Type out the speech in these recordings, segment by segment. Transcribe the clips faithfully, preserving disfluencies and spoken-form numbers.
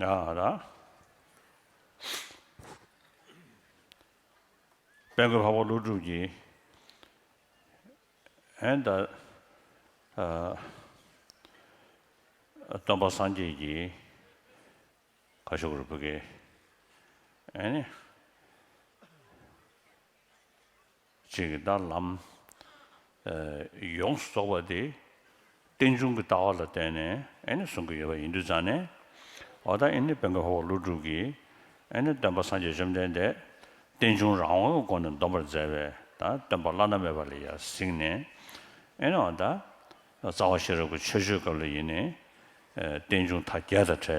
ཡ་ད། དཔལ་མགོན་འཕགས་པ་ཀླུ་སྒྲུབ་ཀྱིས་ཨེ་ད་ཨ་སྟོན་པ་སངས་རྒྱས་ཀྱི་ག་ཤོག་རུ་བུ་གེ་ཨེ་ནི། ཅིག་གི་ད་ལམ་ཡོངས་སུ་རྫོགས་པ་དེ་རྟེན་འབྱུང་གི་ལྟ་བ་ལ་བརྟེན་ནས་ཨེ་ནི་གསུང་གི་ཡོད་པ་ཡིན་དུས་ཙང་ནས། འོ་ད་ཨེ་ནི་དཔལ་མགོན་འཕགས་པ་ཀླུ་སྒྲུབ་ཀྱིས་ཨེ་ནི་སྟོན་པ་སངས་རྒྱས་བཅོམ་ལྡན་འདས་རྟེན་འབྱུང་རང་དབང་གི་སྒོ་ནས་འདོམས་པར་མཛད་པའི་ད་སྟོན་པ་བླ་ན་མེད་པ་ལ་ཡར་གཟིགས་ནས། ཨེ་ནི་འོ་ད་རྩ་བ་ཤེས་རབ་ཀྱི་ཆོས་སྤྱོད་སྐབས་ལ་ཡིན་ནའི་རྟེན་འབྱུང་མཐའ་བརྒྱད་དང་བྲལ་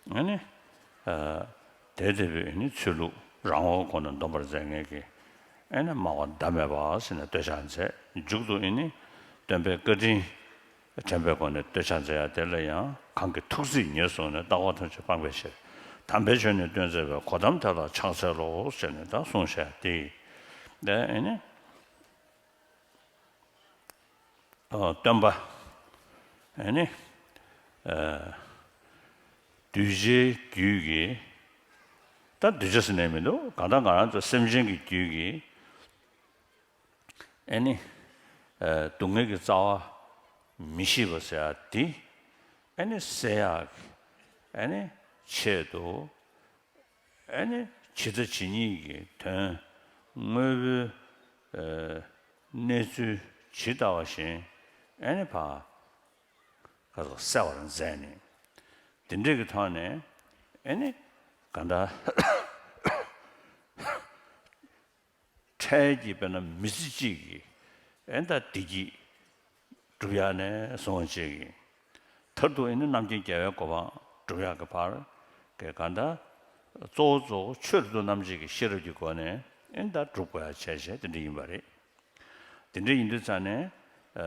བའི་ཨེ་ནི། དེ་ལྟ་བུའི་ནི་ཚུལ་ལུགས་རང་དབང་སྒོ་ནས་འདོམས་པར་མཛད་མཁན་གྱི་ཨེ་ནི་སྨྲ་བ་ཟླ་མེད་པ་ཟེར་ནས་བསྟོད་ཕྱག་མཛད། མཇུག་ཏུ་ཨེ་ནི་སྟོན་པའི་བཀའ་དྲིན་དྲན་པའི་སྒོ་ནས་བསྟོད་ཕྱག་མཛད་ཡ་དེ་ལ་ཡང་གང་གི་ཐུགས་བརྩེས་ཉེར་བཟུང་ནས། ལྟ་བ་ཐམས་ཅད་སྤངས་པའི་ཕྱིར། དམ་པའི་ཆོས་ནི་སྟོན་མཛད་པའི། གོ་ཏམ་དེ་ལ་ཕྱག་འཚལ་ལོ་ཟེར་ནས་ད་གསུངས་བཞག་དེ། དེ་ཨེ་ནི། སྟོན་པ་ཨེ་ནི་གདུལ་བྱའི་རྒྱུད་ཀྱི། ད་གདུལ་བྱ་ཟེར་ནས་མི་འདུག་གང་ལྟར་ང་རང་ཚོ་སེམས་ཅན་གྱི་རྒྱུད་ཀྱི་ཨེ་ནི་སྡུག་བསྔལ་གྱི་རྩ་བ་མི་ཤེས་པ་ཟེར་ཡ་དེ་ཨེ་ནི་སེལ་ཡག་གི་ཨེ་ནི་ཆེད་དུ། ཨེ་ནི་ཇི་ལྟ་ཇི་སྙེད་ཀྱི་དོན་དངོས་པོའི་ཨེ་གནས་ཚུལ་ཇི་ལྟ་བ་བཞིན་ཨེ་ནི་ཕར་ག་ཚོད་གསལ་བར་མཛད་ནས། དེ་འདྲའི་གི་ཐོག་ནས་ཨེ་ནི་ག་འདྲ་འཕྲལ་གྱི་དཔེར་ན་མི་ཚེ་གཅིག་གི་ཨེ་ད་བདེ་སྐྱིད་སྒྲུབ་ཡག་ནས་བཟུང་བ་བཅས་ཀྱི། མཐར་ཐུག་ཨེ་ནི་རྣམ་མཁྱེན་རྒྱལ་བའི་གོ་འཕང་སྒྲུབ་ཡག་གི་བར་གྱི་ག་འདྲ་གཙོ་བོ་གཙོ་བོ་ཆོས་རབ་ཏུ་རྣམ་འབྱེད་ཀྱི་ཤེས་རབ་ཀྱི་སྒོ་ནས་ཨེ་ད་སྒྲུབ་དགོས་ཡག་བྱས་བྱས་དེ་འདྲ་ཡིན་པ་རེད། དེ་འདྲ་ཡིན་དུས་ཙང་ནས་ཨ་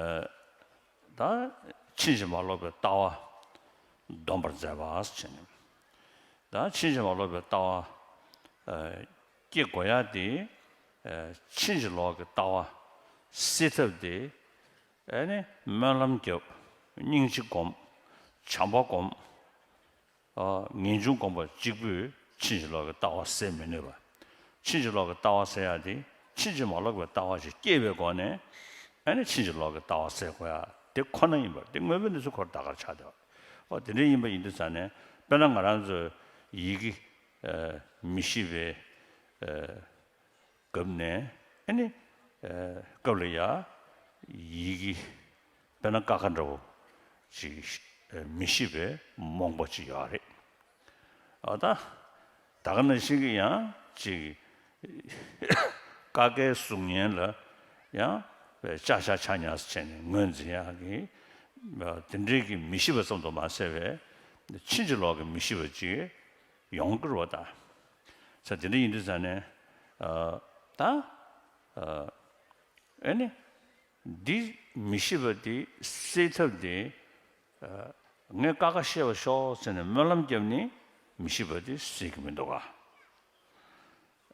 ད་ཕྱིན་ཅི་མ་ལོག་པའི་ལྟ་བ་འདོམས་པར་མཛད་པ་ཟེར་ནས། ད་ཕྱིན་ཅི་མ་ལོག་པའི་ལྟ་བ་ཨ་སྐྱེ་དགོས་ཡག་དེ་ཨ་ཕྱིན་ཅི་ལོག་གི་ལྟ་བ་སེལ་ཐབས་དེ་ཨ་ནི་སྨོན་ལམ་རྒྱབ། སྙིང་རྗེ་སྒོམ། བྱམས་པ་སྒོམ། ཨ་ངེས་འབྱུང་སྒོམ་པ་གཅིག་པུས་ཕྱིན་ཅི་ལོག་གི་ལྟ་བ་སེལ་མི་ནུས་པ། ཕྱིན་ཅི་ལོག་གི་ལྟ་བ་སེལ་ཡག་དེ་ཕྱིན་ཅི་མ་ལོག་པའི་ལྟ་བ་ཞིག་སྐྱེས་པའི་སྒོ་ནས་ཨ་ནི་ཕྱིན་ཅི་ལོག་གི་ལྟ་བ་སེལ་དགོས་ཡག་དེ་ཁོ་ན་ཡིན་པ་དེ་དངོས་པོའི་གནས་ཚུལ་ཁོ་རང་ད་གར་ཆགས་བསྡད་པ། ཨོ་དེ་འདྲ་ཡིན་པ་ཡིན་དུས་ཙང་ནས་དཔེར་ན་ང་རང་ཚོ་ཡི་གེ་ཨ་མི་ཤེས་པའི་ཨ་སྐབས་ནས་ཨ་ནི་ཨ་སྐབས་ལ་ཡ་ཡི་གེ་དཔེར་ན་ཀ་ཁ་འདྲ་བོ་ཅིག་ཨ་མི་ཤེས་པའི་རྨོངས་པ་ཅིག་ཡོད་རེད། ཨ་ད་ད་ག་ནང་བཞིན་གྱི་ཡང་ཅིག་ཀ་ཁའི་གཟུགས་བརྙན་ལ་ཡང་དཔེ་ལྕགས་ཤ་ཆ་ཉག་བྱས་ནས་ངོས་འཛིན་ཡག་གི་དེ་འདྲའི་གི་མི་ཤེས་པ་ཙམ་དུ་མ་ཟད་པའི་ཕྱིན་ཅི་ལོག་གི་མི་ཤེས་པ་ཅིག་ཡོང་གི་རེད་པ་ད། ས་དེ་འདྲ་ཡིན་དུས་ཙང་ནས་ཨ་ད་ཨ་ཨེ་ནི་འདི་མི་ཤེས་པ་འདི་སེལ་ཐབས་འདི་ཨ་ངས་ཀ་ཁ་ཤེས་པ་ཤོག་ཟེར་ནས་སྨོན་ལམ་བརྒྱབ་ནས་མི་ཤེས་པ་འདི་སེལ་གྱི་མི་འདུག་ག་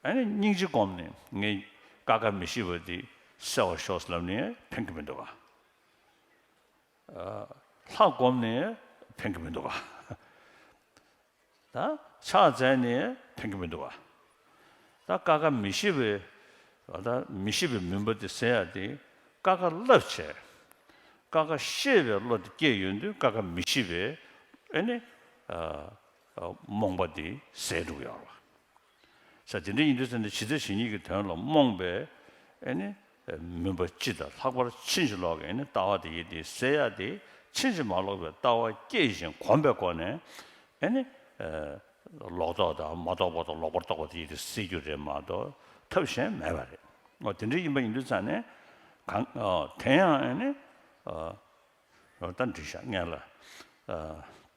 ཨེ་ནི་སྙིང་རྗེ་བསྒོམས་ནས་ངས་ཀ་ཁ་མི་ཤེས་པ་འདི་སེལ་བར་ཤོག་ཟེར་ལབ་ནས་ཕན་གྱི་མི་འདུག་ག་ཨ་ལྷ་བསྒོམས་ནས་ཕན་གྱི་མི་འདུག་ག་ད་ཕྱག་བཙལ་ནས་ཕན་གྱི་མི་འདུག་ག་ད་ཀ་ཁ་མི་ཤེས་པའི་ད་མི་ཤེས་པའི་མུན་པ་དེ་སེལ་ཡག་དེ་ཀ་ཁ་བསླབ་བྱས། ཀ་ཁ་ཤེས་པའི་བློ་དེ་སྐྱེས་ཡོང་དུས་ཀ་ཁ་མི་ཤེས་པའི་ཨེ་ནི་ཨ་རྨོངས་པ་དེ་ཟད་འགྲོ་གི་ཡོད་རེད་པ། ས་དེ་འདྲ་ཡིན་དུས་ཙང་ནས་ཇི་ལྟ་ཇི་སྙེད་ཀྱི་དོན་ལ་རྨོངས་པའི་ཨེ་ནི་མུན་པ་སྤྱི་དང་ལྷག་པར་ཕྱིན་ཅི་ལོག་གི་ཨེ་ནི་ལྟ་བ་དེ་ཡིན་དེ་སེལ་ཡག་དེ་ཕྱིན་ཅི་མ་ལོག་པའི་ལྟ་བ་སྐྱེས་ཤིང་གོམས་པའི་སྒོ་ནས་ཨེ་ནི་ལོག་རྟོག་དང་མ་རྟོགས་པ་དང་ལོག་པར་རྟོག་པ་དེ་ཡིན་དེ་སེལ་རྒྱུ་རེད་མ་གཏོགས་ཐབས་གཞན་མེད་པ་རེད། འོ་དེ་འདྲ་ཡིན་པ་ཡིན་དུས་ཙང་ནས་གང་ཨ་དེ་ཡང་ཨེ་ནི་ཨ་ད་འདྲི་བྱ་ངན་ལ། ཨ་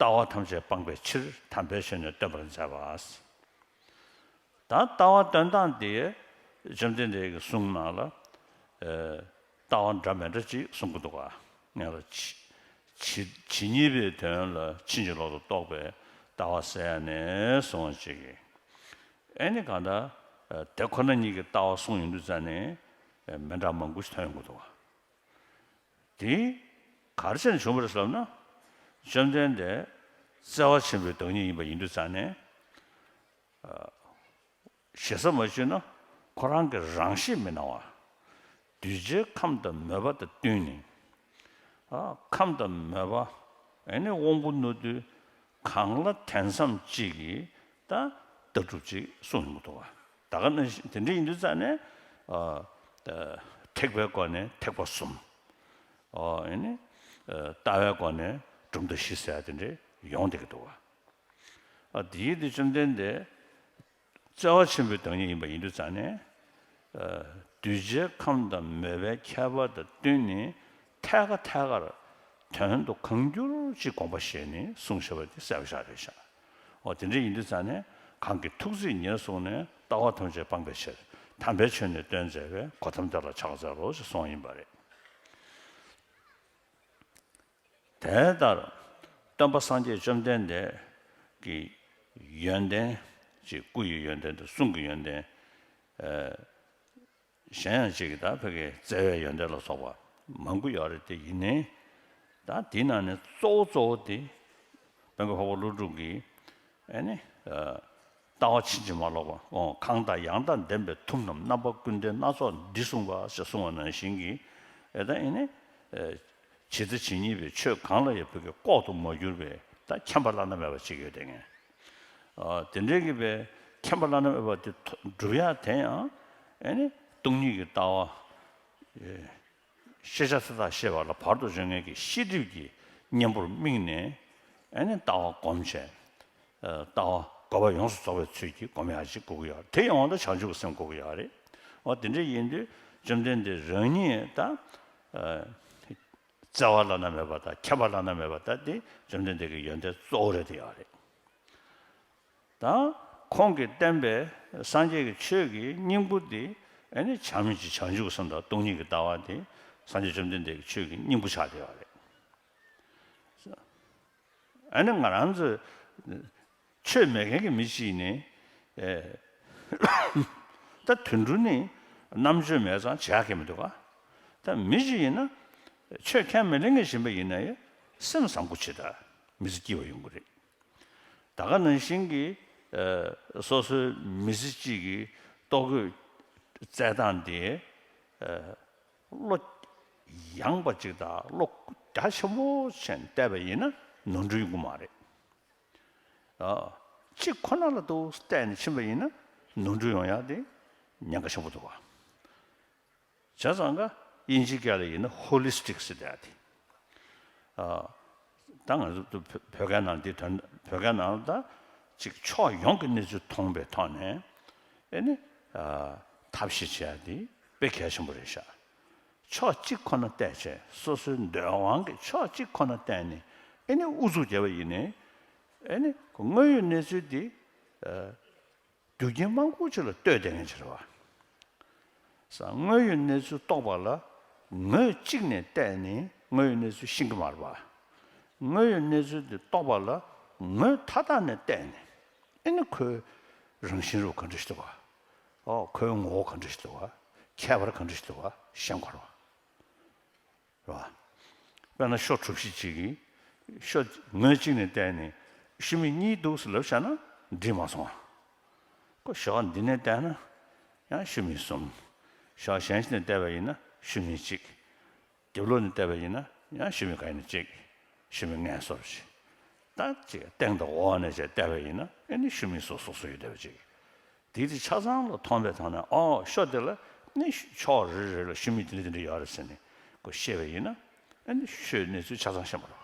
ལྟ་བ་ཐམས་ཅད་སྤངས་པའི་ཕྱིར། དམ་པའི་ཆོས་ནི་སྟོན་པར་མཛད་པ། ད་ལྟ་བ་སྟོན་སྟངས་དེ་བཅོམ་ལྡན་འདས་ཀྱི་གསུང་ནང་ལ་ཨ་ལྟ་བ་འདྲ་མི་འདྲ་ཅིག་གསུང་གི་འདུག་ག་ངན་ལ་ཇི་ཇི་ཇི་སྙེད་པའི་དོན་ལ་ཕྱིན་ཅི་ལོག་ཏུ་རྟོག་པའི་ལྟ་བ་ཟེར་ཡག་ནས་བཟུང་བ་ཅིག་གིས་ཨེ་ནི་གང་ལྟར་ཨ་དེ་ཁོ་ན་ཉིད་ཀྱི་ལྟ་བ་གསུངས་ཡོང་དུས་ཙང་ནས་ཨ་མི་འདྲ་མང་པོ་ཞིག་ཐོན་ཡོང་གི་འདུག་ག་དེ་ག་རེ་བྱས་ནས་བྱུང་བ་རེད་ཟེར་ལབ་ན། བཅོམ་ལྡན་འདས་ བརྩེ་བ་ཆེན་པོའི་བདག་ཉིད་ཡིན་པ་ཡིན་དུས་ཙང་ནས། ཞེ་ས་མ་ཞུས་ན་ཁོ་རང་གི་རང་གཤིས་མི་སྣང་བ། གདུལ་བྱའི་ཁམས་དང་མོས་པ་དང་བསྟུན་ནས། ཨ། ཁམས་དང་མོས་པ། ཨེ་ནི་དབང་པོ་རྣོ་རྟུལ་གང་ལ་དེང་སང་གཅིག་གིས་ད་ལྟ་གྲུབ་ཅིག་གསུངས་ཡོང་གི་འདུག་བ། ད་ག་ནང་བཞིན་དེ་འདྲ་ཡིན་དུས་ཙང་ནས། ཨ། ཐེག་པའི་སྒོ་ནས་ཐེག་པ་གསུམ། ཨོ། ཨེ་ནི། ཨ། ལྟ་བའི་སྒོ་ནས་གྲུབ་མཐའ་བཞི་ཟེར་ཡ་དེ་འདྲ་ཡོང་བསྡད་ཀྱི་འདུག་བ། ཨ། དེའི་དེ་བཅོམ་ལྡན་འདས་བརྩེ་བ་ཆེན་པོའི་བདག་ཉིད་ཡིན་པ་ཡིན་དུས་ཙང་ནས། ཨ། གདུལ་བྱའི་ཁམས་དང་མོས་པའི་ཁྱད་པར་དང་བསྟུན་ནས་ཐད་ཀ་ཐད་ཀར་དོན་དུ་གང་འགྱུར་ཅིག་དགོངས་པ་བཞེས་ནས་གསུངས་བཞག་པ་དེ་གསལ་པོ་ཞིག་རེད་ཤག། འོ། དེ་འདྲ་ཡིན་དུས་ཙང་ནས་གང་གི་ཐུགས་བརྩེས་ཉེར་བཟུང་ནས་ལྟ་བ་ཐམས་ཅད་སྤང་བའི་ཕྱིར་དམ་པའི་ཆོས་ནི་སྟོན་མཛད་པའི་གོ་ཏམ་དེ་ལ་ཕྱག་འཚལ་ལོ་ཞེས་གསུངས་ཡིན་པ་རེད། དེ་ལྟར་སྟོན་པ་སངས་རྒྱས་བཅོམ་ལྡན་འདས་ཀྱི་ཡོན་ཏན་ཅིག། སྐུ་ཡི་ཡོན་ཏན་དང་གསུང་གི་ཡོན་ཏན། ཨ། གཞན་ཡང་ཅིག་གིས་ད་ཕ་གི་བརྩེ་བའི་ཡོན་ཏན་ལ་སོགས་པ་མང་པོ་ཡོད་རེད་དེ། ཡིན་ནའི་ད་དེའི་ནང་ནས་གཙོ་བོ་གཙོ་བོ་དེ་དཔལ་མགོན་འཕགས་པ་ཀླུ་སྒྲུབ་ཀྱིས། ཨེ་ནི། ཨ། ལྟ་བ་ཕྱིན་ཅི་མ་ལོག་པ། ཨོ། གང་དང་ཡང་དག་ལྡན་པའི་ཐུབ་རྣམས། རྣམ་པ་ཀུན་ལྡན་སྣ་ཚོགས་འདི་གསུངས་པ་ཞེས་གསུངས་པ་ནང་བཞིན་གྱི། ཨེ། ད་ཨེ་ནི། ཨ། ཇི་ལྟ་ཇི་སྙེད་པའི་ཆོས་གང་ལ་ཡང་ཕ་གི་ལྐོག་ཏུ་མ་གྱུར་པའི་ད་མཁྱེན་པ་བླ་ན་མེད་པ་ཅིག་ཡོད་དེ་ངས། ཨ། དེ་འདྲའི་གི་བའི་མཁྱེན་པ་བླ་ན་མེད་པ་དེ་ཐོ་སྒྲུབ་ཡ་དེ་ཡང་། ཨེ་ནི་སྟོང་ཉིད་ཀྱི་ལྟ་བ། ཨེ། ཤེས་བྱ་ཐ་དག་ཤེས་པ་ལ་བར་དུ་གཅོད་མཁན་གྱི་ཤེས་སྒྲིབ་ཀྱི་གཉེན་པོར་དམིགས་ནས། ཨེ་ནི་ལྟ་བ་སྒོམ་བྱས། ཨ། ལྟ་བ་དགོས་པ་ཡོངས་སུ་རྫོགས་པའི་ཚུལ་གྱིས་སྒོམ་ཡག་ཅིག་དགོས་ཀྱི་ཡོད་རེད། དེ་ཡོང་བ་ལ་བྱང་ཆུབ་ཀྱི་སེམས་དགོས་ཀྱི་ཡོད་རེད། འོ། དེ་འདྲ་ཡིན་དུས་བཅོམ་ལྡན་འདས་རང་ཉིད་ད། ཨ། བརྩེ་བ་བླ་ན་མེད་པ་དང་མཁྱེན་པ་བླ་ན་མེད་པ་ད་དེ་བཅོམ་ལྡན་འདས་ཀྱི་ཡོན་ཏན་གཙོ་བོ་རེད་དེ་ཡོད་རེད། ད་ཁོང་གིས་བསྟན་པའི་སངས་རྒྱས་ཀྱི་ཆོས་ཀྱི་སྙིང་པོ་འདི། ཨེ་ནི་བྱམས་སྙིང་རྗེ་བྱང་ཆུབ་ཀྱི་སེམས་དང་སྟོང་ཉིད་ཀྱི་ལྟ་བ་འདི་སངས་རྒྱས་བཅོམ་ལྡན་འདས་ཀྱི་ཆོས་ཀྱི་སྙིང་པོ་ཆགས་བསྡད་ཡོད་རེད། ཨ་ནི་ང་རང་ཚོ་ཆོས་མེད་མཁན་གྱི་མི་གཅིག་ནི། ཨེ། ད་དུད་འགྲོ་ནི་རྣམ་དཔྱོད་མེད་ཙང་བྱེད་ཡག་གི་མི་འདུག་ག། ད་མི་གཅིག་ཡིན་ན་ཆོས་ཁས་མི་ལེན་མཁན་ཞིག་ཡིན་པ་ཡིན་ན་ཡང་སེམས་བཟང་པོ་བྱེད། ད་མི་ཚེ་སྐྱིད་པ་ཡོང་གི་རེད། ད་ག་ནང་བཞིན་གྱི། ཨ། སོ་སོའི་མི་ཚེ་གཅིག་གི་ལྟོ་གོས་བཙལ་སྟངས་དེ། ཨ། བློ་ཡངས་པ་ཅིག་དང་བློ་རྒྱ་ཆེན་པོ་བྱས་ནས་བལྟས་པ་ཡིན་ན་ནོར་འཁྲུལ་ཡོང་གི་མ་རེད། ཨ། གཅིག་ཁོ་ན་ལ་འདུག་བལྟས་ནས་ཕྱིན་པ་ཡིན་ན་ནོར་འཁྲུལ་ཡོང་ཡག་དེ་ཉེན་ཁ་ཆེན་པོ་འདུག་ག། བྱས་ཙང་ཀ་དབྱིན་ཇིའི་སྐད་ལ་ཡིན་ན་ཧོ་ལི་སི་ཊིག་ཟེར་བསྡད་དེ། ཨ། ད་ང་ཚོ་བོད་བོད་སྐད་ནང་འདི་དོན། བོད་སྐད་ནང་ལ་ད་ཅིག་ཕྱོགས་ཡོངས་ཀྱི་གནས་ཚུལ་མཐོང་པའི་ཐོག་ནས། ཨེ་ནི། ཨ། ཐབས་ཤེས་བྱེད་ཡ་དེ་དཔེ་གལ་ཆེན་པོ་རེད་ཤག། ཕྱོགས་གཅིག་ཁོ་ན་བལྟས་བྱས། སོ་སོའི་འདོད་དབང་གི་ཕྱོགས་གཅིག་ཁོ་ན་བལྟས་ནས། ཨེ་ནི་ཨུ་ཚུགས་བརྒྱབ་པ་ཡིན་ནའི། ཨེ་ནི་དངོས་ཡོད་གནས་ཚུལ་འདི། ཨ། རྒྱུ་རྐྱེན་མང་པོ་ཅིག་ལ་ལྟོས་བསྡད་མཁན་ཅིག་རེད་བ། ས། དངོས་ཡོད་གནས་ཚུལ་རྟོགས་པ་ལ་ངོས་གཅིག་ནས་བལྟས་ནས་དངོས་ཡོད་གནས་ཚུལ་ཤེས་ཀྱི་མ་རེད་བ། དངོས་ཡོད་གནས་ཚུལ་དེ་རྟོགས་པ་ལ་ངོས་མཐའ་དག་ནས་བལྟས་ནས། ཨེ་ནི་ཁོའི་རང་བཞིན་རུ་ག་འདྲ་ཞིག་འདུག་བ། ཨོ། ཁོའི་ངོ་བོ་ག་འདྲ་ཞིག་འདུག་བ། ཁྱད་པར་ག་འདྲ་ཞིག་འདུག་བ་ཤེས་དགོས་རེད་བ། རེད་བ། དཔེར་ན་ཤོ་གྲུ་བཞི་གཅིག་གིས། ཤོ་ངོས་གཅིག་ནས་བལྟས་ནས་ཤོ་མིག་གཉིས་འདུག་ཟེར་ལབ་བཞག་ན་འགྲིག་མ་སོང་བ། ཁོ་ཞོགས་འདི་ནས་བལྟས་ན་ཡང་ཤོ་མིག་གསུམ། ཞོགས་གཞན་ཞིག་ནས་བལྟས་པ་ཡིན་ན་ཤོ་མིག་གཅིག། རྒྱབ་ལོགས་ནས་བལྟས་པ་ཡིན་ན་ཡང་ཤོ་མིག་ག་ཡིན་ན་གཅིག། ཤོ་མིག་ལྔ་སོར་བཞི། ད་ཅིག་སྟེང་དང་འོག་ནས་ཅིག་བལྟས་པ་ཡིན་ན་ཨེ་ནི་ཤོ་མིག་སོ་སོ་སོ་ཡོད་བསྡད་པ་ཅིག། དེ་དེ་ཆ་ཚང་ལ་མཐོང་བའི་ཐོག་ནས། ཨོ། ཤོ་དེ་ལ་ནི་ཕྱོགས་རེ་རེ་ལ་ཤོ་མིག་དེ་འདྲ་དེ་འདྲ་ཡོད་རེད་ཟེར་ནས་ཁོ་ཤེས་པ་ཡིན་ན། ཨ་ནི་ཤོའི་གནས་ཚུལ་ཆ་ཚང་ཤེས་པ་རེད།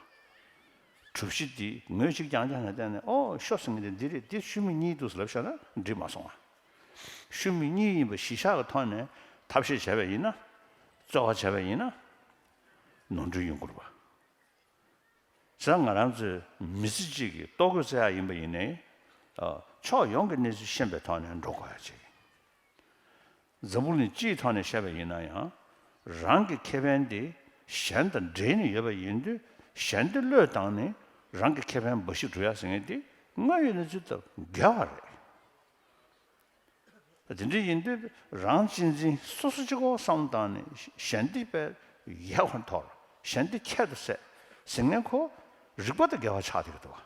གྲུ་བཞི་དེ་ངོས་གཅིག་རྐྱང་རྐྱང་ནས་བལྟས་ནས། ཨོ། ཤོ་ཟེར་མཁན་དེ་འདི་རེད། འདི་ཤོ་མིག་གཉིས་འདུག་ཟེར་ལབ་བཞག་ན་འགྲིག་མ་སོང་བ། ཤོ་མིག་གཉིས་ཡིན་པ་གཞི་བཞག་གི་ཐོག་ནས་ཐབས་ཤེས་བྱས་པ་ཡིན་ན། རྩོལ་བ་བྱས་པ་ཡིན་ན། ནོར་འཁྲུལ་ཡོང་གི་རེད་བ། བྱས་ཙང་ང་རང་ཚོའི་མི་ཚེ་གཅིག་གི་ལྟོ་གོས་བཙལ་ཡག་ཡིན་པ་ཡིན་ནའི། ཨ། ཕྱོགས་ཡོངས་ཀྱི་གནས་ཚུལ་ཤེས་པའི་ཐོག་ནས་འགྲོ་དགོས་ཡག་ཅིག། འཛམ་བུ་གླིང་སྤྱིའི་ཐོག་ནས་བཤད་པ་ཡིན་ན་ཡང་། རང་གི་ཁེ་ཕན་དེ་གཞན་དང་འབྲེལ་ནས་ཡོད་པ་ཡིན་དུས། གཞན་དེ་བློས་བཏང་ནས་རང་གི་ཁེ་ཕན་འབའ་ཞིག་སྒྲུབ་ཡག་ཟེར་མཁན་དེ་དངོས་ཡོད་གནས་ཚུལ་དང་འགལ་བ་རེད། དེ་འདྲ་ཡིན་དུས་རང་གཅེས་འཛིན་སོ་སོ་གཅིག་པོ་བསམ་བློ་བཏང་ནས་གཞན་དེ་དཔེ་ཡག་པོ་འཐོར། གཞན་དེ་ཁྱད་དུ་བསད་ཟེར་མཁན་ཁོ་རིག་པ་དང་འགལ་བ་ཆགས་བསྡད་ཀྱི་འདུག་བ།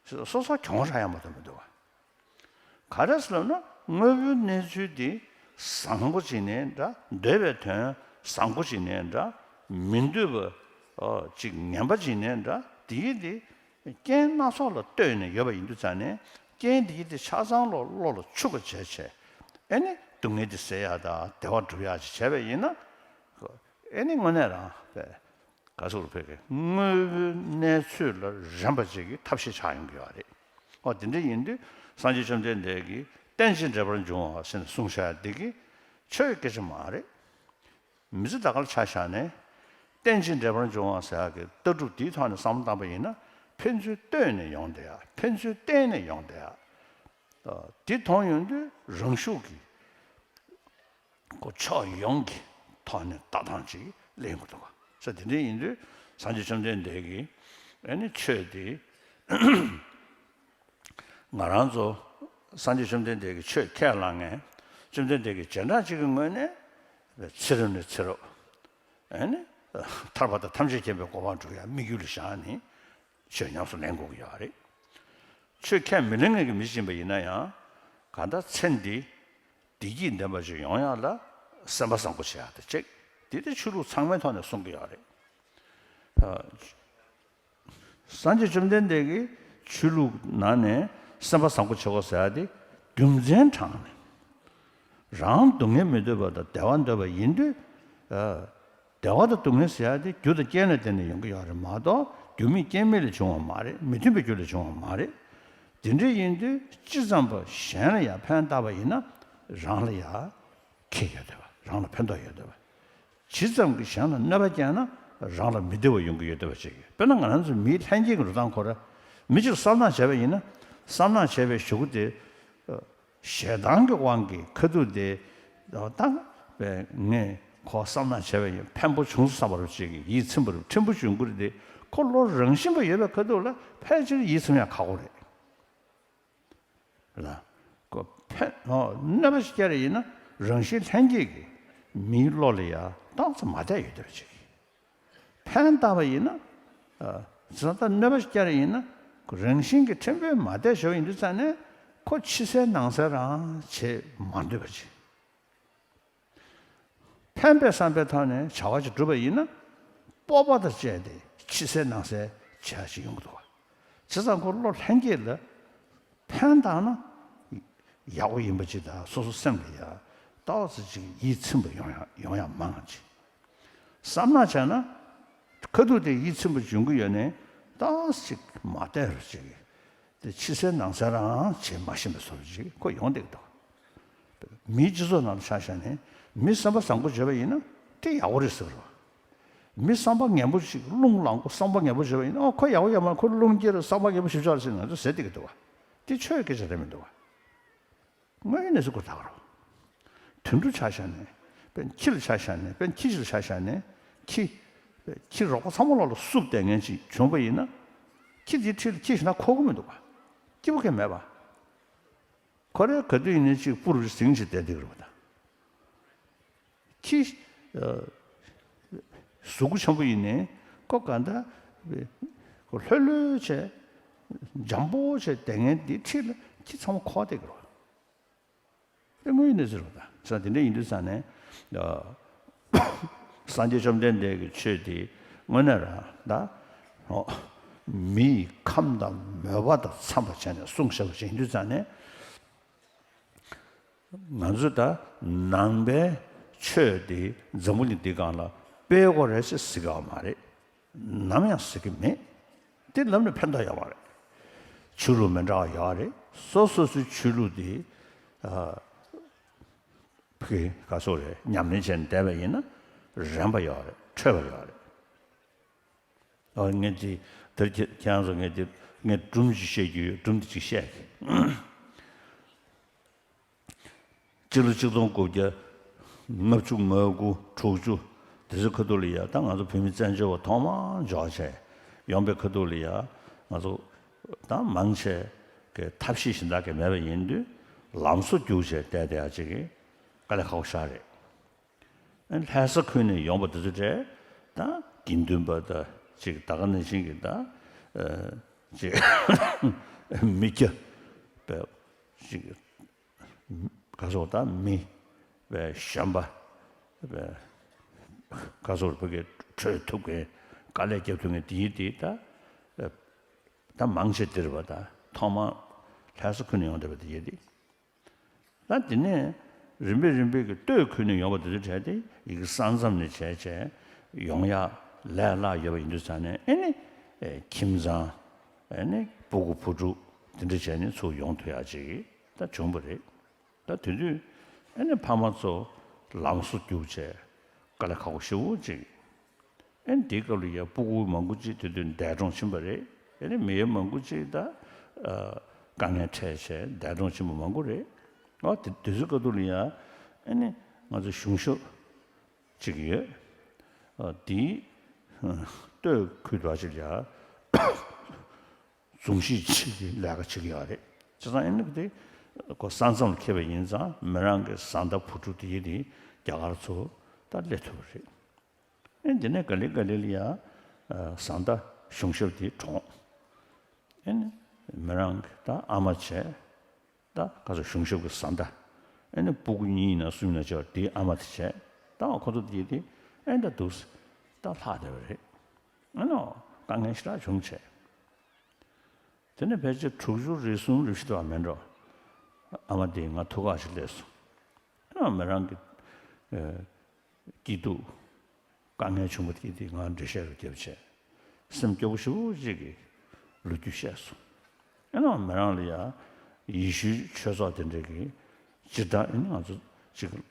སོ་སོ་གྱོང་རག་ཡ་མ་གཏོགས་མི་འདུག་བ། ག་རེ་ཟེར་ལབ་ན། དངོས་པོའི་གནས་ཚུལ་འདི་བཟང་པོ་ཅིག་ནའི་འདྲ། འདོད་པའི་དོན་བཟང་པོ་ཅིག་ནའི་འདྲ། མི་འདོད་པ་ཨོ་ཅིག་ངན་པ་ཅིག་ནའི་འདྲ། དེའི་དེ་རྐྱེན་སྣ་ཚོགས་ལ་ལྟོས་ནས་ཡོད་པ་ཡིན་དུས་ཙང་ནས། རྐྱེན་དེའི་དེ་ཆ་ཚང་ལོ་བློ་ལ་ཆུད་པ་བྱས་བྱས། ཨེ་ནི་སྡུག་བསྔལ་དེ་སེལ་ཡ་དང་བདེ་བ་སྒྲུབ་ཡ་ཅིག་བྱས་པ་ཡིན་ན། ཨེ་ནི་དངོས་གནས་རང་པས། ག་ཚོད་ཕེབས་ཀྱི། དངོས་པོའི་གནས་ཚུལ་ལ་རན་པ་ཅིག་གི་ཐབས་ཤེས་ཆགས་ཡོང་གི་ཡོད་རེད། ཨོ་དེ་འདྲ་ཡིན་དུས་སངས་རྒྱས་བཅོམ་ལྡན་འདས་ཀྱིས་རྟེན་ཅིང་འབྲེལ་པར་འབྱུང་བ་ཟེར་ནས་གསུངས་བཞག་འདི་གི་ཆོས་སྐད་ཆ་མ་རེད། མི་ཚེ་ད་ག་ལ་ཆ་བཞག་ནས། རྟེན་ཅིང་འབྲེལ་པར་འབྱུང་བ་ཟེར་ཡག་གི་ལྟ་གྲུབ་འདིའི་ཐོག་ནས་བསམ་བློ་བཏང་པ་ཡིན་ན། ཕན་ཚུན་ལྟོས་ནས་ཡོང་བསྡད་ཡ། ཕན་ཚུན་བརྟེན་ནས་ཡོང་བསྡད་ཡ། འདི་མཐོང་ཡོང་དུས་རང་ཤུགས་ཀྱིས། ཁོ་ཕྱོགས་ཡོངས་ཀྱི་ཐོག་ནས་ལྟ་སྟངས་ཅིག་ལེན་དགོས་འདུག་ག། ས་དེ་འདྲ་ཡིན་དུས་སངས་རྒྱས་བཅོམ་ལྡན་འདས་ཀྱིས་ཨ་ནི་ཆོས་དེ། ང་རང་ཚོ་སངས་རྒྱས་བཅོམ་ལྡན་འདས་ཀྱི་ཆོས་ཁས་བླངས་ནས། བཅོམ་ལྡན་འདས་ཀྱི་རྗེས་འབྲང་ཅིག་གི་ངོས་ནས་ཚེ་རབས་ནས་ཚེ་རབས། ཨ་ནི་ཐར་པ་དང་ཐམས་ཅད་མཁྱེན་པའི་གོ་འཕང་སྒྲུབ་ཡ་དམིགས་ཡུལ་ལ་བཞག་ནས་ཆོས་ཉམས་སུ་ལེན་དགོས་ཀྱི་ཡོད་རེད། ཆོས་ཁས་མི་ལེན་མཁན་གྱི་མི་ཞིག་ཡིན་པ་ཡིན་ན་ཡང་། གང་ལྟར་ཚེ་འདི་བདེ་སྐྱིད་ལྡན་པ་ཞིག་ཡོང་ཡག་ལ་སེམས་པ་བཟང་པོ་བྱེད་ཡག་དང་གཅིག། འདི་དེ་ཆོས་ལུགས་ཚང་མའི་ཐོག་ནས་གསུང་གི་ཡོད་རེད། ཨ། སངས་རྒྱས་བཅོམ་ལྡན་འདས་ཀྱིས་ཆོས་ལུགས་ནང་ནས་སེམས་པ་བཟང་པོ་བྱེད་དགོས་ཟེར་ཡག་དེ་རྒྱུ་མཚན་དྲངས་ནས། རང་སྡུག་བསྔལ་མི་འདོད་པ་དང་བདེ་བ་འདོད་པ་ཡིན་དུས། ཨ། བདེ་བ་དང་སྡུག་བསྔལ་ཟེར་ཡག་དེ་རྒྱུ་དང་རྐྱེན་ལ་བརྟེན་ནས་ཡོང་གི་ཡོད་རེད་མ་གཏོགས། རྒྱུ་མེད་རྐྱེན་མེད་ལས་བྱུང་བ་མ་རེད། མི་མཐུན་པའི་རྒྱུ་ལས་བྱུང་བ་མ་རེད། དེ་འདྲ་ཡིན་དུས་ཅི་ཙམ་པ་གཞན་ལ་ཡང་ཕན་བཏགས་པ་ཡིན་ན། རང་ལ་ཡང་ཁེ་ཡོད་བསྡད་པ། རང་ལ་ཕན་ཐོགས་ཡོད་བསྡད་པ། ཇི་ཙམ་གྱིས་གཞན་ལ་གནོད་པ་བསྐྱལ་ན་རང་ལ་མི་བདེ་བ་ཡོང་གི་ཡོད་བསྡད་པ་ཅིག་ཡོད། དཔེར་ན་ང་རང་ཚོ་མིའི་ལྷན་སྐྱེས་ཀྱི་འགྲོ་སྟངས་ཁོ་ར། མི་གཅིག་ལ་བསམ་གནག་བྱས་པ་ཡིན་ན། བསམ་གནག་བྱས་པའི་གཞུག་གུ་དེ། ཞེ་སྡང་གི་དབང་གིས་ཁ་ཐུག་དེ། ད་པས་ངས་ཁོ་བསམ་གནག་བྱས་པ་ཡིན། ཕན་པོ་བྱུང་སོང་བསམ་པ་རུ་ཅིག་གིས་ཡིད་ཚིམ་པ་རུ་ཕྲན་བུ་བྱུང་གི་རེད་དེ། ཁོ་བློ་རང་བཞིན་པ་ཡོད་པའི་ཁ་ཐུག་ལ་ཕལ་ཆེར་ཡིད་ཚིམ་ཡག་ཁག་པོ་རེད། ལ། ཁོ་ཕན་ཨོ་གནོད་པ་ཞིག་བསྐྱལ་རེ་ཡིན་ན། རང་བཞིན་ལྷན་སྐྱེས་ཀྱི་མིའི་བློ་ལ་ཡང་ཏོག་ཙམ་མ་བདེ་ཡོད་བསྡད་པ་ཅིག། ཕན་བཏགས་པ་ཡིན་ན། ཨ། ཟ་ད་གནོད་པ་ཞིག་བསྐྱལ་རེ་ཡིན་ན། ཁོ་རང་བཞིན་གྱིས་ཕྲན་བུ་མ་བདེ་ཞིག་ཡིན་དུས་ཙང་ནས། ཁོ་ཕྱི་གསལ་ནང་གསལ་རང་བྱེད་མ་འདོད་པ་ཅིག། ཕན་པའི་བསམ་པའི་ཐོག་ནས་བྱ་བ་ཅིག་བསྒྲུབས་པ་ཡིན་ན། སྤོབས་པ་དང་བཅས་ཏེ་ཕྱི་གསལ་ནང་གསལ་བྱེད་ཡག་ཅིག་ཡོང་གི་འདུག་བ། བྱས་ཙང་ཁོ་བློ་ལྷན་སྐྱེས་ལ་ཕན་བཏགས་ན་ཡག་པོ་ཡིན་པ་ཅིག་དང་། སོ་སོ་སེམས་ལ་ཡང་ཏོག་ཙམ་ཅིག་ཡིད་ཚིམ་པ་ཡོང་ཡག་ཡོང་ཡག་མང་ཅིག། བསམ་གནག་བྱས་ན་ཁ་ཐུག་དེ་ཡིད་ཚིམ་པ་འབྱུང་གི་ཡོད་ནའི། ཏོག་ཙམ་ཅིག་མ་བདེ་བ་ཅིག། དེ་ཕྱི་གསལ་ནང་གསལ་རང་བྱེད་མ་ཤེས་པའི་བཟོ་འདྲ་ཅིག་ཁོ་ཡོང་བསྡད་ཀྱི་འདུག། མིའི་སྤྱི་ཚོགས་ནང་ལ་ཆ་བཞག་ནས། མི་བསམ་པ་བཟང་པོ་བྱས་པ་ཡིན་ན་དེ་ཡག་པོ་རེད་ཟེར་བ། མི་བསམ་པ་ངན་པོ་ཞིག། རླུང་ལངས་པོ་བསམ་པ་ངན་པོ་བྱས་པ་ཡིན་ན། ཨོ་ཁོ་ཡག་པོ་ཡོད་མ་རེད། ཁོ་རླུང་རྒྱས་རེད། བསམ་པ་ངན་པོ་ཞིག་བྱས་རེད་ཟེར་ནས་ང་ཚོ་ཟེར་བསྡད་ཀྱི་འདུག་བ། དེ་ཆོས་སྐད་ཆ་རེད་མི་འདུག་བ། དངོས་ཡོད་གནས་ཚུལ་ཁོ་ད་ག་རེད། དུད་འགྲོ་ཆ་བཞག་ནས། དཔེར་ན་ཁྱི་ལ་ཆ་བཞག་ནས། དཔེར་ན་ཁྱི་ཞིག་ལ་ཆ་བཞག་ནས། ཁྱི། ཁྱི་རོགས་པ་ཚང་མ་ལོག་ལ་བསུབ་བསྡད་མཁན་ཅིག་བྱུང་བ་ཡིན་ན། ཁྱི་དེའི་འཁྲིས་ལ་ཁྱི་ཞིག་ན་འཁོར་གི་མི་འདུག་བ། སྐྱིད་པོ་གང་ཡང་མེད་པ། ཁོ་རང་ག་དུས་ཡིན་ནའི་ཅིག་སྤུ་རུ་ཟིང་ཅིག་བསྡད་བསྡད་ཀྱི་རེད་བ་ད། ཁྱི། ཨ། གཟུགས་པོ་ཆེན་པོ་ཡིན་ནའི་ཁོ་ག་འདྲ། ཁོ་ལྷོད་ལྷོད་བྱས། འཇམ་པོ་བྱས་བསྡད་མཁན་དེའི་འཁྲིས་ལ་ཁྱི་ཚང་མ་འཁོར་བསྡད་ཀྱི་རེད་བ། དེ་དངོས་ཡོད་གནས་ཚུལ་རེད་བ་ད། ས་དེ་འདྲ་ཡིན་དུས་ཙང་ནས། ཨ། སངས་རྒྱས་བཅོམ་ལྡན་འདས་ཀྱི་ཆོས་དེ་དངོས་གནས་རང་ད། ཨོ། མི་ཡི་ཁམས་དང་མོས་པ་དང་འཚམས་པ་བྱས་ནས་གསུངས་བཞག་པ་ཞིག་ཡིན་དུས་ཙང་ནས། ང་ཚོས་ད་ནང་པའི་ཆོས་དེ་འཛམ་བུ་གླིང་འདིའི་སྒང་ལ་སྤེལ་དགོས་རེད་ཅེས་ཟེར་གི་ཡོད་མ་རེད། ནམ་ཡང་ཟེར་གི་མེད། དེ་ལབ་ནས་ཕན་ཐོགས་ཡོད་མ་རེད། ཆོས་ལུགས་མི་འདྲ་བ་ཡོད་རེད། སོ་སོ་སོའི་ཆོས་ལུགས་དེ། ཨ། ཕ་གི་ག་སོགས་རེད། ཉམས་ལེན་བྱས་ནས་བསྡད་པ་ཡིན་ན་རན་པ་ཡོད་རེད། འཕྲོད་པ་ཡོད་རེད། ཨ། ངས་དེ་དེར་ཁྱེད་ཁྱེད་རང་ཚོ། ངས་དེ་ངས་སྒྲུང་ཅིག་བཤད་རྒྱུ་ཡོད། སྒྲུང་དེ་ཅིག་བཤད་ཀྱི། སྤྱི་ལོ་ཆིག་སྟོང་དགུ་བརྒྱ་ལྔ་བཅུ་ང་དགུ་དྲུག་ཅུ་དེ་ཚོའི་ཁ་ཐུག་ལ་ཡ། ད་ང་ཚོ་བོད་མི་བཙན་བྱོལ་བ་ཐོག་མར་འབྱོར་བྱས་ཡོང་པའི་ཁ་ཐུག་ལ་ཡ། ང་ཚོ་ད་མང་ཆེ་གི་ཐབས་ཤེས་གཞན་དག་གི་མེད་པ་ཡིན་དུས་ལམ་བཟོ་རྒྱུགས་བྱས་བསྡད་བསྡད་ཡ་ཅིག་གི་དཀའ་ལས་ཁག་པོ་ཞེ་དྲག་རེད། ལྷ་ས་ཁུལ་ནས་ཡོང་པ་དེ་ཚོ་གྲས་ད་དགེ་འདུན་པ་དང་ཅིག་ད་ག་ནང་བཞིན་གྱི་ད། ཨ། ཅིག་མི་སྐྱ་བས་ཅིག་ག་སོགས་དང་མི་བས་གཞོན་པ་བས་ག་སོགས་བོད་སྐད་འཕྲོད་ཐུབ་མཁན། དཀའ་ལས་རྒྱབ་ཐུབ་མཁན་དེ་ཡིན་དེ། ད་ད་མང་ཆེ་དེ་རེད་པ། ད་ཐོག་མར་ལྷ་ས་ཁུལ་ནས་ཡོང་བསྡད་པ་དེ་ཡིན་དེ། ད་དེ་ནས་རིམ་པས་རིམ་པས་ཀྱི་སྟོད་ཁུལ་ནས་ཡོང་བ་དེ་ཚོའི་གྲས་དེ་ཡི་གེ་ས་མཚམས་ནས་བྱས་བྱས་ཡོང་ཡག་ལས་སླ་ཡོད་པ་ཡིན་དུས་ཙང་ནས། ཨེ་ནི་ཨེ་ཁྱིམ་ཚང་། ཨེ་ནི་སྤུ་གུ་བུ་ཕྲུག་དེ་འདྲ་བྱས་ནས་ཚུར་ཡོང་ཐུབ་ཡག་ཅིག་ད་བྱུང་བ་རེད། ད་དེ་དུས་ཨེ་ནི་ཕ་མ་ཚོ་ལམ་བཟོ་རྒྱུགས་བྱས་དཀའ་ལས་ཁག་པོ་ཞེ་པོ་ཅིག་ཨེ་ནི་དེའི་སྐབས་ལ་ཡ་སྤུ་གུ་མང་པོ་ཅིག་དེ་དུས་འདས་གྲོངས་ཕྱིན་པ་རེད། ཨེ་ནི་མི་ཡུལ་མང་པོ་ཅིག་ད་ཨ་དཀའ་ངལ་འཕྲད་བྱས་འདས་གྲོངས་ཕྱིན་པ་མང་པོ་རེད། ཨ་དེ་དུས་ཚོད་སྐབས་དུས་ལ་ཡ་ཨེ་ནི་ང་ཚོ་གཞུང་ཞབས་ཅིག་ཡོད། ཨ་དེའི་ཨ་སྟོད་ཁུལ་དུ་ཨ་ཅིག་ལ་ཡ་རྫོང་གཞིས་ཅིག་གི་ལས་ཀ་བྱེད་ཀྱི་ཡོད་རེད། བྱས་ཙང་ཨེ་ནི་དེ་ཁོ་ས་མཚམས་ལ་འཁེལ་བ་ཡིན་ཙང་། མི་རང་གི་བཟའ་ཟླ་བུ་ཕྲུག་དེ་ཡི་དེ་རྒྱ་གར་ཚུར་ད་སླེབས་ཐུབ་པ་རེད། ཨེ་འདི་ནས་ག་ལེ་ག་ལེ་ལ་ཡ་ཨ་བཟའ་ཟླ་གཞུང་ཞབས་དེ་གྲོངས། ཨེ་ནི་མི་རང་གི་ད་ཨ་མ་བྱས། ད་ག་ཚོད་གཞུང་ཞབས་ཀྱི་བཟའ་ཟླ། ཨེ་ནི་སྤུ་གུ་གཉིས་ཡིན་ན་གསུམ་ཡིན་ན་བྱས་པ་དེའི་ཨ་མ་དེ་བྱས། ད་ཁོ་ཚོ་དེ་དེ་ཨེ་ད་འདུག་སེ་ད་ལྷག་བསྡད་པ་རེད། ཨེ་ནོ་དཀའ་ངལ་ཞེ་དྲག་བྱུང་བྱས། དེ་ནས་ཕལ་ཆེར་དྲུག་ཅུ་རེ་གསུམ་རེ་བཞི་དུ་བ་མེད་འགྲོ། ཨ་མ་དེ་ང་ཐུག་ཁག་ཞིག་སླེབས་སོང་། ཨ་མི་རང་གི་ཨ་སྐྱིད་སྡུག་དཀའ་ངལ་བྱུང་བ་དེ་དེ་ང་འགྲེལ་བཤད་རུ་བརྒྱབ་བྱས། སེམས་སྐྱོ་པོ་ཞེ་པོ་ཅིག་གི་ལོ་རྒྱུས་བཤད་སོང་། ཨེ་ནོ་མི་རང་ལ་ཡ་ཡེ་ཤུའི་ཆོས་ཚོགས་དེ་འདྲ་གི་སྤྱིར་བཏང་ཨེ་ནི་ང་ཚོ་ཅིག་བོད་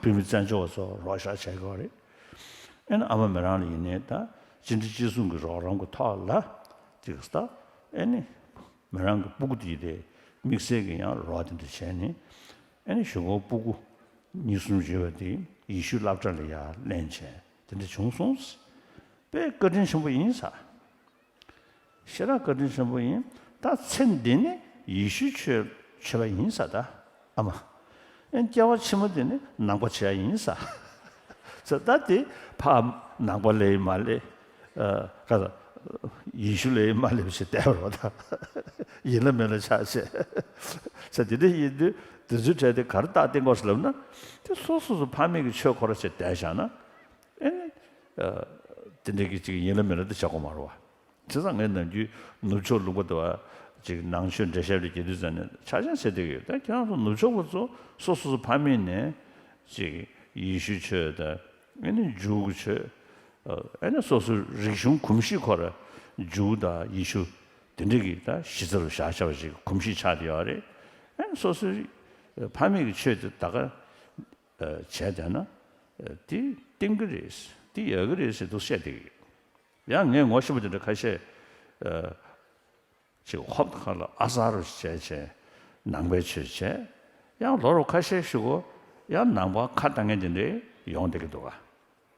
མི་བཙན་བྱོལ་བ་ཚོ་རོགས་ཤག་བྱས་དགོས་རེད། ཨེ་ནི་ཨ་མ་མི་རང་ལ་ཡིན་ནའི་ད་སྤྱི་འཐུས་སྤྱི་ཟུང་གི་རོགས་རམ་གྱི་ཐོག་ལ་ཅིག་ད་ཨེ་ནི་མི་རང་གི་སྤུ་གུ་དེ་དེ་དམིགས་བསལ་གྱི་ཡང་རོགས་དེ་འདྲ་བྱས་ནས། ཨེ་ནི་གཞུག་གུ་སྤུ་གུ་གཉིས་གསུམ་ཡོད་པ་དེ་ཡེ་ཤུའི་སློབ་གྲྭ་ལ་ཡར་ལེན་བྱས་དེ་འདྲ་བྱུང་སོང་། དཔེ་བཀའ་དྲིན་ཆེན་པོ་ཡིན་ས། ཞེ་དྲག་བཀའ་དྲིན་ཆེན་པོ་ཡིན། ད་ཚེ་འདི་ནས་ཡེ་ཤུའི་ཆོས་ཆོས་པ་ཡིན་ས། ད་ཨ་མ། ཨེ་སྐྱེ་བ་ཕྱི་མ་འདི་ནས་ནང་པ་བྱེད་ཡ་ཡིན་ས། ས་ད་དེ་ཕ་ནང་པ་ལས་མ་ལས། ཨ་ག་ས་ཡེ་ཤུ་ལས་མ་ལས་ཞེས་བསྡད་པ་རེད་པ། ད་ཡིན་ལ་མིན་ལ་ཆགས་བྱས། ས་དེ་འདྲ་ཡིན་དུས་དེ་ཚོའི་གྲས་དེ་ག་རེ་རྟགས་བསྟན་དགོས་ཟེར་ལབ་ན། དེ་སོ་སོ་སོ་ཕ་མེས་ཀྱི་ཆོས་ཁོ་ར་བྱས་བསྡད་བཞག་ན། ཨེ་ནི་ཨ་དེ་འདྲ་གི་ཅིག་ཡིན་ལ་མིན་ལ་དེ་བྱ་དགོས་མ་རེད་པ། བྱས་ཙང་ངས་ནམ་རྒྱུན་ནུབ་ཕྱོགས་ལུང་པ་དེ་བ་ཅིག་ནང་ཆོས་འགྲེལ་བཤད་རེ་རྒྱག་དུས་ཙམ་ནས་ཆ་ཅན་ཟེར་བསྡད་ཀྱི་ཡོད། ད་ཁྱེད་རང་ཚོ་ནུབ་ཕྱོགས་པ་ཚོ་སོ་སོ་སོ་ཕ་མེས་ནས་ཅིག་ཡེ་ཤུའི་ཆོས་དང་། ཨེ་ནི་འཇུའུ་གི་ཆོས། ཨེ་ནི་སོ་སོའི་རིག་གཞུང་གོམས་གཤིས་ཁོ་ར་འཇུའུ་དང་ཡེ་ཤུ་དེ་འདྲ་གི་ད་གཞི་རྩ་རུ་བཞག་བྱ་བ་ཞིག་གོམས་གཤིས་ཆགས་བསྡད་ཡོད་རེད། ཨེ་ནི་སོ་སོའི་ཕ་མེས་ཀྱི་ཆོས་དེ་ད་ག་ཨ་བྱས་བསྡད་ན། ཨ་དེ་བསྟན་གྱི་རེད། དེ་ཡག་གི་རེད་ཟེར་འདུག་བཤད་བསྡད་ཀྱི་ཡོད། ཡང་ངས་ངོ་ཤེས་པ་དེ་འདྲ་ཁ་ཤས་ཨ་ཅིག་ཧོབ་ཁ་ལ་ཨ་ཟ་རུ་བྱས་བྱས་ནང་པའི་ཆོས་བྱས། ཡང་ལོ་རུ་ཁ་ཤས་ཤིག་གོ་ཡང་ནང་པ་ཁ་བཏང་མཁན་དེ་འདྲས་ཡོང་བསྡད་ཀྱི་འདུག་ག་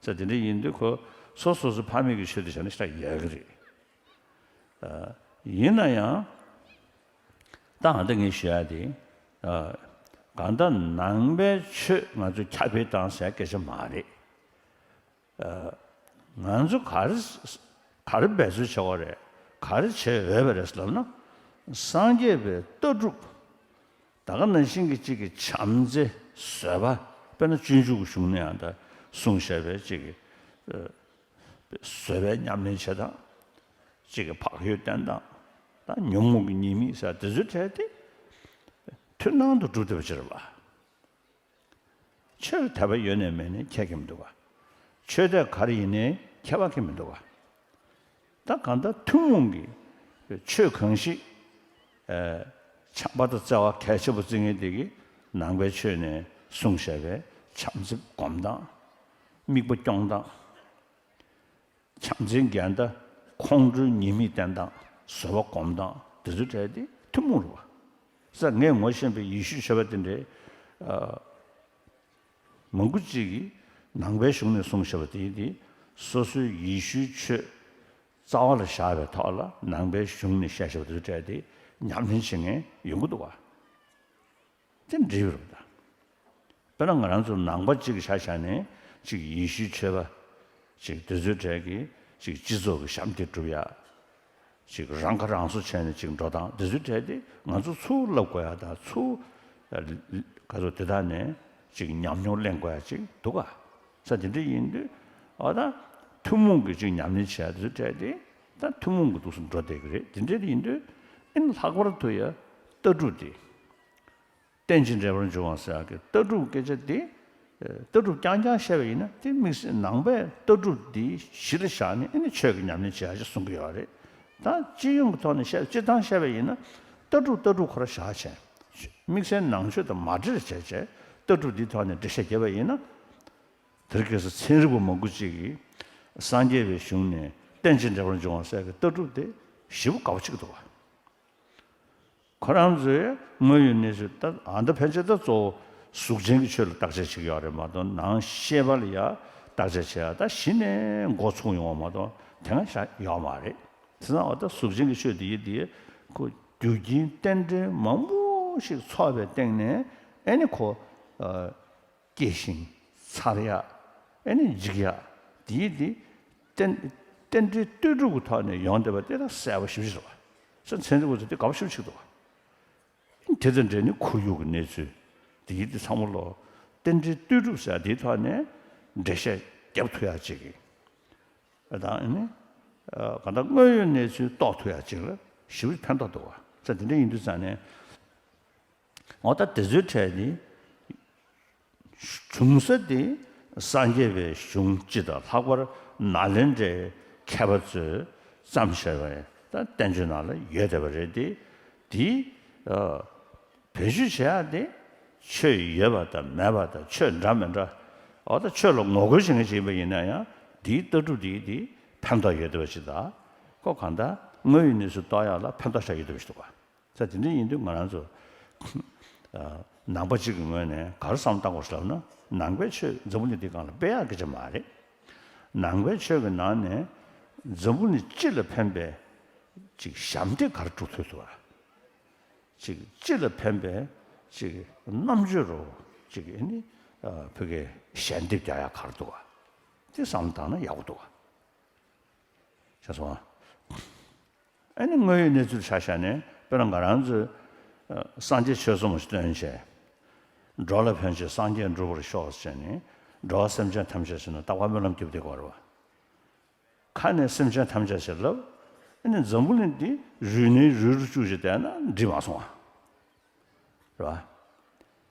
ས་དེ་འདྲ་ཡིན་དུས་ཁོ་སོ་སོ་སོ་ཕ་མེས་ཀྱི་ཆོས་དེ་བྱས་ན་ཞེ་དྲག་ཡག་གི་རེད། ཡིན་ན་ཡང་། ད་ཨ་ད་ངས་ཞུ་ཡ་དེ། གང་ལྟར་ནང་པའི་ཆོས་ང་ཚོས་ཁྱབ་སྤེལ་བཏང་ཟེར་སྐད་ཆ་མ་རེད། ང་ཚོ་ག་རེ་ག་རེ་འབད་རྩོལ་བྱེད་དགོས་རེད། ག་རེ་བྱེད་འོས་པ་རེད་ལབ་ན། སངས་རྒྱས་པའི་ལྟ་གྲུབ། ད་ག་ནང་བཞིན་གྱི་གཅིག་གི་བྱམས་བརྩེ་བཟོད་པ། དཔེར་ན་སྤྱོད་འཇུག་གི་གཞུང་ནས་ཡང་ད་གསུངས་བཞག་པའི་གཅིག་གི་བཟོད་པའི་ཉམས་ལེན་བྱེད་སྟངས། གཅིག་གི་བག་ཡོད་བསྟེན་སྟངས། ད་ཉོན་མོངས་ཀྱི་ཉེས་དམིགས་ཟེར་དེ་ཚོའི་གྲས་དེ་མཐུན་སྣང་དུ་གྲུབ་བསྡད་པ་ཅིག་རེད་པ། ཆོས་ལ་དད་པ་ཡོད་ནའི་མེད་ནའི་ཁྱད་ཀྱང་མི་འདུག་ག་ཆོས་དད་ག་རེ་ཡིན་ནའི་ཁྱད་པར་གྱི་མི་འདུག་ག་ད་གང་ལྟར་ཐུན་མོང་གི་ཆོས་གང་ཞིག་ཨ་ཆགས་པ་དང་བརྩེ་བ་གལ་ཆེན་པོ་བརྩི་མཁན་དེ་གིས་ནང་པའི་ཆོས་ནས་གསུངས་བཞག་པའི་བྱམས་བརྩེ་སྒོམ་སྟངས། དམིགས་པ་སྐྱོང་སྟངས། བྱམས་བརྩེའི་འགལ་ཟླ་ཁོང་ཁྲོའི་ཉེས་དམིགས་བསྟེན་སྟངས། བཟོད་པ་སྒོམ་སྟངས། དེ་ཚོའི་གྲས་དེ་ཐུན་མོང་རེད་པ། ས་ངས་ངོ་ཤེས་པའི་ཡེ་ཤུའི་ཆོས་པ་དེ་འདྲའི་ཨ་མང་པོ་ཅིག་གིས་ནང་པའི་གཞུང་ནས་གསུངས་བཞག་པ་དེ་དེ་སོ་སོའི་ཡེ་ཤུའི་ཆོས་རྩ་བ་ལ་བཞག་པའི་ཐོག་ལ་ནང་པའི་གཞུང་ནས་བཤད་བཞག་པ་དེ་ཚོའི་གྲས་དེ་ཉམས་ལེན་བྱེད་མཁན་ཡོང་གི་འདུག་པ། དེ་འགྲིག་རེད་པ། ད་དཔེར་ན་ང་རང་ཚོ་ནང་པ་གཅིག་གི་ཆ་བཞག་ནས་གཅིག་ཡེ་ཤུའི་ཆོས་པ་གཅིག་དེ་ཚོའི་གྲས་ཀྱིས་གཅིག་སྤྱི་ཚོགས་ཀྱི་ཞབས་འདེགས་སྒྲུབ་ཡ། ཅིག་རང་ཁ་རང་གསོ་བྱས་ནས་ཅིག་འགྲོ་སྟངས་དེ་ཚོའི་གྲས་དེ་ང་ཚོ་ཚུར་བསླབ་དགོས་ཡ་དང་ཚུར་ག་ཚོད་དེ་དག་ནས་ཅིག་ཉམས་མྱོང་ལེན་དགོས་ཡ་ཅིག་འདུག་ག་ས་དེ་འདྲ་ཡིན་དུས་ཨ་ད་ཐུན་མོང་གི་ཅིག་ཉམས་ལེན་བྱས་དེ་ཚོའི་གྲས་དེ་ད་ཐུན་མོང་གི་འདུག་སེ་འགྲོ་བསྡད་ཀྱི་རེད། དེ་འདྲ་དེ་ཡིན་དུས་ཨིན་ལྷག་པར་དུ་ཡ་ལྟ་གྲུབ་དེ། རྟེན་ཅིང་འབྲེལ་པར་འབྱུང་བ་ཟེར་ཡག་གི་ལྟ་གྲུབ་སྐད་ཆ་འདི། ལྟ་གྲུབ་རྐྱང་རྐྱང་བཤད་པ་ཡིན་ན་དེ་དམིགས་བསལ་ནང་པའི་ལྟ་གྲུབ་འདི་གཞི་ལ་བཞག་ནས་ཨ་ནི་ཆོས་ཀྱི་ཉམས་ལེན་བྱེད་ཡག་ཅིག་གསུང་གི་ཡོད་རེད། ད་སྤྱི་ཡོངས་ཀྱི་ཐོག་ནས་བཤད་སྤྱིར་བཏང་བཤད་པ་ཡིན་ན་ལྟ་གྲུབ་ལྟ་གྲུབ་ཁོ་ར་བཞག་བྱས། དམིགས་བསལ་ནང་ཆོས་དང་མ་འབྲེལ་བྱས་བྱས་ལྟ་གྲུབ་འདིའི་ཐོག་ནས་འགྲེལ་བཤད་བརྒྱབ་པ་ཡིན་ན། དེར་སྐྱེས་སུ་ཚན་རིག་པ་མང་པོ་ཅིག་གིས་སངས་རྒྱས་པའི་གཞུང་ནས་རྟེན་ཅིང་འབྲེལ་པར་འབྱུང་བ་ཟེར་གྱི་ལྟ་གྲུབ་དེ་ཞེ་པོ་དགའ་པོ་ཅིག་འདུག་བ། ཁོ་རང་ཚོས་དངོས་ཡོད་གནས་ཚུལ་ད་ཨ་མདའ་ཕལ་ཆེར་ད་གཙོ་བོ་གཟུགས་ཅན་གྱི་ཆོས་ལ་བརྟག་དཔྱད་བྱེད་ཀྱི་ཡོད་རེད་མ་གཏོགས་ནང་ཤེས་པ་ལ་ཡ་བརྟག་དཔྱད་བྱེད་ཡ་ད་གཞི་ནས་འགོ་ཚུགས་ཡོང་བ་མ་གཏོགས་དེ་སྔ་ཤ་ཡོད་མ་རེད། དེ་ཚང་བ་ད་གཟུགས་ཅན་གྱི་ཆོས་དེ་ཡི་དེ་ཁོ་རྒྱུ་རྐྱེན་རྟེན་འབྲེལ་མང་པོ་ཞིག་ཚོགས་པའི་སྟེང་ནས་ཨེ་ནི་ཁོ། སྐྱེ་ཞིང་འཚར་ཡག་ཨེ་ནི་འཇིག་ཡག་དེའི་དེ་རྟེན་རྟེན་འབྲེལ་ལྟོས་གྲུབ་ཀྱི་ཐོག་ནས་ཡོང་བསྡད་པ་དེ་ལ་གསལ་པོ་ཞེ་པོ་ཅིག་འདུག་བ། སོ་ཚན་རིག་པ་ཚོ་དེ་དགའ་པོ་ཞེ་པོ་ཅིག་འདུག་བ། དེ་དང་འབྲེལ་ནས་ཁོར་ཡུག་གི་གནས་ཚུལ་དེའི་དེ་ཚང་མ་ལོ་རྟེན་འབྲེལ་ལྟོས་གྲུབ་ཟེར་དེའི་ཐོག་ནས་འགྲེལ་བཤད་རྒྱབ་ཐུབ་ཡག་ཅིག་གི་ཨ་དང་ཨེ་ནི་གང་ལྟར་དངོས་ཡོད་གནས་ཚུལ་རྟོགས་ཐུབ་ཡག་ཅིག་ལ་ཞེ་པོ་ཕན་ཐོགས་འདུག་བ། ས་དེ་འདྲ་ཡིན་དུས་ཙང་ནས། འོ་ད་དེ་ཚོའི་གྲས་ནི། བྱུང་ས་དེ་སངས་རྒྱས་པའི་གཞུང་སྤྱི་དང་ལྷག་པར་ནཱ་ལེནྡྲའི་མཁས་པ་ཚོས་བརྩམས་བཞག་པའི་ད་བསྟན་བཅོས་ནང་ལ་ཡོད་བསྡད་པ་རེད་དེ། དེའི་བེད་སྤྱོད་བྱེད་ཡག་དེ་ཆོས་ཡོད་པ་དང་མེད་པ་དང་ཆོས་འདྲ་མི་འདྲ། འོ་ད་ཆོས་ལ་ངོ་རྒོལ་བྱེད་མཁན་ཅིག་ཡིན་པ་ཡིན་ན་ཡང་དེའི་ལྟ་གྲུབ་དེའི་དེ་ཕན་ཐོགས་ཡོད་བསྡད་པ་ཅིག་དང་། ཁོ་གང་ལྟར་དངོས་ཡོད་གནས་ཚུལ་རྟོགས་ཡག་ལ་ཕན་ཐོགས་ཆགས་ཡོད་བསྡད་པ་ཅིག་འདུག་ག་ས་དེ་འདྲ་ཡིན་དུས་ང་རང་ཚོ་ནང་པ་གཅིག་གི་ངོས་ནས་ག་རེ་བསམ་བློ་བཏང་དགོས་ཟེར་ལབ་ན། ནང་པའི་ཆོས་འཛམ་བུ་གླིང་འདིའི་སྒང་ལ་སྤེལ་ཡག་སྐད་ཆ་མ་རེད། ནང་པའི་ཆོས་ཀྱི་ནང་ནས་འཛམ་བུ་གླིང་སྤྱི་ལ་ཕན་པའི་ཅིག་ཞབས་འདེགས་ག་རེ་སྒྲུབ་ཐུབ་ཐུབ་བ། ཅིག་སྤྱི་ལ་ཕན་པའི་ཅིག་རྣམ་དཔྱོད་རོ་ཅིག་ཨ་ནི་བོད་སྐད་ཞལ་འདེབས་རྒྱག་ཡག་ག་རེ་འདུག་བ། དེ་བསམ་བློ་བཏང་ན་ཡག་པོ་འདུག་བ། ཤེས་སོང་ཨ། ཨ་ནི་དངོས་ཡོད་གནས་ཚུལ་ཆ་བཞག་ནས་དཔེར་ན་ང་རང་ཚོས་ཨ་སངས་རྒྱས་ཆོས་གསུམ་སྟོན་བྱས། འགྲོ་ལ་ཕན་ཕྱིར་སངས་རྒྱས་འགྲུབ་པར་ཤོག་ཟེར་ནས་འགྲོ་བ་སེམས་ཅན་ཐམས་ཅད་ཟེར་ན་རྟག་པར་སྨོན་ལམ་རྒྱབ་བསྡད་ཀྱི་ཡོད་རེད་བ། ཁ་ནས་སེམས་ཅན་ཐམས་ཅད་ཟེར་ལབ། ཨ་ནི་འཛམ་བུ་གླིང་འདི་རུལ་ནས་རུལ་རུ་བཅུག་བྱས་བསྡད་ན་འགྲིག་མ་སོང་བ། རེད་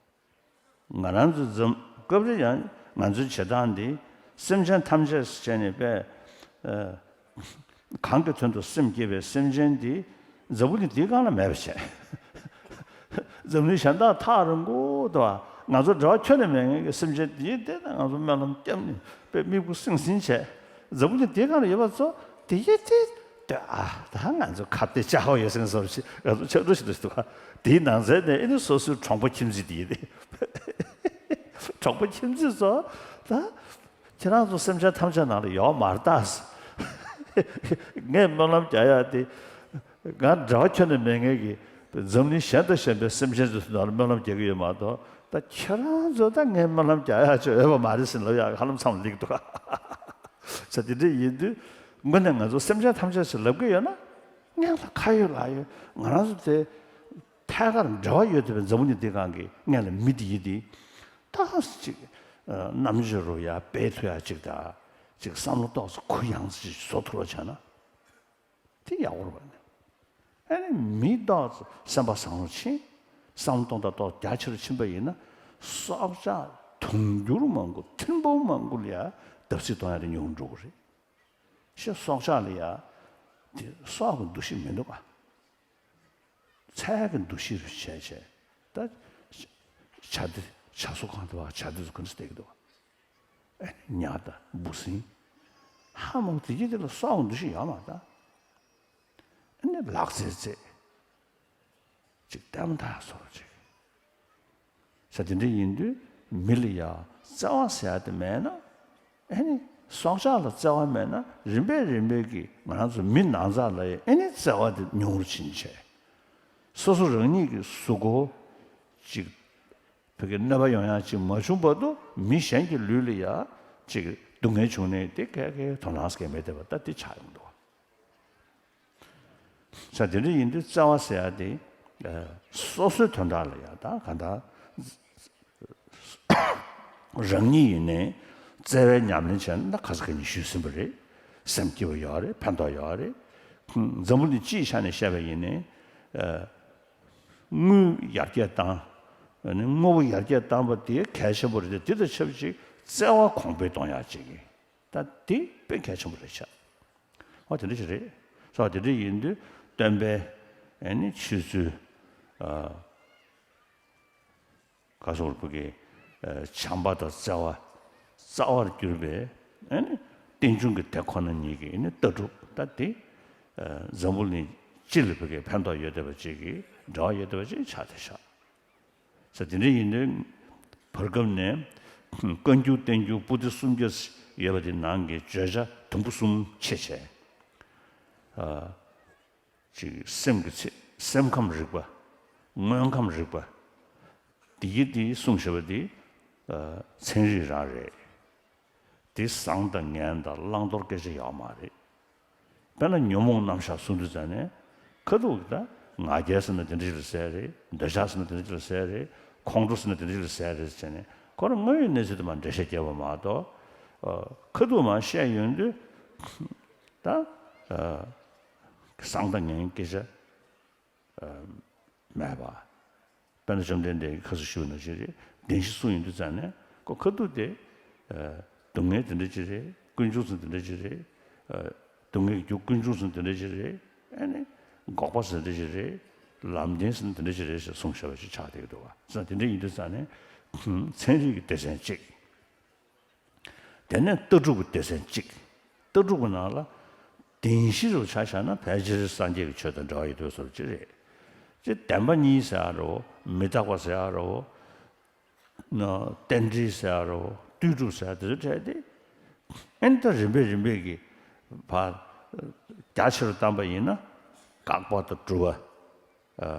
བ། ང་རང་ཚོ་འཛམ་སྐབས་རེ་ཡང་ང་ཚོའི་བྱེད་སྟངས་འདི་སེམས་ཅན་ཐམས་ཅད་བྱས་ནས་པས། ཨ་གང་གི་དོན་དུ་སེམས་བསྐྱེད་པའི་སེམས་ཅན་འདི་འཛམ་བུ་གླིང་འདིའི་སྒང་ལ་མེད་པ་བྱས། འཛམ་གླིང་གཞན་དག་ཐག་རིང་པོ་དུ་བ་ང་ཚོ་འབྲེལ་བ་ཁྱོན་ནས་མེད་མཁན་གྱི་སེམས་ཅན་འདིའི་སྟེང་ན་ང་ཚོ་སྨོན་ལམ་བརྒྱབ་ནས་པས་དམིགས་བུ་སིང་སིང་བྱས། འཛམ་བུ་གླིང་འདིའི་སྒང་ལ་ཡོད་པ་ཚོ་དེ་ཡེ་དེ་ལྟོས་ཨ། ད་ང་ཚོ་ཁ་གཏད་བཅག་པ་ཡོད་སེང་སོར་ཞིག་ང་ཚོ་ཆབ་འགྲོ་ཞིག་ཏུ་ཞིག་འདུག་ག་དེའི་ནང་ཚན་ནས་ཨེ་ནི་སོ་སོའི་གྲོང་པ་ཁྱིམ་མཚེས་དེ་ཡིན་ཏེ། གྲོང་པ་ཁྱིམ་མཚེས་ཚོ་ད་ཁྱེད་རང་ཚོ་སེམས་ཅན་ཐམས་ཅད་ནང་ལ་ཡོད་མ་རེད་ད། ངས་སྨོན་ལམ་རྒྱག་ཡག་དེ་ང་འབྲེལ་བ་ཁྱོན་ནས་མེད་མཁན་གྱི་འཛམ་གླིང་གཞན་དང་གཞན་པའི་སེམས་ཅན་ཚོའི་ནང་ལ་སྨོན་ལམ་རྒྱག་གི་ཡོད་མ་གཏོགས་ད་ཁྱེད་རང་ཚོ་ད་ངས་སྨོན་ལམ་རྒྱག་ཡག་ཅིག་ཡོད་པ་མ་རེད་ཟེར་ལབ་ཡག་ཧ་ལམ་མཚམས་ལེགས་འདུག་ག་ས་དེ་འདྲ་ཡིན་དུས་དངོས་གནས་ང་ཚོ་སེམས་ཅན་ཐམས་ཅད་ཞེས་ལབ་ཀྱི་ཡོད་ན་སྔོན་ལ་ཁ་ཡོད་ལག་ཡོད་ང་རང་ཚོ་དེ་ཐད་ཀར་འབྲེལ་བ་ཡོད་བསྡད་པའི་འཛམ་བུ་གླིང་འདིའི་སྒང་གི་སྔོན་ལ་མི་དེ་ཡིན་དེ་ད་ཅིག་རྣམ་དཔྱོད་རུ་ཡ་སྤེལ་ཐུབ་ཡ་ཅིག་དང་ཅིག་བསམ་བློ་ཏོག་ཙམ་གུ་ཡངས་ཅིག་བཟོ་ཐུབ་པ་བྱས་ན་དེ་ཡག་པོ་རེད་པ། ཨ་ནི་མི་ཏོག་ཙམ་སེམས་པ་བཟང་རུ་ཕྱིན། བསམ་བློ་གཏོང་སྟངས་ཏོག་རྒྱ་ཆེ་རུ་ཕྱིན་པ་ཡིན་ན་སྲོག་ཆགས་དུང་འགྱུར་མང་པོ་ཐེར་འབུམ་མང་པོ་ལ་ཡ་བརྡབ་གསིག་གཏོང་ཡ་དེ་ཉུང་རུ་འགྲོ་གི་རེད། ཤི་སྲོག་ཆགས་ལ་ཡ་དེ་སྲོག་གི་འདུ་ཤེས་མི་འདུག་ག་ཚལ་གྱི་འདུ་ཤེས་རུ་བྱས་བྱས་ད་བྱ་དེ་བྱ་གསོ་ཁང་དུ་བ་བྱ་དེ་ཚོ་ཀུན་སྤྲད་ཀྱི་འདུག་ཨེ་ཉ་དང་འབུ་སྲིན་ཧ་མ་གོ་དེ་གྱད་དེ་ལ་སྲོག་གི་འདུ་ཤེས་ཡོད་མ་རེད་ད། ཨེ་ནི་ལག་རྩེད་རྩེད། ཅིག་ལྟད་མོ་ལྟ་སོགས་ཅིག་ས་དེ་འདྲ་ཡིན་དུས་མི་ལ་ཡ་བརྩེ་བ་ཟེར་ཡ་དེ་མེད་ན། ཨེ་ནི་སྲོག་ཆགས་ལ་བརྩེ་བ་མེད་ན་རིམ་པས་རིམ་པས་ཀྱིས་ང་རང་ཚོ་མི་ནང་ཚགས་ལ་ཡ་ཨེ་ནི་བརྩེ་བ་དེ་ཉུང་རུ་ཕྱིན་བྱས། སོ་སོ་རང་ཉིད་ཀྱི་གཟུགས་པོ་ཅིག་བོད་ཀྱི་གནོད་པ་ཡོང་ཡ་ཅིག་མ་བྱུང་བར་དུ་མི་གཞན་གྱི་ལུས་ལ་ཡ་ཅིག་སྡུག་བསྔལ་བྱུང་ནས་དེ་ག་གའི་དོ་སྣང་སྐྱེ་མེད་བསྡད་པ་ད་དེ་ཆགས་ཡོང་འདུག་ས་དེ་འདྲ་ཡིན་དུས་བརྩེ་བ་ཟེར་ཡ་དེ་ཨ་སོ་སོའི་དོན་དག་ལ་ཡ་ད་ག་ད་རང་ཉིད་ཡིན་ནའི་བརྩེ་བའི་ཉམས་ལེན་བྱས་ན་ད་ག་ས་ག་ནས་ཞུས་ཟིན་པ་རེད། སེམས་སྐྱིད་པོ་ཡོད་རེད། ཕན་ཐོགས་ཡོད་རེད། འཛམ་བུ་གླིང་སྤྱིའི་ཆ་ནས་བཤད་པ་ཡིན་ནའི་ཨ་དངུལ་ཡར་རྒྱས་བཏང་། ཨ་ནི་དངོས་པོ་ཡར་རྒྱས་བཏང་པ་དེ་གལ་ཆེན་པོ་རེད་དེ། དེ་དང་ཆབས་ཅིག་བརྩེ་བ་གོང་འཕེལ་གཏོང་ཡག་ཅིག་ཡིན། ད་དེ་དཔེ་གལ་ཆེན་པོ་རེད་ཤག་ཨོ་དེ་འདྲ་ཞིག་རེད། སོ་དེ་འདྲ་ཡིན་དུས་སྟོན་པའི་ཨ་ནི་ཆོས་ཚུལ་ཨ་ག་སོགས་བུ་གའི་ཨ་བྱམས་པ་དང་བརྩེ་བ་རྩ་བར་གྱུར་པའི་ཨ་ནི་རྟེན་འབྱུང་གི་དེ་ཁོ་ན་ཉིད་ཀྱི་ཨ་ནི་ལྟ་གྲུབ་ད་དེ་ཨ་འཛམ་བུ་གླིང་སྤྱི་ལ་བུ་གའི་ཕན་ཐོགས་ཡོད་བསྡད་པ་ཅིག་གི་འབྲེལ་བ་ཡོད་བསྡད་པ་ཅིག་ཆགས་བསྡད་ཤག་ས་དེ་འདྲ་ཡིན་དུས་བར་སྐབས་ནས་བཀའ་འགྱུར་བསྟན་འགྱུར་པོ་ཏི་སུམ་བརྒྱ་ཡོད་པ་དེ་ནང་གི་བརྗོད་བྱ་དུམ་བུ་གསུམ་ཕྱེ་བྱས། ཨ་ཅིག་སེམས་ཀྱི་ཚེ་སེམས་ཁམས་རིག་པ། དངོས་ཁམས་རིག་པ། དེ་གི་དེ་གསུངས་བཞག་པ་དེ་ཨ་ཚན་རིག་རང་རེད། དེ་བཟང་དང་ངན་དང་བླང་དོར་སྐད་ཆ་ཡོད་མ་རེད། དཔེར་ན་ཉོན་མོངས་རྣམ་གཞག་གསུང་དུས་ཙང་ནས་ཁ་ཐུག་གི་ད་ང་རྒྱལ་ཟེར་ན་དེ་འདྲ་ཞིག་ལ་ཟེར་རེད། འདོད་ཆགས་ཟེར་ན་དེ་འདྲ་ཞིག་ལ་ཟེར་རེད། ཁོང་ཁྲོ་ཟེར་ན་དེ་འདྲ་ཞིག་ལ་ཟེར་རེད་ཟེར་ནས་ཁོ་རང་དངོས་ཡོད་གནས་ཚུལ་དུ་མ་འགྲེལ་བཤད་བརྒྱབ་པ་མ་གཏོགས་ཨ་ཁ་ཐུག་མ་བཤད་ཡོང་དུས་ད་ཨ་བཟང་དང་ངན་སྐད་ཆ་མེད་པ། དཔེར་ན་བཅོམ་ལྡན་འདས་ཀྱིས་ཁ་སང་ཞུས་པ་ནང་བཞིན་རེད། བདེན་བཞི་གསུངས་ཡོང་དུས་ཙང་ནས་ཁོ་ཁ་ཐུག་དེ་ཨ་སྡུག་བསྔལ་དེ་འདྲ་ཅིག་རེད། ཀུན་འབྱུང་ཟེར་ན་དེ་འདྲ་ཅིག་རེད། ཨ་སྡུག་བསྔལ་གྱི་རྒྱུ་ཀུན་འབྱུང་ཟེར་ན་དེ་འདྲ་ཅིག་རེད། ཨ་ནི་འགོག་པ་ཟེར་ན་དེ་འདྲ་ཅིག་རེད། ལམ་བདེན་ཟེར་ན་དེ་འདྲ་ཅིག་རེད་ཟེར་གསུངས་བཞག་པ་ཞིག་ཆགས་བསྡད་ཀྱི་འདུག་བ། ཙང་དེ་འདྲ་ཡིན་དུས་ཙང་ནས་ཚན་རིག་གི་སྡེ་ཚན་གཅིག་དེ་ནས་ལྟ་གྲུབ་ཀྱི་སྡེ་ཚན་གཅིག་ལྟ་གྲུབ་ཀྱི་ནང་ལ་བདེན་བཞི་རུ་ཆ་བཞག་ན་ཕལ་ཆེར་སངས་རྒྱས་ཀྱི་ཆོས་དང་འབྲེལ་བ་ཡོད་དུས་བཟོ་ཅི་རེད། ཅེས་བདེན་པ་གཉིས་ཟེར་ཡ་རོ། མི་རྟག་པ་ཟེར་ཡ་རོ། ནོ། རྟེན་འབྲེལ་ཟེར་ཡ་རོ། ལྟོས་གྲུབ་ཟེར་ཡ་དེ་ཚོ་འཕྲད་དེ། ཨེ་ནི་ད་རིམ་པས་རིམ་པས་ཀྱི་བར་རྒྱ་ཆེ་རུ་བཏང་པ་ཡིན་ན་བཀག་པ་དང་གྲུབ་པ།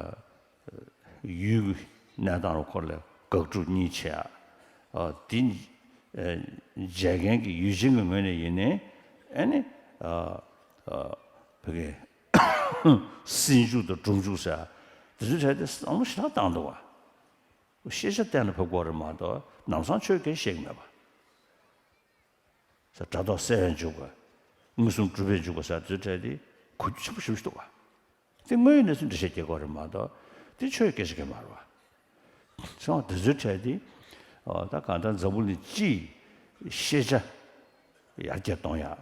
ཡུལ་གྱི་གནས་སྟངས་རུ་འཁོར་ལས་དགག་སྒྲུབ་གཉིས་བྱས། ཨ་དེ་བྱེད་མཁན་གྱི་ཡུལ་ཅན་གྱི་ངོས་ནས་ཡིན་ནའི་ཨ་ནི་ཨ་ཨ་བོད་ཀྱི་སྲིད་འཇུག་དང་སྒྲུབ་འཇུག་ཟེར་དེ་ཚོའི་གྲས་དེ་བསམ་བློ་ཞེ་དྲག་བཏང་འདུག་བ། ཤེས་བྱ་གཏན་ལ་ཕབ་དགོས་རེད་མ་གཏོགས་ལམ་སང་ཆོས་སྐད་བཤད་ཀྱི་མེད་པ། ས་སྒྲ་རྟོག་གསལ་བས་འཇུག་པ། མངོན་སུམ་གྲུབ་པས་འཇུག་པ་ཟེར་དེ་ཚོའི་གྲས་དེ་གོ་རྒྱུ་ཆེན་པོ་ཞེ་པོ་ཞིག་འདུག་བ། དེ་དངོས་ཡོད་གནས་ཚུལ་འགྲེལ་བཤད་རྒྱག་དགོས་རེད་མ་གཏོགས་དེ་ཆོས་སྐད་ཆ་གང་མ་རེད་བ། སོང་དེ་ཚོའི་གྲས་དེ་ཨོ་ད་གང་ལྟར་འཛམ་བུ་གླིང་སྤྱིའི་ཤེས་བྱ་ཡར་རྒྱས་གཏོང་ཡག་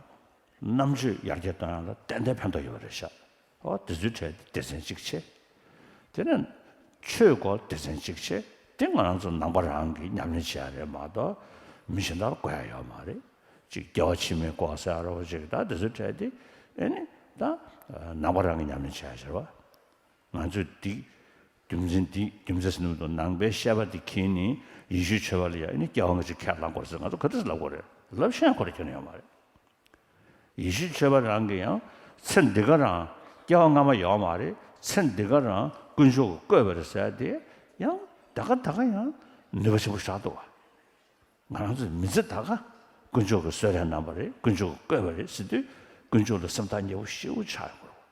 རྣམ་དཔྱོད་ཡར་རྒྱས་གཏོང་ཡག་ལ་ཏན་ཏན་ཕན་ཐོགས་ཡོད་པ་རེད་ཤག་ཨོ་དེ་ཚོའི་གྲས་དེ་སྡེ་ཚན་གཅིག་བྱས། དེ་ནས་ཆོས་སྐོར་སྡེ་ཚན་གཅིག་བྱས། དེ་ང་རང་ཚོ་ནང་པ་རང་གིས་ཉམས་ལེན་བྱེད་ཡག་རེད་མ་གཏོགས་མི་གཞན་དག་ལ་དགོས་ཡག་ཡོད་མ་རེད། ཅིག་རྒྱལ་བ་ཕྱི་མའི་སྐོར་ཟེར་ཡག་རེད་བ། ཅིག་ད་དེ་ཚོའི་གྲས་དེ་ཨེ་ནི་ད་ནང་པ་རང་གིས་ཉམས་ལེན་བྱེད་ཡག་ཟེར་བ། ང་ཚོས་འདི་རྒྱུ་མཚན་འདི་རྒྱུ་མཚན་ཟེར་ནས་མི་འདུག་ནང་པའི་བཤད་པ་འདི་ཁྱེར་ནས་ཡེ་ཤུའི་ཆོས་པ་ལ་ཡ་ཨེ་ནི་སྐྱེ་བ་སྔ་ཕྱི་ཁས་བླངས་དགོས་རེད་ཟེར་ང་ཚོ་ག་འདྲ་ལབ་དགོས་རེད། ལབ་ཤེས་ཡག་ཁོ་རང་ཁྱོན་ནས་ཡོད་མ་རེད། ཡེ་ཤུའི་ཆོས་པ་རང་གིས་ཡང་ཚེ་འདི་ག་རང་སྐྱེ་བ་སྔ་མ་ཡོད་མ་རེད། ཚེ་འདི་ག་རང་དཀོན་མཆོག་གིས་བཀོད་པ་རེད་ཟེར་དེ་ཡང་ད་ག་ད་ག་ཡང་ནུས་པ་ཆེན་པོ་བཞག་འདུག་བ། ང་རང་ཚོའི་མི་ཚེ་ད་ག་དཀོན་མཆོག་གིས་གསོལ་རས་གནང་པ་རེད། དཀོན་མཆོག་གིས་བཀོད་པ་རེད་ཟེར་དུས་དཀོན་མཆོག་ལ་སེམས་ཐག་ཉེ་པོ་ཞེ་པོ་ཆགས་ཡོང་གི་རེད།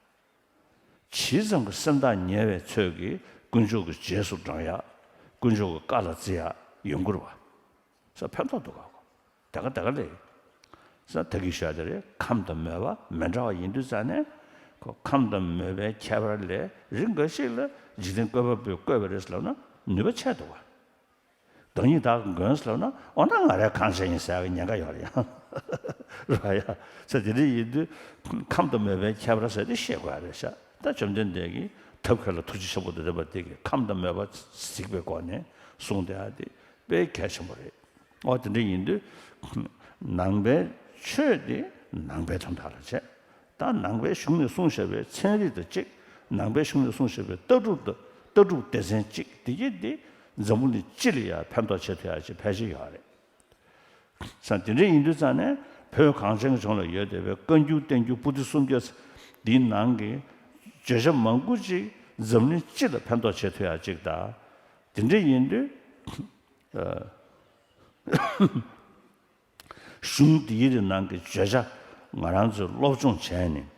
ཇི་ཙམ་གྱི་སེམས་ཐག་ཉེ་བའི་ཚོད་ཀྱིས་དཀོན་མཆོག་གི་རྗེས་སུ་འབྲང་ཡག་དཀོན་མཆོག་གི་བཀའ་ལ་བརྩི་ཡག་ཡོང་གི་རེད་བ། ས་ཕན་ཐོགས་འདུག་ག་ད་ག་ད་ག་ལས། ས་ད་གིན་ཞུ་ཡག་དེ་རེད། ཁམས་དང་མོས་པ་མི་འདྲ་བ་ཡིན་དུས་ཙང་ནས་ཁོ་ཁམས་དང་མོས་པའི་ཁྱད་པར་ལས་རིགས་འགའ་ཞིག་ལ་འཇིག་རྟེན་བཀོད་པ་པོས་བཀོད་པ་རེད་ཟེར་ལབ་ན་ནུས་པ་ཆེ་འདུག་བ། བདག་ཉིད་བདག་གི་མགོན་ཟེར་ལབ་ན་འོ་ན་ང་རའི་ཁང་ཆེན་ཡིན་ཟེར་བའི་ཉེན་ཁ་ཡོད་རེད་ཡང་། རེད་བ་ཡ། ས་དེ་འདྲ་ཡིན་དུས་ཁམས་དང་མོས་པའི་ཁྱད་པར་ཟེར་དེ་ཤེས་དགོས་ཡག་རེད་ཤག་ད་བཅོམ་ལྡན་འདས་ཀྱིས་ཐབས་མཁས་ལ་ཐུགས་རྗེ་ཆེན་པོ་དང་ལྡན་པ་དེ་གིས་ཁམས་དང་མོས་པ་གཟིགས་པའི་སྒོ་ནས་གསུངས་བསྡད་ཡག་དེ་དཔེ་གལ་ཆེན་པོ་རེད། འོ་དེ་འདྲ་ཡིན་དུས་ནང་པའི་ཆོས་དེ་ནང་པའི་དོན་དག་ལ་བྱས། ད་ནང་པའི་གཞུང་ནས་གསུངས་བཞག་པའི་ཚན་རིག་དང་གཅིག་ནང་པའི་གཞུང་ནས་གསུངས་བཞག་པའི་ལྟ་གྲུབ་དང་ལྟ་གྲུབ་སྡེ་ཚན་གཅིག་དེ་གྱིས་དེ་འཛམ་བུ་གླིང་སྤྱི་ལ་ཡང་ཕན་ཐོགས་བྱེད་ཐུབ་ཡག་ཅིག་ཕལ་ཆེར་ཡོད་རེད། ས་དེ་འདྲ་ཡིན་དུས་ཙང་ནས་བོད་གངས་ཅན་གྱི་ལྗོངས་ལ་ཡོད་བསྡད་པའི་བཀའ་འགྱུར་བསྟན་འགྱུར་པོ་ཏི་སུམ་བརྒྱ་འདིའི་ནང་གི་བརྗོད་བྱ་མང་པོ་ཅིག་འཛམ་གླིང་སྤྱི་ལ་ཕན་ཐོགས་བྱེད་ཐུབ་ཡག་ཅིག་དང་། དེ་འདྲ་ཡིན་དུས། གཞུང་འདིའི་རིགས་ནང་གི་བརྗོད་བྱ་ང་རང་ཚོས་སློབ་སྦྱོང་བྱས་ནས་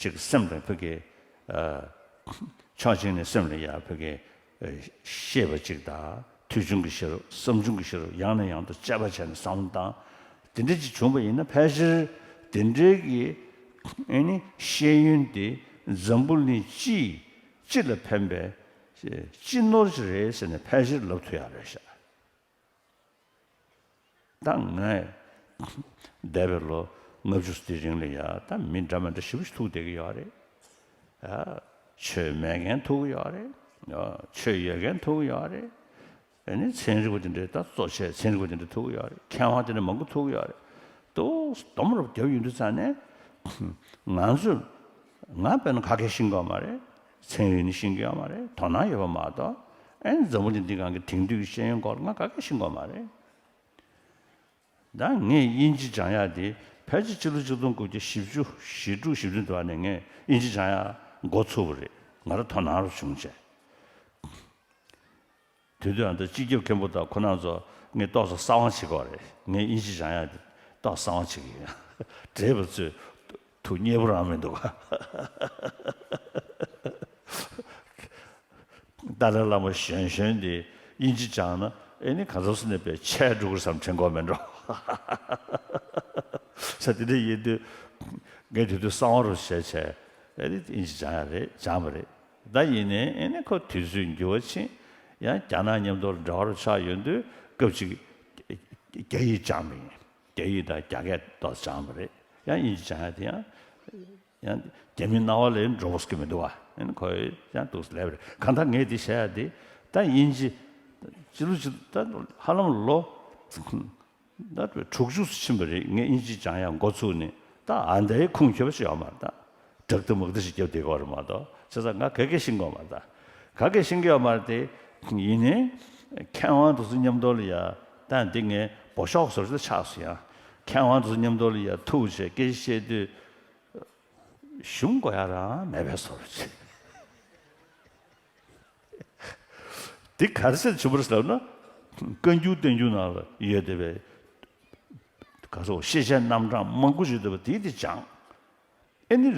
ཅིག་སེམས་དང་ཕ་གི་ ཕྱོགས་གཅིག་ནས་སེམས་ལ་ཡ་ཕ་གི་ཤེས་པ་གཅིག་དང་ཐོས་བྱུང་གི་ཤེས་རབ་བསམ་བྱུང་གི་ཤེས་རབ་ཡང་ནས་ཡང་དུ་དཔྱད་པ་བྱས་ནས་བསམ་བློ་བཏང་། དེ་འདྲ་ཅིག་བྱུང་བ་ཡིན་ན་ཕལ་ཆེར་དེ་འདྲའི་གི་ཨེ་ནི་ཤེས་ཡོན་དེ་འཛམ་བུ་གླིང་སྤྱི་སྤྱི་ལ་ཕན་པའི་སྤྱི་ནོར་ཅིག་རེད་ཟེར་ནས་ཕལ་ཆེར་ལབ་ཐུབ་ཡག་རེད་ཤག་ད་ངས་འདས་པའི་ལོ་ལྔ་བཅུ་ཙམ་དེའི་རིང་ལ་ཡ་ད་མི་འདྲ་མི་འདྲ་ཞེ་པོ་ཞིག་ཐུག་བསྡད་ཀྱི་ཡོད་རེད། ཡ། ཆོས་མེད་མཁན་ཐུག་གི་ཡོད་རེད། ཡ། ཆོས་ཡོད་མཁན་ཐུག་གི་ཡོད་རེད། ཨ་ནི་ཚན་རིག་པ་དེ་འདྲའི་ད་གཙོ་ཆེ་ཚན་རིག་པ་དེ་འདྲ་ཐུག་གི་ཡོད་རེད། མཁས་དབང་དེ་འདྲ་མང་པོ་ཐུག་གི་ཡོད་རེད། ཏོག་སྡོམ་རུབ་རྒྱབ་ཡོང་དུས་ཙང་ནས་ང་ཚོས་ང་དཔེར་ན་ག་གེ་ཤེས་ཀྱི་ཡོད་མ་རེད། ཚན་རིག་ནི་ཤེས་ཀྱི་ཡོད་མ་རེད། དོ་སྣང་ཡོད་པ་མ་གཏོགས། ཨ་ནི་འཛམ་བུ་གླིང་འདི་སྒང་གི་དེང་དུས་ཀྱི་ཤེས་ཡོན་སྐོར་ལ་ང་ག་གེ་ཤེས་ཀྱི་ཡོད་མ་རེད། ད་ངས་དབྱིན་ཇི་སྦྱང་ཡག་དེ་ཕལ་ཆེར་ཕྱི་ལོ་ཆིག་སྟོང་དགུ་བརྒྱ་བཞི་བཅུ་ཞེ་དྲུག་བཞི་བདུན་དུ་བ་ནས་ངས་དབྱིན་ཇི་སྦྱང་ཡག་འགོ་ཚུགས་པ་རེད། ང་རང་དོ་སྣང་རུ་བྱུང་བྱས། དེ་དུས་ཨ་ད་སྤྱི་ཁྱབ་མཁན་པོ་དང་ཁོ་རང་ཚོ་ངས་ཏོག་ཙམ་གསང་བ་བྱེད་ཀྱི་ཡོད་རེད། ངས་དབྱིན་ཇི་སྦྱང་ཡག་དེ་ཏོག་ཙམ་གསང་བ་བྱེད་ཀྱི་ཡིན། བགྲེས་པ་ཚོས་ཐུགས་མཉེས་པོ་རང་མི་འདུག་ག་ཏཱ་ལའི་བླ་མ་གཞོན་གཞོན་དེ་དབྱིན་ཇི་སྦྱངས་ན་ཨེ་ནི་ག་ཚོད་སོང་ནས་པའི་ཆད་འགྲོ་གི་རེད་བསམ་དྲན་གྱི་ཡོད་མེད་འགྲོ། ས་དེ་འདྲ་ཡིན་དུས་ངས་དེ་དུས་གསང་བ་རུ་བྱས་བྱས་ཨེ་ནི་དབྱིན་ཇི་སྦྱང་ཡག་རེད། སྦྱངས་པ་རེད། ད་ཡིན་ནའི་ཨེ་ནི་ཁོ་དུས་ཚོད་འགྱུར་བ་ཕྱིན། ཡང་རྒྱ་ནག་མཉམ་དུ་འབྲེལ་བ་རུ་ཆགས་ཡོང་དུས་སྐབས་གཅིག་རྒྱ་ཡིག་སྦྱངས་པ་ཡིན། རྒྱ་ཡིག་དང་རྒྱ་སྐད་ཏོག་ཙམ་སྦྱངས་པ་རེད། ཡང་དབྱིན་ཇི་སྦྱང་ཡག་དེ་ཡང་ཡང་རྒྱ་མིའི་རྣ་བ་ལ་འགྲོ་བོ་ཟེར་གྱི་མི་འདུག་བ། ཨེ་ནི་ཁོས་ཡང་འདུག་ལབ་པ་རེད། གང་ལྟར་ངས་འདི་བཤད་ཡག་འདི་ད་དབྱིན་ཇི་ཕྱི་ལོ་ཕྱི་ད་ཧ་ལམ་ལོ་ད་དྲུག་ཅུ་ཕྱིན་པ་རེད། ངས་དབྱིན་ཇི་སྦྱང་ཡག་འགོ་ཚུགས་ནས་ད་ཨ་འདའི་ཁུངས་འཁྱོལ་བ་ཞིག་ཡོད་མ་རེད། ད་དྲག་ཏུ་མག་ཏུ་ཞིག་རྒྱབ་བསྡད་ཀྱི་ཡོད་རེད་མ་གཏོགས། བྱས་ཙང་ང་ག་གེ་ཤེས་ཀྱི་ཡོད་མ་རེད། ད་ག་གེ་ཤེས་ཀྱི་ཡོད་མ་རེད་དེ། ཡིན་ནའི་མཁས་དབང་དེ་ཚོ་མཉམ་དུ་ལ་ཡ་ད་འདི་ངས་འབོ་ཤོག་བཟོ་རྒྱུ་ཆགས་སོང་ཡ། མཁས་དབང་དེ་ཚོ་མཉམ་དུ་ལ་ཡ་ཐུག་བྱས་སྐད་ཆ་བཤད་དུས། ཞུམ་དགོས་ཡག་རང་མེད་པའི་བཟོ་འདྲ་ཅིག་འདི་ག་རེ་ཟེར་བྱུང་བ་རེད་ཟེར་ན། བཀའ་འགྱུར་བསྟན་འགྱུར་ནང་ལ་ཡོད་བསྡད་པའི་ག་ཚོད་ཤེས་བྱའི་རྣམ་གྲངས་མང་པོ་ཞིག་ཡོད་བསྡད་པ་དེ་དེ་སྦྱངས། ཨེ་ནི་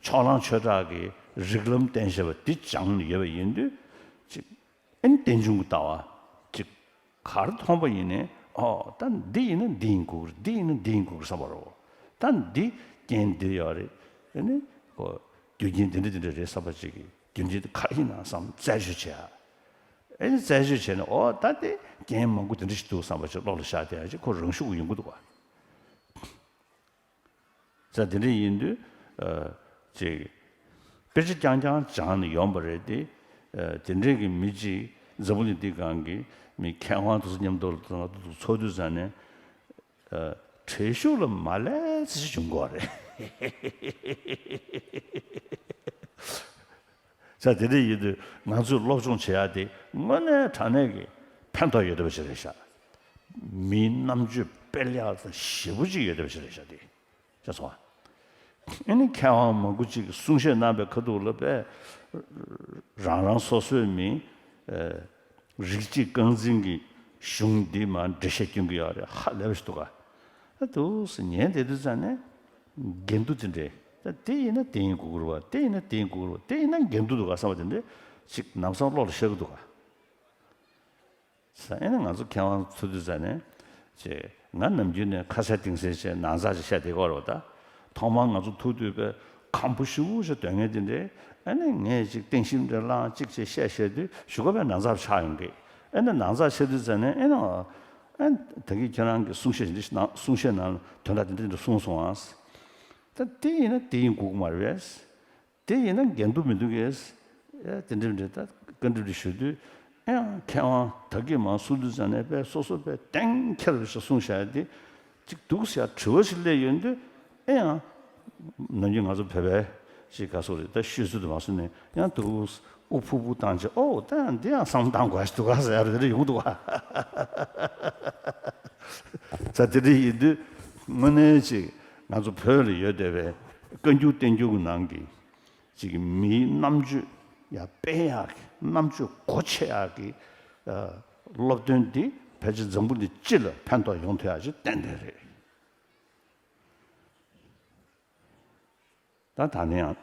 ཕྱོགས་གླང་ཆོས་གྲགས་ཀྱི་རིགས་ལམ་བསྟན་བྱ་བ་དེ་སྦྱངས་ནས་ཡོད་པ་ཡིན་དུས་ཅིག་ཨེ་ནི་རྟེན་འབྱུང་གི་ལྟ་བ་ཅིག་གར་མཐོང་པ་ཡིན་ནའི་ཨོ་ད་འདི་ཡིན་ན་འདི་ཡིན་དགོས་ཀྱི་རེད། འདི་ཡིན་ན་འདི་ཡིན་དགོས་ཀྱི་རེད་བསམ་པ་རེད། ད་འདི་རྐྱེན་འདི་ཡོད་རེད། ཨེ་ནི་ཁོ་རྒྱུ་རྐྱེན་འདི་འདྲ་འདི་འདྲ་རེད་བསམ་པ་ཅིག་གི་རྒྱུ་འབྲས་དེ་ག་ཡིན་ནམ་བསམ་རྩད་གཅོད་བྱས། ཨེ་ནི་རྩད་གཅོད་བྱས་ནས་ཨོ་ད་དེ་རྐྱེན་མང་པོ་དེ་འདྲ་ཞིག་འདུག་བསམ་པ་ཅིག་བློ་ལ་ཤར་བསྡད་ཡག་ཅིག་ཁོ་རང་ཤུགས་ཀྱིས་ཡོང་གི་འདུག་ག་ས་དེ་འདྲ་ཡིན་དུས། ཨ། ཅིག་དཔེ་ཆ་རྐྱང་རྐྱང་སྦྱངས་ནས་ཡོང་པ་རེད་དེ། ཨ། དེ་འདྲའི་གི་མི་གཅིག་འཛམ་བུ་གླིང་འདི་སྒང་གི་མི་མཁས་དབང་དེ་ཚོ་མཉམ་དུ་ལ་ང་ཚོ་ཚོགས་དུས་ཙང་ནས། ཨ། བྲེལ་ཤུགས་ལ་མ་ལས་ཚེ་ཞིག་བྱུང་གི་ཡོད་རེད། ས་དེ་འདྲ་ཡིན་དུས་ང་ཚོས་སློབ་སྦྱོང་བྱེད་ཡག་དེ་དངོས་གནས་དྲང་གནས་ཀྱི་ཕན་ཐོགས་ཡོད་བསྡད་པ་ཞིག་རེད་ཤག་མིའི་རྣམ་དཔྱོད་སྤེལ་ཡག་དང་ཞེ་པོ་ཅིག་ཡོད་བསྡད་པ་ཞིག་རེད་ཤག་དེ་ཤེས་སོང་ཨ། ཨ་ནི་མཁས་དབང་མང་པོ་ཅིག་གིས་གསུང་བཤད་གནང་པའི་ཁ་ཐུག་ལ་དཔེ་རང་རང་སོ་སོའི་མི་རིགས་གཅིག་རྐང་འཛིན་གྱི་གཞུང་འདི་མར་འགྲེལ་བཤད་སྐྱོན་གྱི་ཡོད་རེད། ཧ་ལས་པ་ཞིག་འདུག་ག་ཨ་འདུག་སེ་ཉན་བསྡད་དུས་ཙང་ནས་འགལ་འདུ་དེ་འདྲས། ད་དེ་ཡིན་ན་དེ་ཡིན་དགོས་ཀྱི་རེད་བ། དེ་ཡིན་ན་དེ་ཡིན་དགོས་ཀྱི་རེད་བ། དེ་ཡིན་ན་འགལ་འདུ་འདུག་ག་བསམ་པ་དེ་འདྲས་ཅིག་ལམ་སང་བློ་ལ་ཤར་གྱི་འདུག་ག་ས་ཨེ་ནི་ང་ཚོ་མཁས་དབང་ཚོ་དུས་ཙང་ནས་ཅེ་ང་ནམ་རྒྱུན་ནས་ཁ་ཟས་དིང་སེ་བྱས་ནང་ཚགས་ཅིག་བཤད་བསྡད་ཀྱི་ཡོད་རེད་བ། ད་ཐོག་མར་ང་ཚོ་ཐུག་དུས་དཔེ་ཁམ་བུ་ཞེ་པོ་ཞིག་འདོན་མཁན་དེ་འདྲས། ཨེ་ནི་ངས་ཅིག་བསྟན་ཞིབ་འདྲ་བླངས་ཅིག་བྱས་བཤད་བཤད་དུས་གཞུག་གུ་དཔེ་ནང་ཚགས་ཆགས་ཡོང་གི་ཨེ་ནི་ནང་ཚགས་ཆགས་དུས་ཙང་ནས་ཨེ་ནི་ཨེ་ད་གིན་ཁྱེད་རང་གི་གསུང་བཤད་འདི་ནང་གསུང་བཤད་ནང་དོན་དག་དེ་འདྲ་འདྲ་གསུངས་སོང་ཨ། ད་དེ་ཡིན་ན་དེ་ཡིན་དགོས་ཀྱི་མ་རེད་པས། དེ་ཡིན་ན་འགལ་འདུ་མི་འདུག་གས། ཨེ་དེ་འདྲ་འདྲ་ད་བཀའ་འདྲི་འདྲ་ཞུ་དུས་ཨེ་ཡང་མཁས་དབང་ད་གིན་མར་གསུང་དུས་ཙང་ནས་དཔེ་སོ་སོ་དཔེ་གཏན་འཁེལ་བ་ཞིག་གསུངས་བཞག་ཡ་དེ་གཅིག་འདུག་ཟེར་ཡ་དྲི་བ་ཞིག་སླེབས་ཡོང་དུས་ཨེ་ཡང་ནམ་རྒྱུན་ང་ཚོ་བོད་པའི་ཅིག་ག་སོགས་རེད། ད་ཤོད་ཚུལ་དུ་མ་སོང་ནས་ཡང་འདུག་དབུ་ཕུབ་ཕུབ་བཏང་བྱས་ཨོ་ད་ཡང་འདི་ཡང་བསམ་བློ་བཏང་དགོས་ཞིག་འདུག་ག་ཟེར་ཡ་རེ་རེ་ཡོང་འདུག་ག་ས་དེ་འདྲ་ཡིན་དུས་དངོས་གནས་ཅིག་ང་ཚོ་བོད་ལ་ཡོད་བསྡད་པའི་བཀའ་འགྱུར་བསྟན་འགྱུར་གྱི་ནང་གི་ཅིག་མིའི་རྣམ་དཔྱོད་ཡར་སྤེལ་ཡག་གི་རྣམ་དཔྱོད་སྒོ་ཕྱེ་ཡག་གི་ཨ་སློབ་སྟོན་འདི་ཕལ་ཆེར་འཛམ་བུ་གླིང་སྤྱི་ལ་ཕན་ཐོགས་ཡོང་ཐུབ་ཡག་ཅིག་ཏན་ཏན་རེད། ད་ད་ནི་ཡང་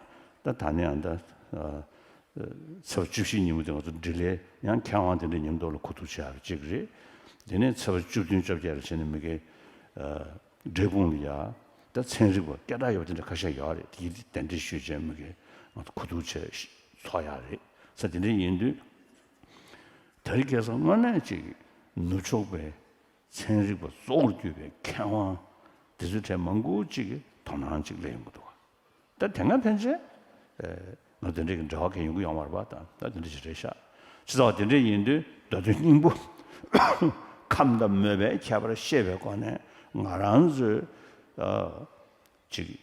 ད་ད་ནི་ཡང་ད་ ཚེས་པ་བཅུ་བཞི་ཉིན་མོ་དེ་ང་ཚོ་འབྲི་ལྷའི་ཡང་མཁས་དབང་དེ་འདྲའི་ཉིན་ཐོ་ལ་གོ་བསྡུར་བྱས་པ་གཅིག་རེད། དེ་ནས་ཚེས་པ་བཅུ་བདུན་བཅོ་བརྒྱད་ལ་བྱས་ནས་མི་དགེ་འབྲས་སྤུངས་ལ་ཡ་ད་ཚན་རིག་པ་སྐད་གྲགས་ཡོད་པ་དེ་འདྲ་ཁ་ཤས་ཡོད་རེད། དེ་གདན་འདྲེན་ཞུས་བྱས་མི་དགེ་ང་ཚོ་གོ་བསྡུར་བྱས་ཚོགས་ཡག་རེད་ས། དེ་འདྲ་ཡིན་དུས་དེ་རིང་ཁ་སང་དངོས་གནས་ཅིག་ནུབ་ཕྱོགས་པའི་ཚན་རིག་པ་གཙོ་བོར་གྱུར་པའི་མཁས་དབང་དེ་ཚོའི་གྲས་མང་པོ་ཅིག་གིས་དོ་སྣང་ཅིག་སླེབས་ཡོང་གི་འདུག་ད་དེ་སྔ་ཕན་ཆད་ང་དེ་འདྲའི་འབྲེལ་བ་གང་ཡོང་གི་ཡོད་མ་རེད་པ། ད་ད་དེ་འདྲ་ཞིག་རེད་ཤག་ཅི་ཙམ་པ་དེ་འདྲ་ཡིན་དུས་མདོ་དོན་སྙིང་པོ་ཁམས་དང་མོས་པའི་ཁྱད་པར་ཤེས་པའི་སྒོ་ནས་ང་རང་ཚོའི་ཅིག་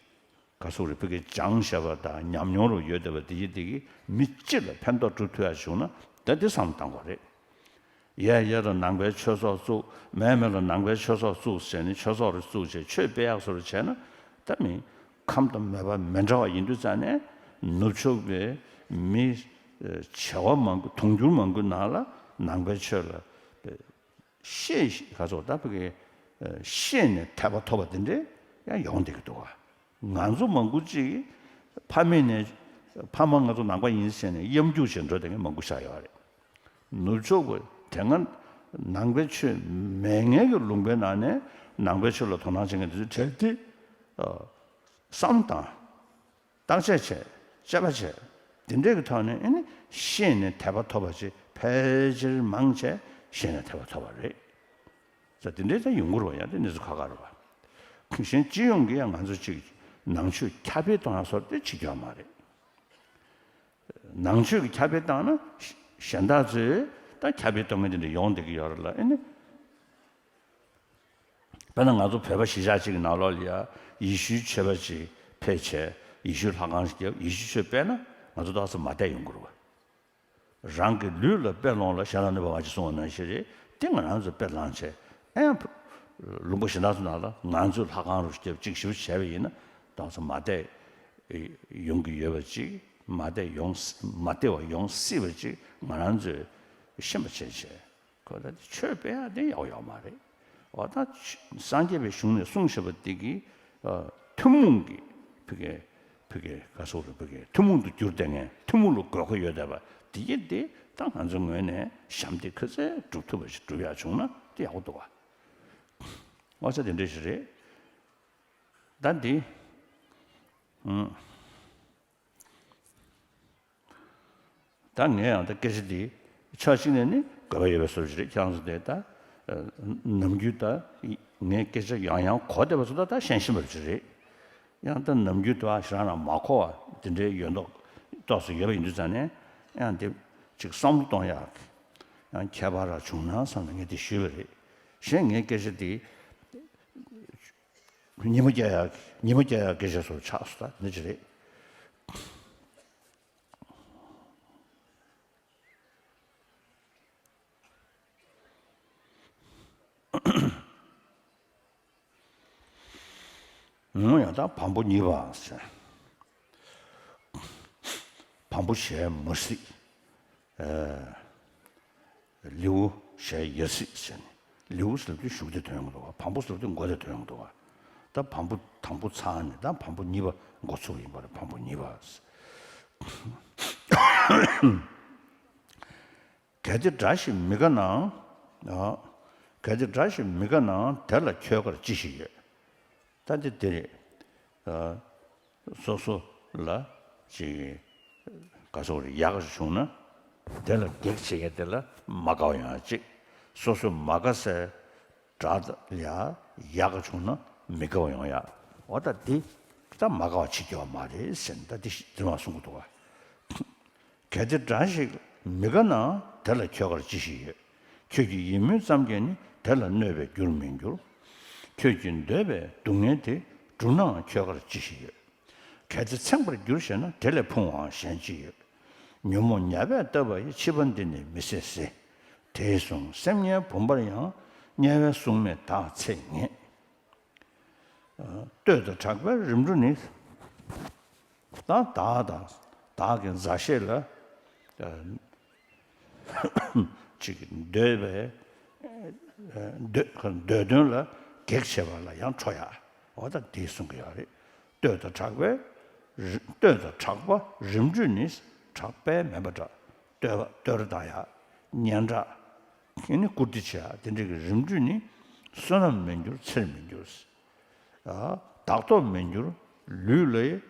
ག་སོག་རེ་ཕ་གི་སྦྱངས་བཞག་པ་དང་ཉམས་མྱོང་རུ་ཡོད་བསྡད་པ་དེ་ཡི་དེ་གིས་མི་སྤྱི་ལ་ཕན་ཐོགས་སྒྲུབ་ཐུབ་ཡ་བྱུང་ན་ད་དེ་བསམ་བཏང་དགོས་རེད། ཡས་ཡས་ལ་ནང་པའི་ཆོས་ཚོགས་བཙུགས། མས་མས་ལ་ནང་པའི་ཆོས་ཚོགས་བཙུགས་བྱས་ནས་ཆོས་ཚོགས་རེ་བཙུགས་བྱས་ཆོས་སྤེལ་ཡག་སོགས་རེ་བྱས་ན་ད་མི་ཁམས་དང་མོས་པ་མི་འདྲ་བ་ཡིན་དུས་ཙང་ནས་ནུབ་ཕྱོགས་པའི་མི་བྱེ་བ་མང་པོ་དུང་ཕྱུར་མང་པོའི་ནང་ལ་ནང་པའི་ཆོས་ལ་ཤེས་ཤེས་ག་ཚོད་ད་ཕ་གི་ཤེས་ནས་དད་པ་ཐོབ་པ་དེ་འདྲས་ཡང་ཡོང་བསྡད་ཀྱི་འདུག་བ། ང་ཚོ་མང་པོ་ཅིག་ཕ་མེས་ནས་ཕ་མ་ང་ཚོ་ནང་པ་ཡིན་ཟེར་ནས་གཡམ་རྒྱུག་བྱས་འགྲོ་བསྡད་མཁན་མང་པོ་ཞིག་ཡོད་རེད། ནུབ་ཕྱོགས་པ་དེ་སྔ་ནང་པའི་ཆོས་མེད་མཁན་གྱི་ལུང་པའི་ནང་ནས་ནང་པའི་ཆོས་ལ་དོ་སྣང་བྱེད་མཁན་དེ་ཚོའི་གྲས་དེ་བསམ་བཏང་། བརྟག་དཔྱད་བྱས། དཔྱད་པ་བྱས། དེ་འདྲའི་གི་ཐོག་ནས་ཨེ་ནི་ཤེས་ནས་དད་པ་ཐོབ་པ་ཅིག་ཕལ་ཆེར་མང་ཆེ་ཤེས་ནས་དད་པ་ཐོབ་པ་རེད། ས་དེ་འདྲའི་ད་ཡོང་གི་རེད་བ། ཡང་དེ་གནས་ཚུལ་ཁག་ཁག་རེད་བ། གཞན་སྤྱི་ཡོངས་ཀྱི་ཡང་ང་ཚོ་ཅིག་ནང་ཆོས་ཁྱབ་སྤེལ་གཏོང་ཡ་སོགས་དེ་བྱེད་རྒྱུ་ཡོད་མ་རེད། ནང་ཆོས་ཀྱི་ཁྱབ་སྤེལ་བཏང་ན་གཞན་དག་ཚོས་ད་ཁྱབ་སྤེལ་གཏོང་མཁན་དེ་འདྲ་ཡོང་བསྡད་ཀྱི་ཡོད་རེད་ལ། ཨེ་ནི། དཔེར་ན་ང་ཚོ་བོད་པ་གཞིས་ཆགས་གཅིག་གི་ནང་ལོགས་ལ་ཡ་ཡེ་ཤུའི་ཆོས་པ་ཅིག་ཕེབས་བྱས་ཡེ་ཤུའི་ལྷ་ཁང་ཞིག་བརྒྱབ་ཡེ་ཤུའི་ཆོས་སྤེལ་ན་ང་ཚོ་ཏོག་ཙམ་མ་བསྡད་ཡོང་གི་རེད་བ། རང་གི་ལུས་ལ་དཔེ་ལོངས་ལ་ཞེ་ལ་གནོད་པ་མ་བྱེད་གསུངས་པ་ནང་བཞིན་རེད། དེ་ང་རང་ཚོས་དཔེ་བླངས་བྱས་ཨེ་ཡང་ལུང་པ་གཞན་དག་ཚོ་ནང་ལ་ང་ཚོའི་ལྷ་ཁང་རུ་བརྒྱབ་གཅིག་ཞིབ་བྱས་པ་ཡིན་ན་ཏོག་ཙམ་མ་བསྡད་ཡོང་གི་ཡོད་པ་ཅིག་མ་བསྡད་ཡོང་མ་བསྡད་པ་ཡོང་སྲིད་པ་ཅིག་ང་རང་ཚོས་ཤེས་པ་བྱས་བྱས། ཁོ་ད་ཆོས་སྤེལ་ཡག་དེ་ཡག་ཡོག་མ་རེད། འོ་ད་ཆ་སངས་རྒྱས་པའི་གཞུང་ནས་གསུངས་བཞག་པ་དེ་གི་ཨ་ཐུན་མོང་གི་ཕ་གི་ཕ་གི་ག་སོགས་རེད། ཕ་གི་ཐུན་མོང་དུ་གྱུར་བསྡད་མཁན་ཐུན་མོང་ལ་དགོས་མཁོ་ཡོད་བསྡད་པ་དེ་གི་དེ་ད་ང་ཚོའི་ངོས་ནས་ཞབས་འདེགས་ག་ཚོད་སྒྲུབ་ཐུབ་པ་ཞིག་སྒྲུབ་ཡག་བྱུང་ན་དེ་ཡག་པོ་འདུག་བ། འོ་ད་དེ་འདྲ་ཞིག་རེད། ད་འདི་ཨང་། ད་ངས་ཡང་ད་སྐད་ཆ་འདི་ཕྱོགས་གཅིག་ནས་ནི་དགོས་པ་ཡོད་པའི་བཟོ་ཞིག་རེད། ཁྱེད་རང་ཚོ་དེ་ད་ནམ་རྒྱུན་ད་ངས་སྐད་ཆ་ཡང་ཡང་གོ་བསྡད་པ་ཚོ་ད་ད་ཤེས་བཞིན་པ་ཞིག་རེད། ཡང་ད་ནམ་རྒྱུན་དུ་ཨ་ཞེ་དྲག་རང་མ་གོ་བ་དེ་འདྲའི་ཡོད་མདོག་ཏོག་ཙམ་ཡོད་པ་ཡིན་དུས་ཙང་ནས་ཡང་དེ་ཅིག་བསམ་བློ་གཏོང་ཡག་ཡང་ཁྱད་པར་ར་བྱུང་ན་བསམ་ནས་ངས་དེ་ཞུས་པ་རེད། གཞན་ངའི་སྐད་ཆ་དེ་ཉི་མ་རྒྱག་ཡག་ཉི་མ་རྒྱག་ཡག་སྐད་ཆ་ཚོ་ཆགས་སོང་། ད་འདི་ཅི་རེད། ཡང་ད་བམ་པོ་གཉིས་པ་ཟེར། བམ་པོ་ཞལ་མུ་སྲིད། ལེའུ་ཞལ་ཡ་སྲིད་ཟེར་ནས། ལེའུ་ཟེར་དུས་གཞུག་དེ་དོན་ཡོང་གི་འདུག་བ། བམ་པོ་ཟེར་དུས་མགོ་དེ་དོན་ཡོང་གི་འདུག་བ། ད་བམ་པོ་དང་པོ་ཚར་ནས་ད་བམ་པོ་གཉིས་པ་འགོ་ཚུགས་ཡིན་པ་རེད། བམ་པོ་གཉིས་པ། གལ་ཏེ་དགྲ་ཞིག་མི་དགའ་ན། གལ་ཏེ་དགྲ་ཞིག་མི་དགའ་ན་དེ་ལ་ཁྱོད་དགར་ཅི་ཞིག་ཡོད། ད་འདི་འདི་རེད། སོ་སོ་ལ་ཅིག་ག་སོགས་རེ་ཡག་བྱུང་ན་དེ་ལ་གེགས་བྱེད་མཁན་དེ་ལ་མ་དགའ་བ་ཡོང་ཡ་གཅིག་སོ་སོ་མ་དགའ་སའི་དགྲ་ལ་ཡག་བྱུང་ན་མི་དགའ་བ་ཡོང་ཡ། འོ་ད་འདི་ད་མ་དགའ་བ་བྱེད་རྒྱུ་བ་མ་རེད་ཟེར་ནས་ད་འདི་འདི་མ་གསུང་གི་འདུག་བ། གལ་ཏེ་དགྲ་ཞིག་མི་དགའ་ན་དེ་ལ་ཁྱོད་དགར་ཅི་ཞིག་ཡོད། ཁྱོད་ཀྱི་ཡིད་སྨོན་ཙམ་གྱིས་ནི་དེ་ལ་གནོད་པའི་རྒྱུར་མི་འགྱུར། ཁྱོད་ཀྱིས་འདོད་པའི་སྡུག་བསྔལ་དེ་བསྒྲུབས་ནའང་ཁྱོད་དགར་ཅི་ཞིག་ཡོད། གལ་ཏེ་ཚིམ་པར་འགྱུར་ཞེ་ན་དེ་ལས་ཕུང་བའང་གཞན་ཅི་ཡོད། ཉོན་མོངས་ཉ་བས་བཏབ་པ་ཡི། ཕྱི་པ་འདི་ནི་མི་ཟད་ཟེར། དེས་བཟུང་སེམས་ངན་བུམ་པར་ཡང་། དམྱལ་བའི་སྲུང་མས་བདག་ཚེ་ངེས། བསྟོད་དང་གྲགས་པའི་རིམ་གྲོ་ནི། ད་བདག་དང་བདག་གི་མཛའ་བཤེས་ལ་ཅིག་འདོད་པའི་འདོད་འདོད་དོན་ལ་གེགས་བྱེད་པ་ལ་ཡང་ཁྲོ་ཡ། འོ་ད་འདི་གསུང་གི་ཡོད་རེད། བསྟོད་དང་གྲགས་པའི་རི་བསྟོད་དང་གྲགས་པ་རིམ་གྲོ་ནི། དྲག་པས་མེད་པ་འདྲ། བསྟོད་པ་བསྟོད་ར་བཏང་ཡ། སྙན་གྲགས། ཨེ་ནི་བཀུར་སྟི་བྱེད་ཡ། དེ་འདྲ་གི་རིམ་གྲོས་ནི་བསོད་ནམས་མི་འགྱུར་ཚེར་མི་འགྱུར། བདག་སྟོབས་མི་འགྱུར། ལུས་ལ་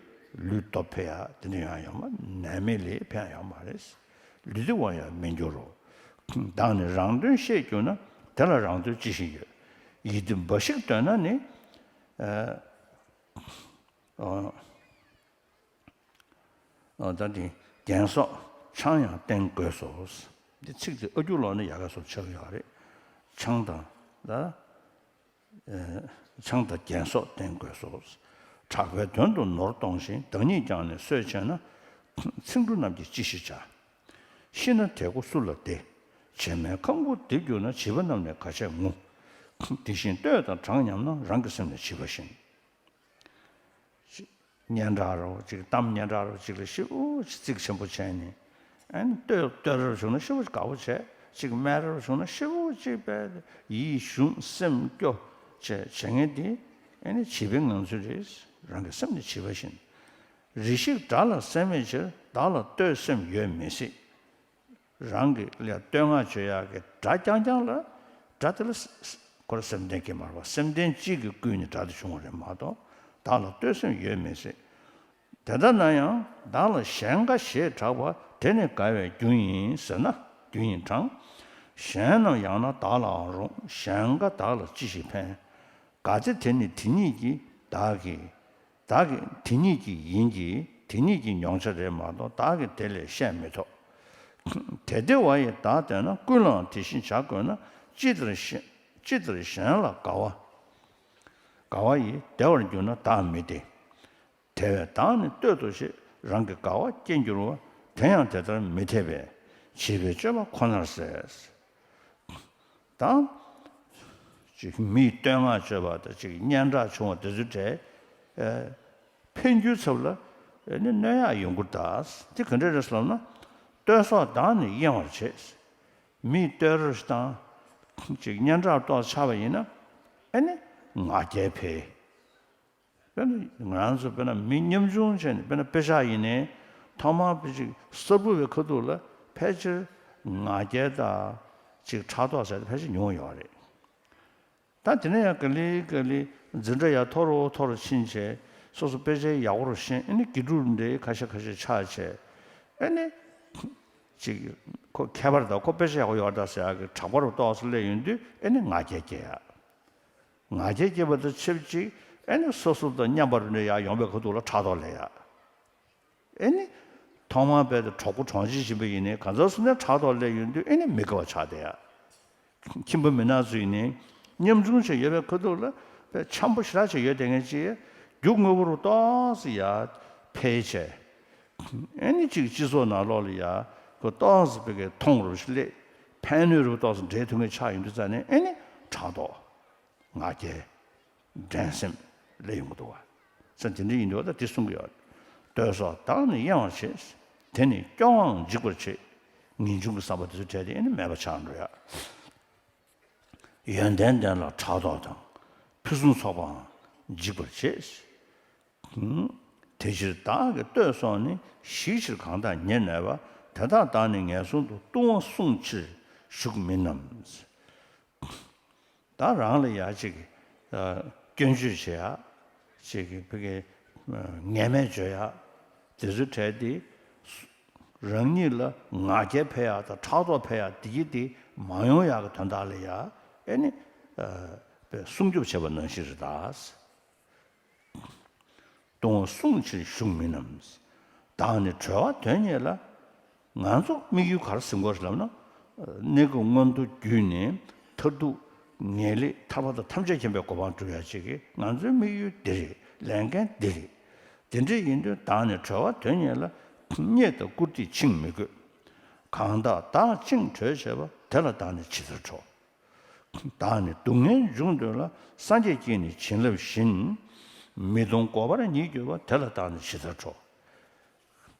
ལུས་སྟོབས་འཕེལ་ཡ་དེ་འདྲ་ཡང་ཡོང་མ། ནད་མེད་ལ་ཕན་ཡོང་མ་རེད། ལུས་བདེ་བ་ཡང་མི་འགྱུར་རོ། བདག་ནི་རང་དོན་ཤེས་གྱུར་ན། དེ་ལ་རང་དོན་ཅི་ཞིག་ཡོད། ཡིད་བདེ་འབའ་ཞིག་འདོད་ན་ནི། ཨ་ཨ་ད་དེ་རྒྱན་སོགས་ཆང་ཡང་བསྟེན་དགོས་སོ། འདི་ཚིག་དེ་ཨ་རྒྱུ་ལོག་ན་ཡག་ག་སོགས་ཆགས་ཡོད་རེད། ཆང་དང་ད། ཆང་དང་རྒྱན་སོགས་བསྟེན་དགོས་སོ། གྲགས་པའི་དོན་དུ་ནོར་གཏོང་ཞིང་། བདག་ཉིད་ཀྱང་ནི་གསོད་བྱས་ན། ཚིག་འབྲུ་རྣམས་ཀྱིས་ཅི་ཞིག་བྱ། ཤི་ན་དེ་ཀོ་སུ་ལ་བདེ། བྱེ་མའི་ཁང་བུ་རྡིབ་གྱུར་ན། བྱིས་པ་རྣམས་ནི་ག་བྱས་ངུ། དེ་བཞིན་བསྟོད་དང་བགྲང་སྙམ་ན། རང་གི་སེམས་ནི་བྱིས་པ་བཞིན། སྙན་གྲགས་རོ་ཅིག་གཏམ་སྙན་གྲགས་རོ་ཅིག་ལ་ཞེ་པོ་ཅིག་རྩིག་ཆེན་པོ་བྱས་ནས། ཨ་ནི་བསྟོད་བསྟོད་ར་བྱུང་ན་ཞེ་པོ་ཅིག་དགའ་པོ་བྱས། ཅིག་སྨད་ར་བྱུང་ན་ཞེ་པོ་ཅིག་དཔེ་ཡིད་ཞུམ་སེམས་སྐྱོ་བྱས་བྱེད་མཁན་དེ། ཨ་ནི་བྱིས་པའི་ངང་ཚུལ་རེད། རང་གི་སེམས་ནི་བྱིས་པ་བཞིན། རེ་ཞིག་དགྲ་ལ་སེམས་མེད་ཕྱིར། བདག་ལ་བསྟོད་སེམས་ཡོད་མི་སྲིད། རང་གི་ལ་བསྟོད་བསྔགས་བྱེད་ཡག་གི་དགྲ་རྐྱང་རྐྱང་ལ། དགྲ་དེ་ལ་ཁོ་ལ་སེམས་ལྡན་གྱི་མ་རེད་པ། སེམས་ལྡན་གཅིག་གིས་བསྐུལ་ནས་དགྲ་དེ་བྱུང་བ་རེད་མ་གཏོགས། བདག་ལ་བསྟོད་སེམས་ཡོད་མི་སྲིད། དེ་ལྟ་ན་ཡང་བདག་ལ་གཞན་དགའ་ཞེས་གྲགས་པ། དེ་ནི་དགའ་བའི་རྒྱུ་ཡིན་ཟེར་ན། རྒྱུ་ཡིན་དྲང་། གཞན་རྣམས་ཡང་ན་བདག་ལའང་རུང་། གཞན་དགའ་བདག་ལ་ཅི་ཞིག་ཕན། གལ་ཏེ་དེ་ནི་དེ་ཉིད་ཀྱིས་བདག་གིས། བདག་གི་དེ་ཉིད་ཀྱི་ཡིན་གྱི། དེ་ཉིད་ཀྱི་མྱོང་བྱ་རེད་མ་གཏོགས། བདག་གིས་དེ་ལས་བཤད་མི་ཐུབ། དེ་བདེ་བ་ཡི་བདག་བསྟོད་ན། ཀུན་ལའང་དེ་བཞིན་བྱ་དགོས་ན། ཅི་ལྟར་གཞན་ཅི་ལྟར་གཞན་ལ་དགའ་བ། དགའ་བ་ཡིས་བདེ་བར་འགྱུར་ན་བདག་མི་བདེ། དེ་བས་བདག་ནི་བསྟོད་དོ་ཞེས། རང་གི་དགའ་བ་སྐྱེ་འགྱུར་བ། དེ་ཡང་དེ་ལྟར་མི་འཐད་པས། བྱིས་པའི་སྤྱོད་པ་ཁོ་ནར་ཟད། དང་། ཅིག་མིས་བསྟོད་བསྔགས་བརྗོད་པ་དང་། ཅིག་སྙན་གྲགས་བྱུང་བ་དེ་ཚོའི་གྲས། ཨེ། འཕེལ་འགྱུར་ཚབ་ལ་ཨེ་ནི་གནོད་ཡག་ཡོང་གི་རེད་ད། དེ་ག་འདྲ་རེད་ཟེར་ལབ་ན། བསྟོད་སོགས་བདག་ནི་གཡེང་བར་བྱེད། མིས་བསྟོད་ར་དང་། ཅིག་སྙན་གྲགས་ཏོག་ཆགས་པ་ཡིན་ན། ཨེ་ནི་ང་རྒྱལ་འཕེལ། དཔེར་ན་ང་རང་ཚོ་དཔེར་ན་མི་ཉམ་ཆུང་བྱས་ནས། དཔེར་ན་དཔེ་ཆ་ཡིན་ནའི་ཐོག་མར་དཔེ་ཅིག་གསར་བུ་བའི་ཁ་ཐུག་ལ་ཕལ་ཆེར་ང་རྒྱལ་དང་ཅིག་ཕྲག་དོག་ཟེར་ཕལ་ཆེར་ཉུང་ཡོད་རེད། ད་དེ་ནས་ཡང་ག་ལེ་ག་ལེ་འཛིན་གྲྭ་ཡར་མཐོ་རུ་མཐོ་རུ་ཕྱིན་བྱས། སོ་སོ་དཔེ་ཆ་ཡག་པོ་རུ་ཤེས། ཨ་ནི་དགེ་ཕྲུག་འདྲ་ཁ་ཤས་ཁ་ཤས་ཆགས་བྱས། ཨ་ནི་ཅིག་ཁོ་མཁས་པ་རེད་ད། ཁོ་དཔེ་ཆ་ཡག་པོ་ཡོད་རེད་ད་ཟེར་ཡག་གི་གྲགས་པ་རུ་ཏོག་ཙམ་སླེབས་ཡོང་དུས། ཨ་ནི་ང་རྒྱལ་སྐྱེ་ཡ། ང་རྒྱལ་སྐྱེས་པ་དང་ཆབས་ཅིག་ཨེ་ནི་སོ་སོ་དང་མཉམ་པར་འདྲ་ཡར་ཡོང་བའི་ཁ་ཐུག་ལ་ཕྲག་དོག་སླེབས་ཡ། ཨེ་ནི་ཐོག་མར་དཔེ་དེ་གྲོགས་པོ་གྲོང་ཆེ་ཕྱིན་པ་ཡིན་ནའི་གང་ཟག་སུ་ནས་ཕྲག་དོག་སླེབས་ཡོང་དུས། ཨེ་ནི་མི་དགའ་བ་ཆགས་བསྡད་ཡ། ཁྱིམ་པ་མི་ནག་ཚོ་ཡིན་ནའི་ཉམ་ཆུང་ཆེ་ཡོད་པའི་ཁ་ཐུག་ལ་དཔེ་འཆམ་པོ་ཞེ་དྲག་ཆེ་ཡོད་བསྡད་མཁན་ཅིག་རྒྱུ་དངོས་པོ་རུ་ཏོག་ཙམ་ཡར་འཕེལ་བྱས། ཨེ་ནི་ཅིག་སྤྱི་ཚོགས་ནང་ལོགས་ལ་ཡ་ཁོ་ཏོག་ཙམ་དཔེ་གའི་མཐོང་རུ་ཞིག་སླེབས། ཕན་ནུས་རུ་ཏོག་ཙམ་འདྲེས་ཐུབ་མཁན་ཆགས་ཡོང་དུས་ཙ་ནས། ཨེ་ནི་ཕྲག་དོག་ང་རྒྱལ། འགྲན་སེམས་སླེབས་ཡོང་གི་འདུག་བ། ས་དེ་འདྲ་ཡིན་དུས་ད་དེ་གསུང་གི་ཡོད། བསྟོད་སོགས་བདག་ནི་གཡེང་བར་བྱེད། དེ་ནི་སྐྱོ་བའང་འཇིག་པར་བྱེད། ངེས་འབྱུང་གི་བསམ་པ་དེ་ཚོ་བྲལ་ཏེ། ཨེ་ནི་མེད་པ་ཆགས་འགྲོ་ཡ། ཡོན་ཏན་ལྡན་ལ་ཕྲག་དོག་དང་། ཕུན་སུམ་ཚོགས་པའང་འཇིག་པར་བྱེད། དེ་ཕྱིར་བདག་གི་བསྟོད་སོགས་ནི། ཞིག་ཕྱིར་གང་དག་ཉེར་གནས་པ། དེ་དག་བདག་ནི་ངན་སོང་དུ། ལྟུང་བ་བསྲུང་ཕྱིར་ཞུགས་མིན་ནམ། ད་རང་ལ་ཡ་ཅིག་ཨ་སྐྱོན་བརྗོད་བྱེད་ཡ། ཅིག་ཕ་གི་ངན་སྨྲས་བརྗོད་ཡ། དེ་ཚོ་བྲལ་ཏེ། རང་ཉིད་ལ་ང་རྒྱལ་འཕེལ་ཡ་དང་ཕྲག་དོག་འཕེལ་ཡ་དེ་གི་དེ་མ་ཡོང་ཡ་གི་དོན་དག་ལ་ཡ། ཨེ་ནི་ཨ་སྲུང་སྐྱོབ་བྱེད་པ་ནང་བཞིན་རེད་ད། ལྟུང་བ་བསྲུང་ཕྱིར་ཞུགས་མིན་ནམ། བདག་ནི་གྲོལ་བ་དོན་གཉེར་ལ། ང་ཚོ་དམིགས་ཡུལ་ག་རེ་ཟིན་དགོས་ལབ་ན། གནས་སྐབས་མངོན་མཐོ་བརྒྱུད་ནས་མཐར་ཐུག་ངེས་ལེགས་ཐར་པ་དང་ཐམས་ཅད་མཁྱེན་པའི་གོ་འཕང་སྒྲུབ་ཡ་ཅིག་གི་ང་ཚོའི་དམིགས་ཡུལ་འདི་རེད། ལས་འགན་འདི་རེད། དེ་འདྲ་ཡིན་དུས་བདག་ནི་གྲོལ་བ་དོན་གཉེར་ལ། བརྙས་དང་བཀུར་སྟི་འཆིང་མི་དགོས། གང་དག་བདག་བཅིངས་གྲོལ་བྱེད་པ། དེ་ལ་བདག་ནི་ཇི་ལྟར་ཁྲོ། བདག་ནི་སྡུག་བསྔལ་འབྱུང་འདོད་ལ། སངས་རྒྱས་ཀྱིས་ནི་བྱིན་རླབས་བཞིན། མི་གཏོང་གོ་བར་ཉིད་གྱུར་པ། དེ་ལ་བདག་ནི་ཇི་ལྟར་ཁྲོ།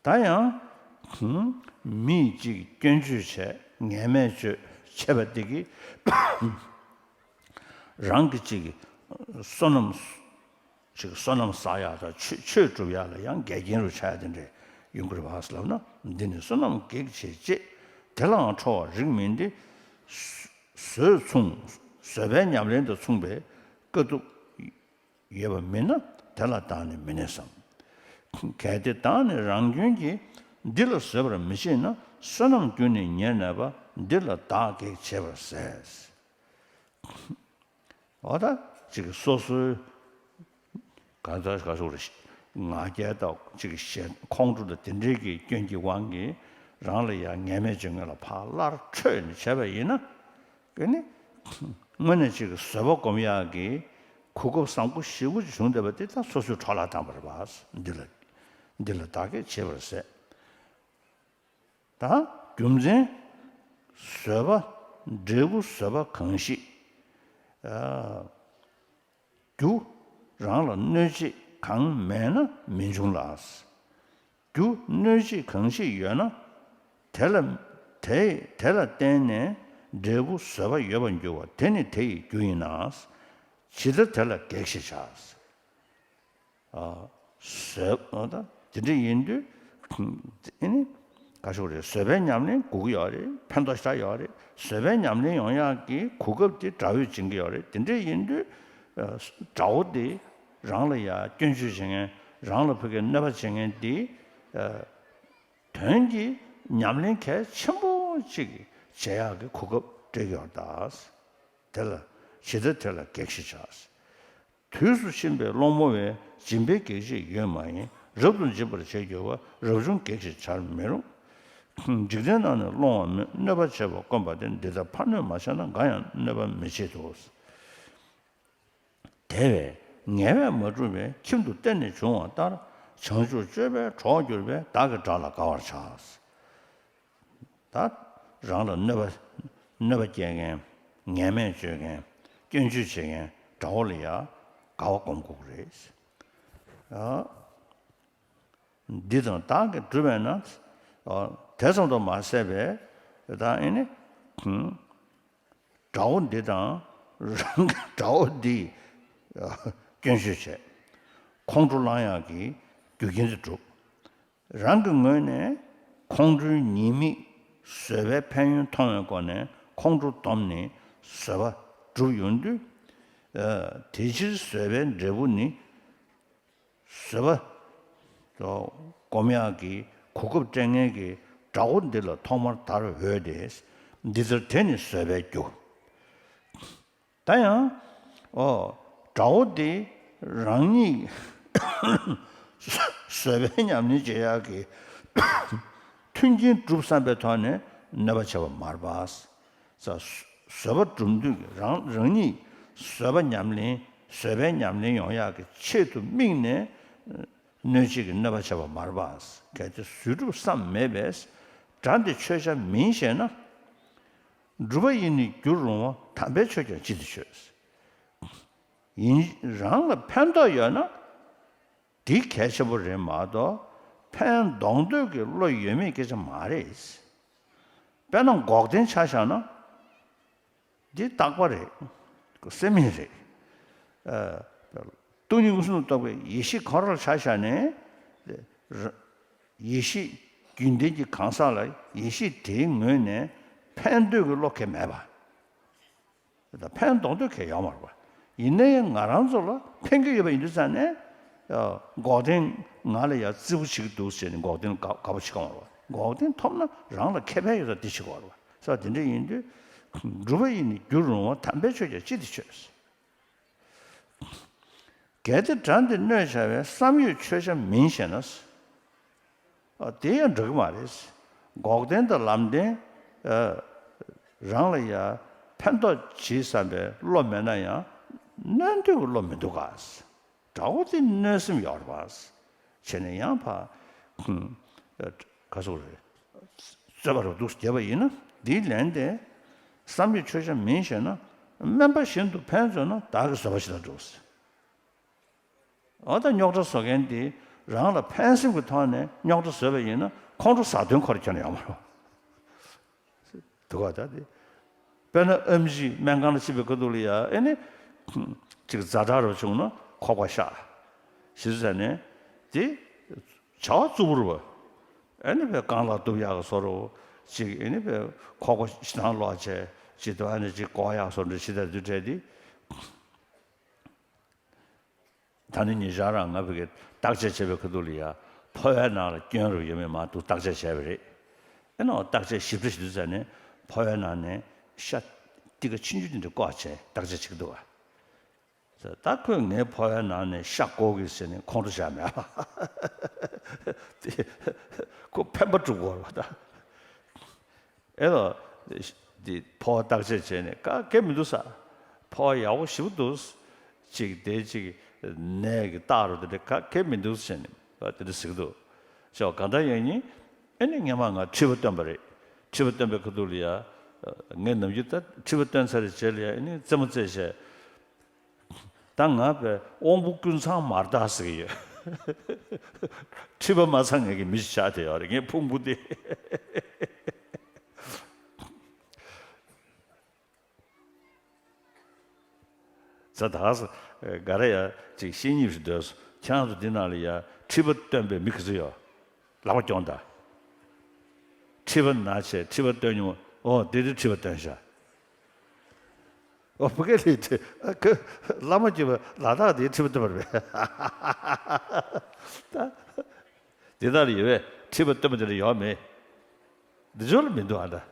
ད་ཡང་མིས་ཅིག་སྐྱོན་བརྗོད་བྱས། ངན་སྨྲས་བརྗོད་བྱས་པ་དེ་གིས་རང་གི་ཅིག་བསོད་ནམས། ཅིག་བསོད་ནམས་བསགས་ཡག་དང་ཆོས་ཆོས་སྒྲུབ་ཡག་ལ་ཡང་འགལ་རྐྱེན་རུ་ཆགས་ཡ་དེ་འདྲ་ཡོང་གི་རེད་པ་ལབ་ན། འདི་ནི་བསོད་ནམས་གེགས་བྱེད་ཅེས། དེ་ལའང་ཁྲོ་བ་རིགས་མིན་ཏེ། བཟོད་མཚུངས་བཟོད་པའི་ཉམས་ལེན་དང་མཚུངས་པའི་དཀའ་ཐུབ་ཡོད་པ་མིན་ན་དེ་ལ་བདག་ནི་མི་གནས་སམ། གལ་ཏེ་བདག་ནི་རང་སྐྱོན་གྱིས། འདི་ལ་བཟོད་པར་མི་བྱེད་ན། བསོད་ནམས་རྒྱུ་ནི་ཉེར་གནས་པ། འདི་ལ་བདག་གེགས་བྱེད་པར་ཟད། འོ་ད་ཅིག་སོ་སོའི་གང་ལྟར་ག་ཟེར་རེད། ང་རྒྱལ་དང་ཅིག་ཞེ་ཁོང་ཁྲོ་དང་དེ་འདྲའི་གི་སྐྱོན་གྱི་དབང་གིས་རང་ལ་ཡང་ངན་སྨྲས་བྱེད་མཁན་ལ་ཕར་སླར་འཕྲོད་ནས་བྱས་པ་ཡིན་ན། ཨེ་ནི། དངོས་གནས་ཅིག་བཟོད་པ་སྒོམ་ཡག་གི་གོ་སྐབས་བཟང་པོ་ཞེ་པོ་ཅིག་བྱུང་བསྡད་པ་དེ་ད་སོ་སོས་འཕྲོ་བརླག་བཏང་བ་རེད་པ། འདི་ལ། འདི་ལ་བདག་གེགས་བྱེད་པར་ཟད། ད་རྒྱུ་མཚན། བཟོད་པ། འབྲས་བུ་བཟོད་པ་གང་ཞིག་ཨ། རྒྱུ། རང་ལ་གནོད་བྱེད་གང་མེད་ན་མི་འབྱུང་ལ། རྒྱུ་གནོད་བྱེད་གང་ཞིག་ཡོད་ན། དེ་ལ། དེ་དེ་ལ་བརྟེན་ནས་འབྲས་བུ་བཟོད་པ་ཡོད་པར་འགྱུར་བ་དེ་ནི་དེ་ཡི་རྒྱུ་ཡིན་ན། ཇི་ལྟར་དེ་ལ་གེགས་ཞེས་བྱ། ཨ། བཟོད། ཨ། ད་དེ་འདྲ་ཡིན་དུས། ཨེ་ནི། ག་ཞུ་རེད། བཟོད་པའི་ཉམས་ལེན་དགོས་ཀྱི་ཡོད་རེད། ཕན་ཐོགས་ཞེ་དྲག་ཡོད་རེད། བཟོད་པའི་ཉམས་ལེན་ཡོང་ཡག་གི་གོ་སྐབས་དེ་དགྲ་བོས་བྱིན་གྱི་ཡོད་རེད། དེ་འདྲ་ཡིན་དུས། ཨ། དགྲ་བོ་དེ་རང་ལ་ཡ་སྐྱོན་བརྗོད་བྱེད་མཁན། རང་ལ་ཕ་གིའི་གནོད་པ་བྱེད་མཁན་དེ། ཨ། དོན་གྱི་ཉམས་ལེན་གལ་ཆེན་པོ་གཅིག་བྱེད་ཡག་གི་གོ་སྐབས་སྤྲད་ཀྱི་ཡོད་རེད་ད། དེ་ལ། ཇི་ལྟར་དེ་ལ་གེགས་ཞེས་བྱ། དུས་སུ་ཕྱིན་པའི་སློང་མོ་བས་སྦྱིན་པའི་གེགས་ཞེས་ཡོད་མ་ཡིན། རབ་ཏུ་འབྱིན་པར་བྱེད་འགྱུར་བ་རབ་བྱུང་གེགས་ཞེས་བྱར་མི་རུང་། འཇིག་རྟེན་ནང་ནས་སློང་བ་མེད། གནོད་པ་བྱེད་པ་དཀོན་པ་སྟེ། འདི་ལྟར་ཕར་གནོད་མ་བྱས་ན། འགའ་ཡང་གནོད་པ་མི་བྱེད་དོ། དེ་བས་ངལ་བས་མ་བསྒྲུབས་པའི་ཁྱིམ་དུ་བརྟེན་ནས་འབྱུང་བ་ལྟར། བྱང་ཆུབ་སྤྱོད་པའི་གྲོགས་གྱུར་པས། བདག་གི་དགྲ་ལ་དགའ་བར་བྱ། ད་རང་ལ་གནོད་པ། གནོད་པ་སྐྱེལ་མཁན། ངན་སྨྲས་བརྗོད་མཁན། སྐྱོན་བརྗོད་བྱེད་མཁན་དགྲ་བོ་ལ་ཡང་དགའ་བ་སྒོམ་དགོས་ཀྱི་རེད། ཨ། འདི་དང་བདག་གིས་བསྒྲུབས་པས་ན། ཨ། དེ་ཙམ་དུ་མ་ཟད་པས། ད་ཨེ་ནི། ཧུམ། དགྲ་བོ་འདི་དང་། རང་གི་དགྲ་བོ་འདི། ཨ། སྐྱོན་བརྗོད་བྱས། ཁོང་ཁྲོ་ལངས་ཡག་གི་རྒྱུ་རྐྱེན་དེ་བསྒྲུབས། རང་གི་ངོས་ནས་ཁོང་ཁྲོའི་ཉེས་དམིགས་བཟོད་པའི་ཕན་ཡོན་མཐོང་བའི་སྒོ་ནས་ཁོང་ཁྲོ་བསྡོམས་ནས་བཟོད་པ་བསྒྲུབས་ཡོང་དུས། ཨ། དེ་ཕྱིར་བཟོད་པའི་འབྲས་བུ་ནི། བཟོད་པ་སྒོམ་ཡག་གི་གོ་སྐབས་སྤྲད་མཁན་གྱི་དགྲ་བོ་འདི་ལ་ཐོག་མར་དར་འོས་ཏེ། འདི་ལྟར་དེ་ནི་བཟོད་པའི་རྒྱུ། ད་ཡང་། ཨོ། དགྲ་བོ་འདི་རང་ཉིད་བཟོད་པའི་ཉམས་ལེན་བྱེད་ཡག་གི་མཐུན་རྐྱེན་སྒྲུབ་བསམ་པའི་ཐོག་ནས་གནོད་པ་བྱེད་པ་མ་རེད་པ། ས། བཟོད་པ་སྒྲུབ་འདོད་ཀྱི་རང་རང་ཉིད་བཟོད་པ་ཉམས་ལེན། བཟོད་པའི་ཉམས་ལེན་ཡོང་ཡག་གི་ཆེད་དུ་དམིགས་ནས་གནོད་བྱེད་ཀྱི་གནོད་པ་བྱེད་པ་མ་རེད་པ། གལ་ཏེ་བཟོད་སྒྲུབ་བསམ་མེད་པས་དགྲ་འདི་ཆོས་བྱ་མིན་ཞེ་ན། སྒྲུབ་པ་ཡིས་ནི་འགྱུར་རུང་བ། དམ་པའི་ཆོས་ཀྱང་ཅི་སྟེ་ཆོས། ཡིན། རང་ལ་ཕན་ཐོགས་ཡོད་ན། འདི་གལ་ཆེན་པོ་རེད་མ་གཏོགས། ཕན་འདོགས་འདོད་ཀྱི་བློ་ཡོད་མེད་སྐད་ཆ་མ་རེད། དཔེར་ན་འགོག་བདེན་ཆ་བཞག་ན། འདི་རྟག་པ་རེད། སེམས་ཉིད་རེད། ཨ། སྟོང་ཉིད་མངོན་སུམ་དུ་རྟོགས་པའི་ཡེ་ཤེས་ཁོ་རང་ལ་ཆ་བཞག་ནས། ཡེ་ཤེས་རྒྱུན་ལྡན་གྱི་གང་ཟག་ལ་ཡེ་ཤེས་དེའི་ངོས་ནས་ཕན་འདོད་ཀྱི་བློ་གང་ཡང་མེད་པ། ད་ཕན་འདོགས་འདོད་གང་ཡང་ཡོད་མ་རེད་པ། ཡིན་ན་ཡང་ང་རང་ཚོ་ལ་ཕན་གྱི་ཡོད་པ་ཡིན་དུས་ཙང་ནས། ཨ། འགོག་བདེན་ང་ལ་ཡང་བརྩི་བ་བྱེད་ཀྱི་འདུག་ཟེར་ནས་འགོག་བདེན་དགའ་དགའ་པོ་བྱེད་ཀྱི་ཡོད་མ་རེད་པ། འགོག་བདེན་ཐོབ་ན་རང་ལ་ཁེ་ཕན་ཡོད་ས་དེ་བྱེད་ཀྱི་ཡོད་མ་རེད་པ། ས་དེ་འདྲ་ཡིན་དུས། སྒྲུབ་པ་ཡིས་ནི་འགྱུར་རུང་བ། དམ་པའི་ཆོས་ཀྱང་ཅི་སྟེ་ཆོས། གལ་ཏེ་དགྲ་འདི་གནོད་བྱ་བའི། བསམ་ཡོད་ཆོས་བྱ་མིན་ཞེ་ན། ཨ། དེ་ཡང་འགྲིག་གི་མ་རེད། འགོག་བདེན་དང་ལམ་བདེན། ཨ། རང་ལ་ཡང་ཕན་ཐོགས་བྱེད་བསམ་པའི་བློ་མེད་ན་ཡང་། གནོད་འདོད་ཀྱི་བློ་མི་འདུག་ག། དགྲ་བོ་དེ་གནོད་སེམས་ཡོད་རེད་པ། བྱས་ནས་ཡང་ཕར། ཧུམ། ཨ། ག་ཟེར་དགོས་རེད། རྩོད་པ་རུ་འདུག་བསྡད་པ་ཡིན་ན། འདིའི་ལན་དེ། བསམ་ཡོད་ཆོས་བྱ་མིན་ཞེ་ན། དམན་པ་གཞན་དུ་ཕན་བཟོས་ན། བདག་གིས་བཟོད་པ་ཞིག་ལ་འགྲོ། འོ་ད་རྙོག་དྲ་བཟོ་མཁན་དེ་རང་ལ་ཕན་སེམས་ཀྱི་ཐོག་ནས་རྙོག་དྲ་བཟོས་པ་ཡིན་ན། ཁོང་ཁྲོ་ཟ་དོན་ཁོ་རང་ཁྱོན་ནས་ཡོང་མ་རེད། འདུག་ག། ད་དེ་དཔེར་ན་ཨེམ་ཆི་སྨན་ཁང་ལ་ཕྱིན་པའི་ཁ་ཐུག་ལ་ཡ། ཨེ་ནི་ཅིག་ཛ་དྲག་རུ་བྱུང་ན་ཁོག་པ་བཤགས། ཞེས་ཟེར་ནས་དེ་བྱ་བ་རྩུབ་པོ་རེད་པ། ཨ་ནི་བས་རྐང་ལག་གཏུབ་ཡག་གི་བཟོ་འདྲ་ཅིག་ཨ་ནི་བས་ཁོག་པ་ཞེ་སྡང་ལོག་བྱས་ཅིག་ཏུ་ཨ་ནི་ཅིག་ལྐོག་ཡག་བཟོ་འདྲ་ཅིག་ད་དུས་བྲལ་ཏེ། ད་ནི་ཉེ་ཆར་རང་ང་བི་གའི་བརྟག་དཔྱད་བྱས་པའི་ཁ་ཐུག་ལ་ཡ་ཕོ་བའི་ནང་ལ་སྐྱོན་རུ་ཡོད་མེད་མ་གཏོགས་བརྟག་དཔྱད་བྱས་པ་རེད། ཨེ་ནོ་བརྟག་དཔྱད་ཞིབ་ཕྲ་ཞིག་འདུག་ཟེར་ནས་ཕོ་བའི་ནང་ནས་ཤ་ཏི་ཀ་ཆུང་ཆུང་དེ་འདྲ་བཀོག་བྱས་བརྟག་དཔྱད་བྱེད་ཀྱི་འདུག་བ། ད་ཁོས་ངའི་ཕོ་བའི་ནང་ནས་ཤ་བཀོག་གི་ཟེར་ནས་ཁོང་ཁྲོ་བཞག་མེད་པ། ཁོ་ཕན་པ་སྒྲུབ་དགོས་རེད་བ་ད། ཨེ་ལོ། འདི་ཕོ་བ་བརྟག་དཔྱད་བྱས་ནས་ག་གེ་མི་འདུག་ས། ཕོ་བ་ཡག་པོ་ཞེ་པོ་འདུག་ཅིག་དེ་ཅིག་ནད་ཀྱི་རྟགས་རུ་དེ་འདྲ་ག་གེ་མི་འདུག་ཟེར་ནས་དེ་འདྲ་ཟེར་གྱི་འདུག་ཅེས་པ་གང་ལྟར་ཡང་ཡིན། ཨེ་ནི་སྔན་མ་ང་མཁྲིས་པ་བཏོན་པ་རེད། མཁྲིས་པ་བཏོན་པའི་ཁ་ཐུག་ལ་ཡ། ངས་ནམ་རྒྱུན་ད་མཁྲིས་པ་བཏོན་ཚར་རེད་བྱས་ལ་ཡ་ཨེ་ནི་རྩེད་མོ་རྩེས་བྱས། ད་ང་བས་དབང་པོ་ཀུན་ཚང་མར་དྭགས་ཟེར་གྱི་ཡོད། མཁྲིས་པ་མ་ཚང་ངེད་ཀྱི་མི་ཞིག་ཆགས་བསྡད་ཡོད་རེད་ངའི་ཕུང་པོ་འདི། ཛ་དག་ས་ག་རེ་ཡ་ཅིག་ཤེས་སྙིང་ཞིག་འདོད་སོང་ཁྱེད་རང་ཚོ་འདི་ནང་ལ་ཡ་མཁྲིས་པ་བཏོན་པའི་མི་ག་ཚོད་ཡོད། ལག་པ་རྐྱོང་དང་། མཁྲིས་པ་ན་བྱས་མཁྲིས་པ་བཏོན་མྱོང་། ཨོ་དེ་དེ་མཁྲིས་པ་བཏོན་ཤག་ཨོ་བུ་གེ་ལི་དེ་ཁོ་བླ་མ་སྐྱེས་པ་ལ་དྭགས་དེའི་མཁྲིས་པ་བཏོན་པ་རེད་པས། ད་དེ་དག་ལ་ཡོད་པས་མཁྲིས་པ་བཏོན་པ་དེ་ལ་ཡོད་མེད། འདི་ཚོ་ལ་མི་འདུག་ཨ་ད།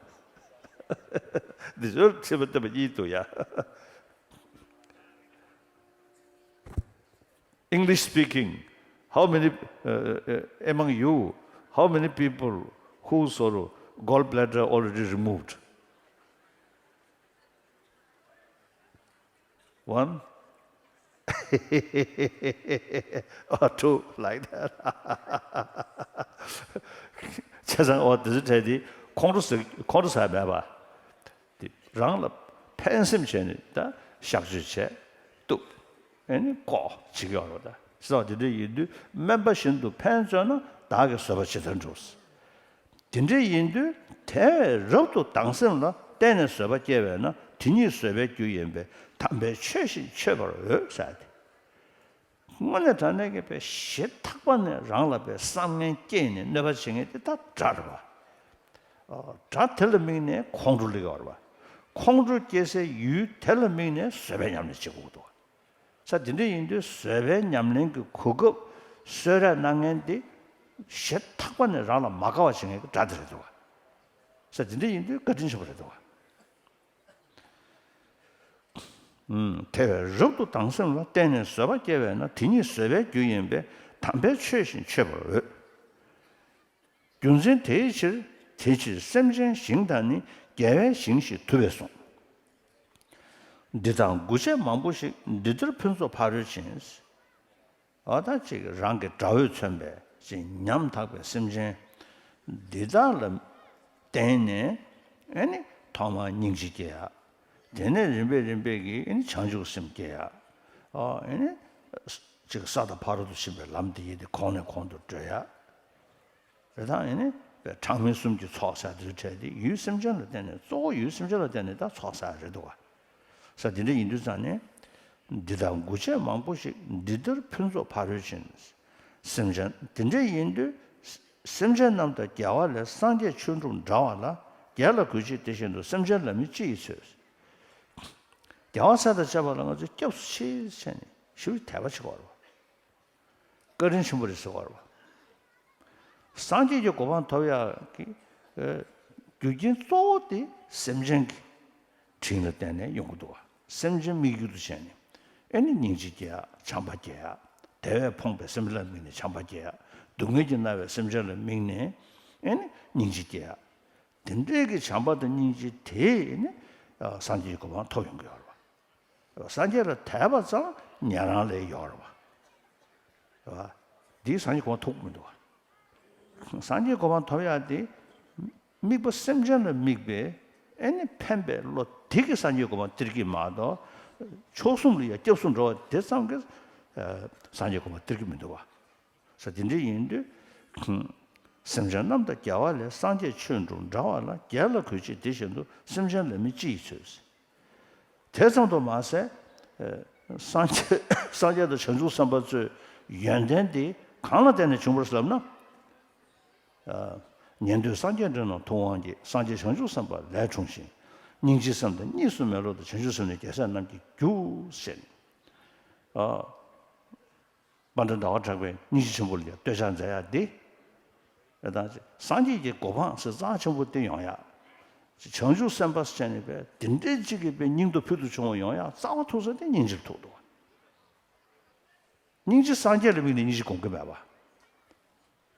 འདི་ཚོ་ལ་མཁྲིས་པ་བཏོན་པ་གཉིས་འདུག་ཡ། English speaking, how many, uh, uh, among you, how many people whose or gallbladder already removed? One or two like that. བྱས་ཙང་འོ་དེ་ཚོ་གྲས་དེ་ཁོང་ཁྲོ་ཟ་ཁོང་ཁྲོ་ཟ་མེད་པ། དེ་རང་ལ་ཕན་སེམས་བྱས་ནས་ད་གཤག་བཅོས་བྱས་གཏུབ། ཨེ་ནི་བཀོག་བྱེད་ཀྱི་ཡོད་རེད་ད། བྱས་ཙང་དེ་འདྲ་ཡིན་དུས་སྨན་པ་བཞིན་དུ་ཕན་བརྩོན་ན་བདག་གི་བཟོད་པ་ཇི་ལྟར་འགྲུབ། དེ་འདྲ་ཡིན་དུས་དེ་བས་རབ་ཏུ་སྡང་སེམས་ལ་བརྟེན་ནས་བཟོད་པ་སྐྱེ་བས་ན་དེ་ཉིད་བཟོད་པའི་རྒྱུ་ཡིན་པས་དམ་པའི་ཆོས་བཞིན་མཆོད་པར་འོས་ཟེར་ཏེ། དངོས་གནས་དྲང་གནས་ཀྱི་དཔེ་ཞེ་ཐག་པ་ནས་རང་ལ་དཔེ་བསམ་ངན་སྐྱེས་ནས་གནོད་པ་བྱེད་མཁན་དེ་ད་དགྲ་རེད་བ། ཨོ་དགྲ་དེ་ལ་དམིགས་ནས་ཁོང་ཁྲོ་སླེབས་ཡོད་རེད་བ། ཁོང་ཁྲོ་སྐྱེ་སའི་ཡུལ་དེ་ལ་དམིགས་ནས་བཟོད་པའི་ཉམས་ལེན་བྱེད་དགོས་འདུག་བ། ས་དེ་འདྲ་ཡིན་དུས་བཟོད་པའི་ཉམས་ལེན་གྱི་གོ་སྐབས་གསོལ་རས་གནང་མཁན་དེ་ཞེ་ཐག་པ་ནས་རང་ལ་མ་དགའ་བ་བྱེད་མཁན་གྱི་དགྲ་དེ་རེད་འདུག་བ། ས་དེ་འདྲ་ཡིན་དུས་བཀའ་དྲིན་ཆེན་པོ་རེད་འདུག་བ། ཨུམ། དེ་བས་རབ་ཏུ་སྡང་སེམས་ལ་བརྟེན་ནས་བཟོད་པ་སྐྱེ་བས་ན་དེ་ཉིད་བཟོད་པའི་རྒྱུ་ཡིན་པས་དམ་པའི་ཆོས་བཞིན་མཆོད་པར་འོས། རྒྱུ་མཚན་དེའི་ཕྱིར་དེ་ཕྱིར་སེམས་ཅན་ཞིང་དང་ནི་རྒྱལ་བའི་ཞིང་ཞེས་བསྡུ་བས་གསུངས། འདི་དང་དགུ་བྱད་མང་པོ་ཞིག་འདི་ལྟར་ཕུན་ཚོགས་ཕ་རོལ་ཕྱིན། འོ་ད་ཅིག་རང་གི་དགྲ་བོས་མཚོན་པའི་ཅིག་ཉམ་ཐག་པའི་སེམས་ཅན་འདི་དག་ལ་བརྟེན་ནས་ཨེ་ནི་ཐོག་མར་སྙིང་རྗེ་སྐྱེ་ཡ། དེ་ནས་རིམ་པས་རིམ་པས་ཀྱིས་ཨེ་ནི་བྱང་ཆུབ་སེམས་སྐྱེ་ཡ། ཨོ་ཨེ་ནི་ཅིག་ས་དང་ཕ་རོལ་ཏུ་ཕྱིན་པའི་ལམ་དེ་ཡིན་ཏེ་གོང་ནས་གོང་དུ་བགྲོད་ཡ། རེད་དང་ཡིན་ནི་གྲངས་མེད་གསུམ་གྱི་ཚོགས་བསགས་དུས་འཕྲལ་དེ་ཡུལ་སེམས་ཅན་ལ་བརྟེན་ནས་གཙོ་བོ་ཡུལ་སེམས་ཅན་ལ་བརྟེན་ནས་ད་ཚོགས་བསགས་རེད་འདུག་བ། ས་དེ་འདྲ་ཡིན་དུས་ཙང་ནས། འདི་དང་དགུ་བྱད་མང་པོ་ཞིག་འདི་ལྟར་ཕུན་ཚོགས་ཕ་རོལ་ཕྱིན། སེམས་ཅན་དེ་འདྲ་ཡིན་དུས། སེམས་ཅན་རྣམས་དང་རྒྱལ་བ་ལས་སངས་རྒྱས་ཆོས་དྲུག་འདྲ་བ་ལ་རྒྱལ་ལ་གུས་བྱེད་དེ་བཞིན་དུ་སེམས་ཅན་ལ་མི་ཅི་ཡིས་བརྩོན། རྒྱལ་བ་སྲས་དང་བཅས་པ་ལ་ང་ཚོས་སྐྱབས་སུ་མཆི་ཟེར་ནས་ཞུ་དད་པ་བྱེད་དགོས་རེད་བ། བཀའ་དྲིན་ཆེན་པོ་རེད་ཟེར་བ་རེད་བ། སངས་རྒྱས་ཀྱི་གོ་འཕང་ཐོབ་ཡག་གི་ཨེ་རྒྱུ་རྐྱེན་གཙོ་བོ་དེ་སེམས་ཅན་གྱི་དྲིན་ལ་བརྟེན་ནས་ཡོང་གི་འདུག་བ། སེམས་ཅན་དམིགས་ཡུལ་དུ་བྱས་ནས་ཨེ་ནི་སྙིང་རྗེ་སྐྱེ་ཡག་བྱམས་པ་སྐྱེ་ཡག་དེ་བས་ཕོངས་པའི་སེམས་ཅན་ལ་དམིགས་ནས་བྱམས་པ་སྐྱེ་ཡག་སྡུག་བསྔལ་གྱིས་མནར་བའི་སེམས་ཅན་ལ་དམིགས་ནས་ཨེ་ནི་སྙིང་རྗེ་སྐྱེ་ཡག་དེ་འདྲའི་གི་བྱམས་པ་དང་སྙིང་རྗེ་དེ་ནི་སངས་རྒྱས་ཀྱི་གོ་འཕང་ཐོབ་ཡོང་གི་ཡོད་རེད་བ། སངས་རྒྱས་ལ་དད་པ་ཙམ་ཉན་རང་ལས་ཡོད་རེད་བ། རེད་བ། འདིས་སངས་རྒྱས་གོ་འཕང་ཐོབ་ཀྱི་མི་འདུག་བ། སངས་རྒྱས་གོ་འཕང་ཐོབ་ཡག་དེ་དམིགས་པ་སེམས་ཅན་ལ་དམིགས་པའི་ཨེ་ནི་ཕན་པའི་བློ་དེ་གིས་སངས་རྒྱས་གོ་འཕང་སྟེར་གྱི་མ་གཏོགས་མཆོག་གསུམ་ལ་ཡང་སྐྱབས་སུ་འགྲོ་བ་དེ་ཙམ་གྱིས་སངས་རྒྱས་གོ་འཕང་སྟེར་གྱི་མི་འདུག་བ། ས་དེ་འདྲ་ཡིན་དུས། སེམས་ཅན་རྣམས་དང་རྒྱལ་བ་ལས་སངས་རྒྱས་ཆོས་དྲུག་འདྲ་བ་ལ་རྒྱལ་ལ་གུས་བྱེད་དེ་བཞིན་དུ་སེམས་ཅན་ལ་མི་ཅི་ཡིས་བརྩོན། དེ་ཙམ་དུ་མ་ཟད། སངས་རྒྱས་སངས་རྒྱས་དང་བྱང་ཆུབ་སེམས་དཔའ་ཚོའི་ཡོན་ཏན་དེ་གང་ལ་བརྟེན་ནས་བྱུང་བར་ལབ་ན། ཉན་ཐོས་སངས་རྒྱས་འདྲ་རྣམས་ཐུབ་དབང་གིས། སངས་རྒྱས་བྱང་ཆུབ་སེམས་དཔའ་ལས་འཁྲུངས་ཤིང་། སྙིང་རྗེའི་སེམས་དང་གཉིས་སུ་མེད་བློ་དང་། བྱང་ཆུབ་སེམས་ནི་རྒྱལ་སྲས་རྣམས་ཀྱི་རྒྱུ། ཞེས་ནས། ཨ། དཔལ་ལྡན་ཟླ་བ་གྲགས་པས་སྙིང་རྗེ་ཆེན་པོ་ལ་ཡང་བསྟོད་ཕྱག་མཛད་ཡག་འདི། ཨེ་ད་སངས་རྒྱས་ཀྱི་གོ་འཕང་ཟེར་རྩ་ཆེན་པོ་དེ་ཡོང་ཡག་བྱང་ཆུབ་སེམས་དཔའ་ཟེར་ནས་པས་དེ་འདྲའི་གཅིག་གིས་པས་སྙིང་སྟོབས་ཕུལ་དུ་བྱུང་བ་ཡོང་ཡག་རྩ་བ་ཐུག་ས་དེ་སྙིང་རྗེར་ཐུག་འདུག་སྙིང་རྗེ་སངས་རྒྱས་ལ་དམིགས་ནས་སྙིང་རྗེ་སྒོམ་གྱི་མེད་པ།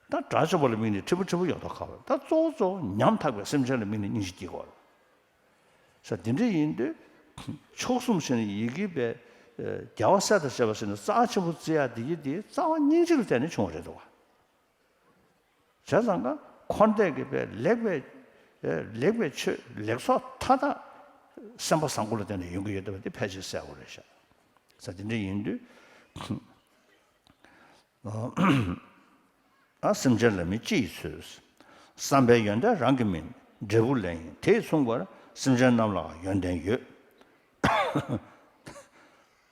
ད་དགྲ་བཅོམ་པ་ལ་དམིགས་ནས་ཁྲི་པོ་ཁྲི་པོ་ཡོད་མདོག་ཁ་པོ། ད་གཙོ་བོ་གཙོ་བོ་ཉམ་ཐག་པའི་སེམས་ཅན་ལ་དམིགས་ནས་སྙིང་རྗེ་སྐྱེ་དགོས་རེད། ས་དེ་འདྲ་ཡིན་དུས། མཆོག་གསུམ་ཟེར་ནས་ཡི་གེ་པའི་རྒྱལ་བ་སྲས་དང་བཅས་པ་ཟེར་ནས་རྩ་ཆེན་པོ་བརྩི་ཡག་དེ་ཡི་དེ་རྩ་བ་སྙིང་རྗེ་ལ་བརྟེན་ནས་བྱུང་བ་རེད་འདུག་བ། བྱས་ཙང་ཀ་འཁོར་འདས་ཀྱི་པའི་ལེགས་པའི་ལེགས་པའི་ཆོས་ལེགས་ཚོགས་མཐའ་དག་སེམས་པ་བཟང་པོ་ལ་བརྟེན་ནས་ཡོང་གི་ཡོད་བསྡད་པ་དེ་ཕལ་ཆེར་གསལ་པོ་རེད་ཤག་ས་དེ་འདྲ་ཡིན་དུས། ཨ། སེམས་ཅན་ལ་མི་སྤྱི་ཡི་ཚུལ། བསམ་པའི་ཡོན་ཏན་རང་གི་མིན། འབྲས་བུ་ལས་ཡིན་དེ་ཡིས་མཚུངས་པར། སེམས་ཅན་རྣམས་ལའང་ཡོན་ཏན་ཡོད།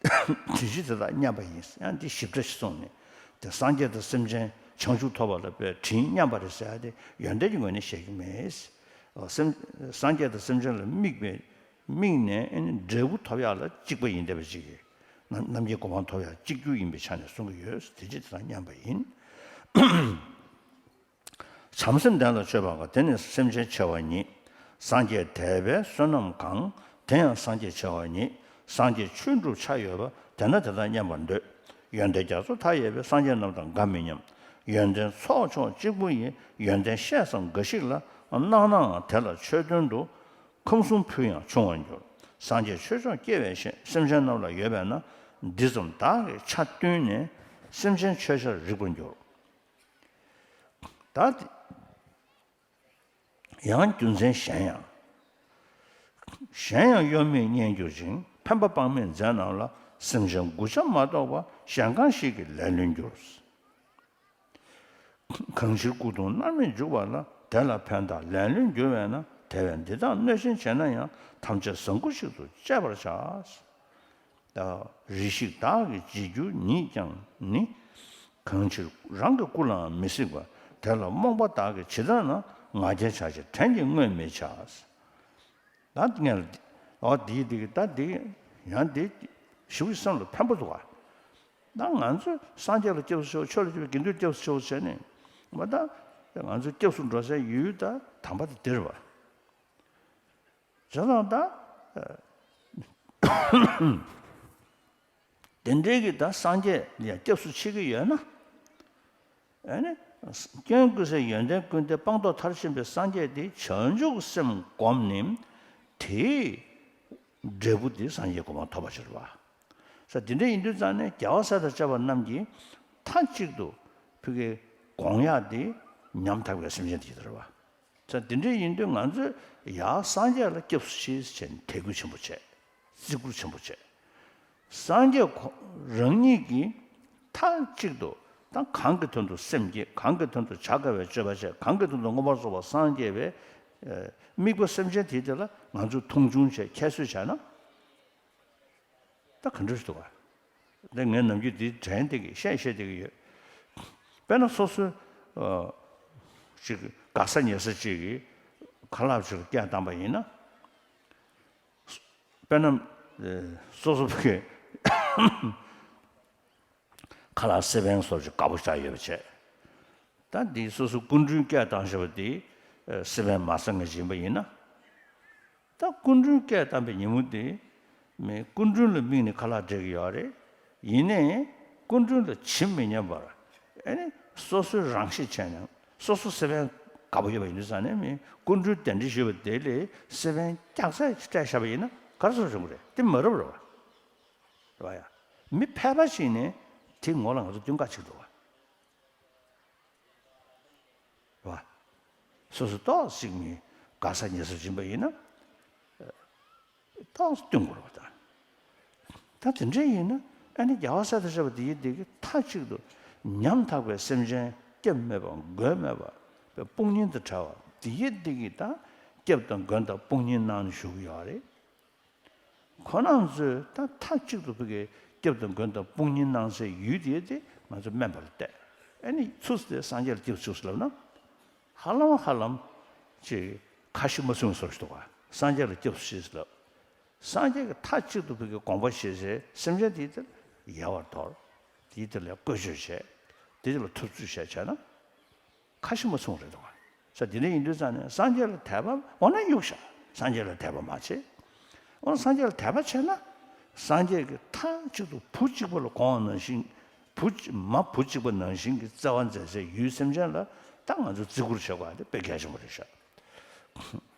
དེ་བཞིན་དེ་དག་མཉམ་པ་ཡིན། ཡང་འདི་ཞིབ་ཕྲ་ཞིག་གསུངས་ནས། དེ་སངས་རྒྱས་དང་སེམས་ཅན་བྱང་ཆུབ་ཐོབ་པ་ལ་པའི་དྲིན་མཉམ་པ་རེད་ཟེར་ཡ་དེ་ཡོན་ཏན་གྱི་ངོས་ནས་བཤད་ཀྱི་མེད། སེམས་སངས་རྒྱས་དང་སེམས་ཅན་ལ་དམིགས་པའི་དམིགས་ནས་ཨེ་ནི་འབྲས་བུ་ཐོབ་ཡག་ལ་གཅིག་པ་ཡིན་བསྡད་པ་ཅིག་གིས། རྣམ་རྣམ་མཁྱེན་གོ་འཕང་ཐོབ་ཡག་གཅིག་གྱུར་ཡིན་པའི་ཆ་ནས་གསུང་གི་ཡོད། དེ་ཅི་དེ་དང་མཉམ་པ་ཡིན། བྱམས་སེམས་ལྡན་ལ་སྤྱོད་པ་དགའ། དེ་ནི་སེམས་ཅན་ཆེ་བ་ཉིད། སངས་རྒྱས་དད་པས་བསོད་ནམས་གང་། དེ་ཡང་སངས་རྒྱས་ཆེ་བ་ཉིད། སངས་རྒྱས་ཆོས་སྒྲུབ་ཆ་ཡོད་པ། དེ་ན་དེ་དང་མཉམ་པར་འདོད། ཡོན་ཏན་རྒྱ་མཚོ་མཐའ་ཡས་པའི། སངས་རྒྱས་རྣམས་དང་འགའ་མི་མཉམ། ཡོན་ཏན་ཚོགས་མཆོག་གཅིག་པུ་ཡིན། ཡོན་ཏན་བཤད་ཙམ་འགའ་ཞིག་ལ། སྣང་ནའང་དེ་ལ་ཆོས་སྟོན་དུ། ཁམས་གསུམ་ཕུལ་ཡང་ཆུང་བར་འགྱུར། སངས་རྒྱས་ཆོས་མཆོག་སྐྱེ་བའི་ཞིང་། སེམས་ཅན་རྣམས་ལ་ཡོད་པས་ན། འདི་ཙམ་བདག་གིས་ཆ་བསྟུན་ནས། སེམས་ཅན་ཆོས་ཆར་རིག་པར་འགྱུར། ད་དེ་ཡང་རྒྱུ་མཚན་གཞན་ཡང་། གཞན་ཡང་གཡོ་མེད་རྙེད་འགྱུར་ཅིང་། ཕན་པ་དཔག་མེད་མཛད་རྣམས་ལ། སེམས་ཅན་མགུ་བྱ་མ་གཏོགས་པ། གཞན་གང་ཞིག་གིས་ལན་ལོན་འགྱུར། གང་ཕྱིར་སྐུ་གདུང་མནར་མེད་འཇུག་པ་ལ། དེ་ལ་ཕན་བཏགས་ལན་ལོན་འགྱུར་བས་ན། དེ་བས་འདི་དག་གནོད་ཆེན་བྱས་ན་ཡང་། ཐམས་ཅད་བཟང་པོ་ཞིག་ཏུ་སྤྱད་པར་བྱ། རེ་ཞིག་བདག་གིས་བྱེད་རྒྱུ་ཉིད་ཀྱང་ནི། གང་ཕྱིར་རང་གི་སྐུ་ལའང་མི་གཟིགས་པ། དེ་ལ་རྨོངས་པ་བདག་གིས་ཇི་ལྟར་ན། ང་རྒྱལ་ཆགས་ཕྱིར་བྲན་གྱིས་བསྔོས་མི་བྱ། ད་ངས་ཨོ་དེའི་དེ་གི་ད་དེ་ཡང་དེ་ཞིག་སེམས་ལ་ཕན་པོ་འདུག་ག་ད་ང་ཚོས་སངས་རྒྱས་ལ་སྐྱབས་སུ་མཆིའོ། ཆོས་ལ་སྐྱབས་དགེ་འདུན་སྐྱབས་སུ་མཆིའོ་བྱས་ནས་མ་ད་ང་ཚོས་སྐྱབས་སུ་འགྲོ་སའི་ཡུལ་ད་དམ་པ་དེ་དེ་རེད་པ། བྱས་ཙང་ད། དེ་འདྲའི་གི་ད་སངས་རྒྱས་ལ་ཡང་སྐྱབས་སུ་མཆི་གི་ཡོད་ན། ཨ་ནི། སྐྱོན་ཀུན་ཟད་ཡོན་ཏན་ཀུན་ལྡན་སྤངས་རྟོགས་མཐར་ཕྱིན་པའི་སངས་རྒྱས་དེ་བྱང་ཆུབ་སེམས་བསྒོམས་ནས། དེའི་འབྲས་བུ་དེ་སངས་རྒྱས་གོ་འཕང་ཐོབ་པ་ཕྱིར་བ། ས་དེ་འདྲ་ཡིན་དུས་ཙང་ནས་རྒྱལ་བ་སྲས་དང་བཅས་པ་རྣམས་ཀྱིས་མཐའ་གཅིག་ཏུ་ཕ་གི་དགོངས་ཡག་དེ་ཉམ་ཐག་པའི་སེམས་ཅན་དེ་ཡིན་ད་རེད་བ། ས་དེ་འདྲ་ཡིན་དུས་ང་ཚོས་ཡར་སངས་རྒྱས་ལ་སྐྱབས་སུ་མཆིའོ་ཟེར་ནས་དད་གུས་ཆེན་པོ་བྱས། བརྩི་བཀུར་ཆེན་པོ་བྱས། སངས་རྒྱས་ཁོ་རང་ཉིད་ཀྱིས་མཐའ་གཅིག་ཏུ་ད་གང་གི་དོན་དུ་སེམས་བསྐྱེད། གང་གི་དོན་དུ་བྱ་དཀའ་བའི་སྤྱོད་པ་བྱས། གང་གི་དོན་དུ་མངོན་པར་རྫོགས་པར་སངས་རྒྱས་པའི་དམིགས་པ་སེམས་ཅན་དེ་དེ་ལ་ང་ཚོས་མཐོང་ཆུང་བྱས། ཁྱད་གསོད་བྱས་ན། ད་ག་འདྲ་ཞིག་འདུག་ག་འདི་ངས་ནམ་རྒྱུན་འདི་དྲན་བསྡད་ཀྱི་བཤད་བཤད་བསྡད་ཀྱི་ཡོད། དཔེར་ན་སོ་སོའི་ཨ་ཅིག་དགའ་ས་ཉེ་ས་ཅིག་གི་ཁ་ལག་ཅིག་ལ་སྐད་བཏང་པ་ཡིན་ན། དཔེར་ན་ཨ་སོ་སོ་གི་ཁ་ལག་སི་པན་སོགས་ཅིག་དགའ་པོ་ཆགས་ཡོད་པ་བྱས། ད་འདི་སོ་སོ་སྐུ་མགྲོན་སྐད་བཏང་བཞག་པ་དེ་ཨ་སི་པན་མ་ཟ་མཁན་ཅིག་ཡིན་པ་ཡིན་ན། ད་སྐུ་མགྲོན་སྐད་བཏང་པའི་ཉིན་མོ་དེ་མི་སྐུ་མགྲོན་ལ་དམིགས་ནས་ཁ་ལག་སྤྲད་ཀྱི་ཡོད་རེད། ཡིན་ནའི་སྐུ་མགྲོན་ལ་ཇི་མི་སྙམ་པར་ཨེ་ནི་སོ་སོའི་རང་ཤེད་བྱས་ནས། སོ་སོ་སི་པན་དགའ་པོ་ཡོད་པ་ཡིན་དུས་ཙང་ནས་མི་སྐུ་མགྲོན་གདན་འདྲེན་ཞུས་པ་དེ་ལས་སི་པན་སྐྱག་ཚད་ཅིག་སྤྲད་བཞག་པ་ཡིན་ན་ག་རེ་བཟོ་བྱུང་གི་རེད། དེ་མ་རབས་རེད་བ། རེད་བ་ཡ། མི་ཕལ་པ་ཞིག་ནས་དེ་ངོ་ལ་ང་ཚོ་བསྟུན་ག་ཅིག་འདུག་བ། རེད་བ། སོ་སོ་ཏོག་ཙམ་ནི་དགའ་ས་ཉེ་ས་ཕྱིན་པ་ཡིན་ན། ཏོག་ཙམ་བསྟུན་དགོས་རེད་བ་ད། ད་དེ་འདྲ་ཡིན་ན་ཨ་ནི་རྒྱལ་བ་སྲས་དང་བཅས་པ་དེ་ཡི་དེ་གི་མཐའ་གཅིག་ཏུ་ཉམ་ཐག་པའི་སེམས་ཅན་སྐྱབས་མེད་པ་མགོན་མེད་པ་དཔུང་གཉེན་དང་བྲལ་བ་དེ་ཡི་དེ་གི་ད་སྐྱབས་དང་མགོན་དང་དཔུང་གཉེན་གནང་ནས་བཞུགས་ཀྱི་ཡོད་རེད། ཁོ་རང་ཚོས་ད་མཐའ་གཅིག་ཏུ་ཕ་གི་སྐྱབས་དང་མགོན་དང་དཔུང་གཉེན་གནང་སའི་ཡུལ་དེ་དེ་ང་ཚོ་སྨན་པ་ལ་གཏད། ཨ་ནི་ཚུར་དེ་སངས་རྒྱས་ལ་སྐྱབས་སུ་མཆིའོ་ལབ་ན། ཧ་ལམ་ཧ་ལམ་ཅིག་ཁ་ཞེ་མ་ཚུགས་བཟོ་ཞིག་འདུག་ག་སངས་རྒྱས་ལ་སྐྱབས་སུ་མཆི་ཟེར་ལབ། སངས་རྒྱས་ཀྱི་མཐའ་གཅིག་ཏུ་བོད་ཀྱི་དགོངས་པ་བཞེས་བྱས་སེམས་ཅན་དེའི་དེར་ཡལ་བར་དོར། དེའི་དེ་ལ་བཀོལ་སྤྱོད་བྱས། དེ་དེ་ལ་ཐུབ་ཚོད་བྱས་བྱས་ན། ཁ་ཞེ་མ་ཚུགས་རེད་དོ། ས་དེ་འདྲ་ཡིན་དུས་ཙང་ནས་སངས་རྒྱས་ལ་དད་པ་འོ་ན་གཡུག་བཞག་སངས་རྒྱས་ལ་དད་པ་མ་བྱེད། འོ་ན་སངས་རྒྱས་ལ་དད་པ་བྱས་ན། སངས་རྒྱས་ཀྱི་མཐའ་གཅིག་ཏུ་བུ་གཅིག་པ་ལ་དགོངས་པ་ནང་བཞིན། བུ་གཅིག་མ་བུ་གཅིག་པ་ནང་བཞིན་གྱི་བརྩེ་བ་མཛད་སའི་ཡུལ་སེམས་ཅན་ལ་ད་ང་ཚོ་བརྩི་བཀུར་བྱེད་དགོས་པ་དེ་དཔེ་གལ་ཆེན་པོ་རེད་ཤག་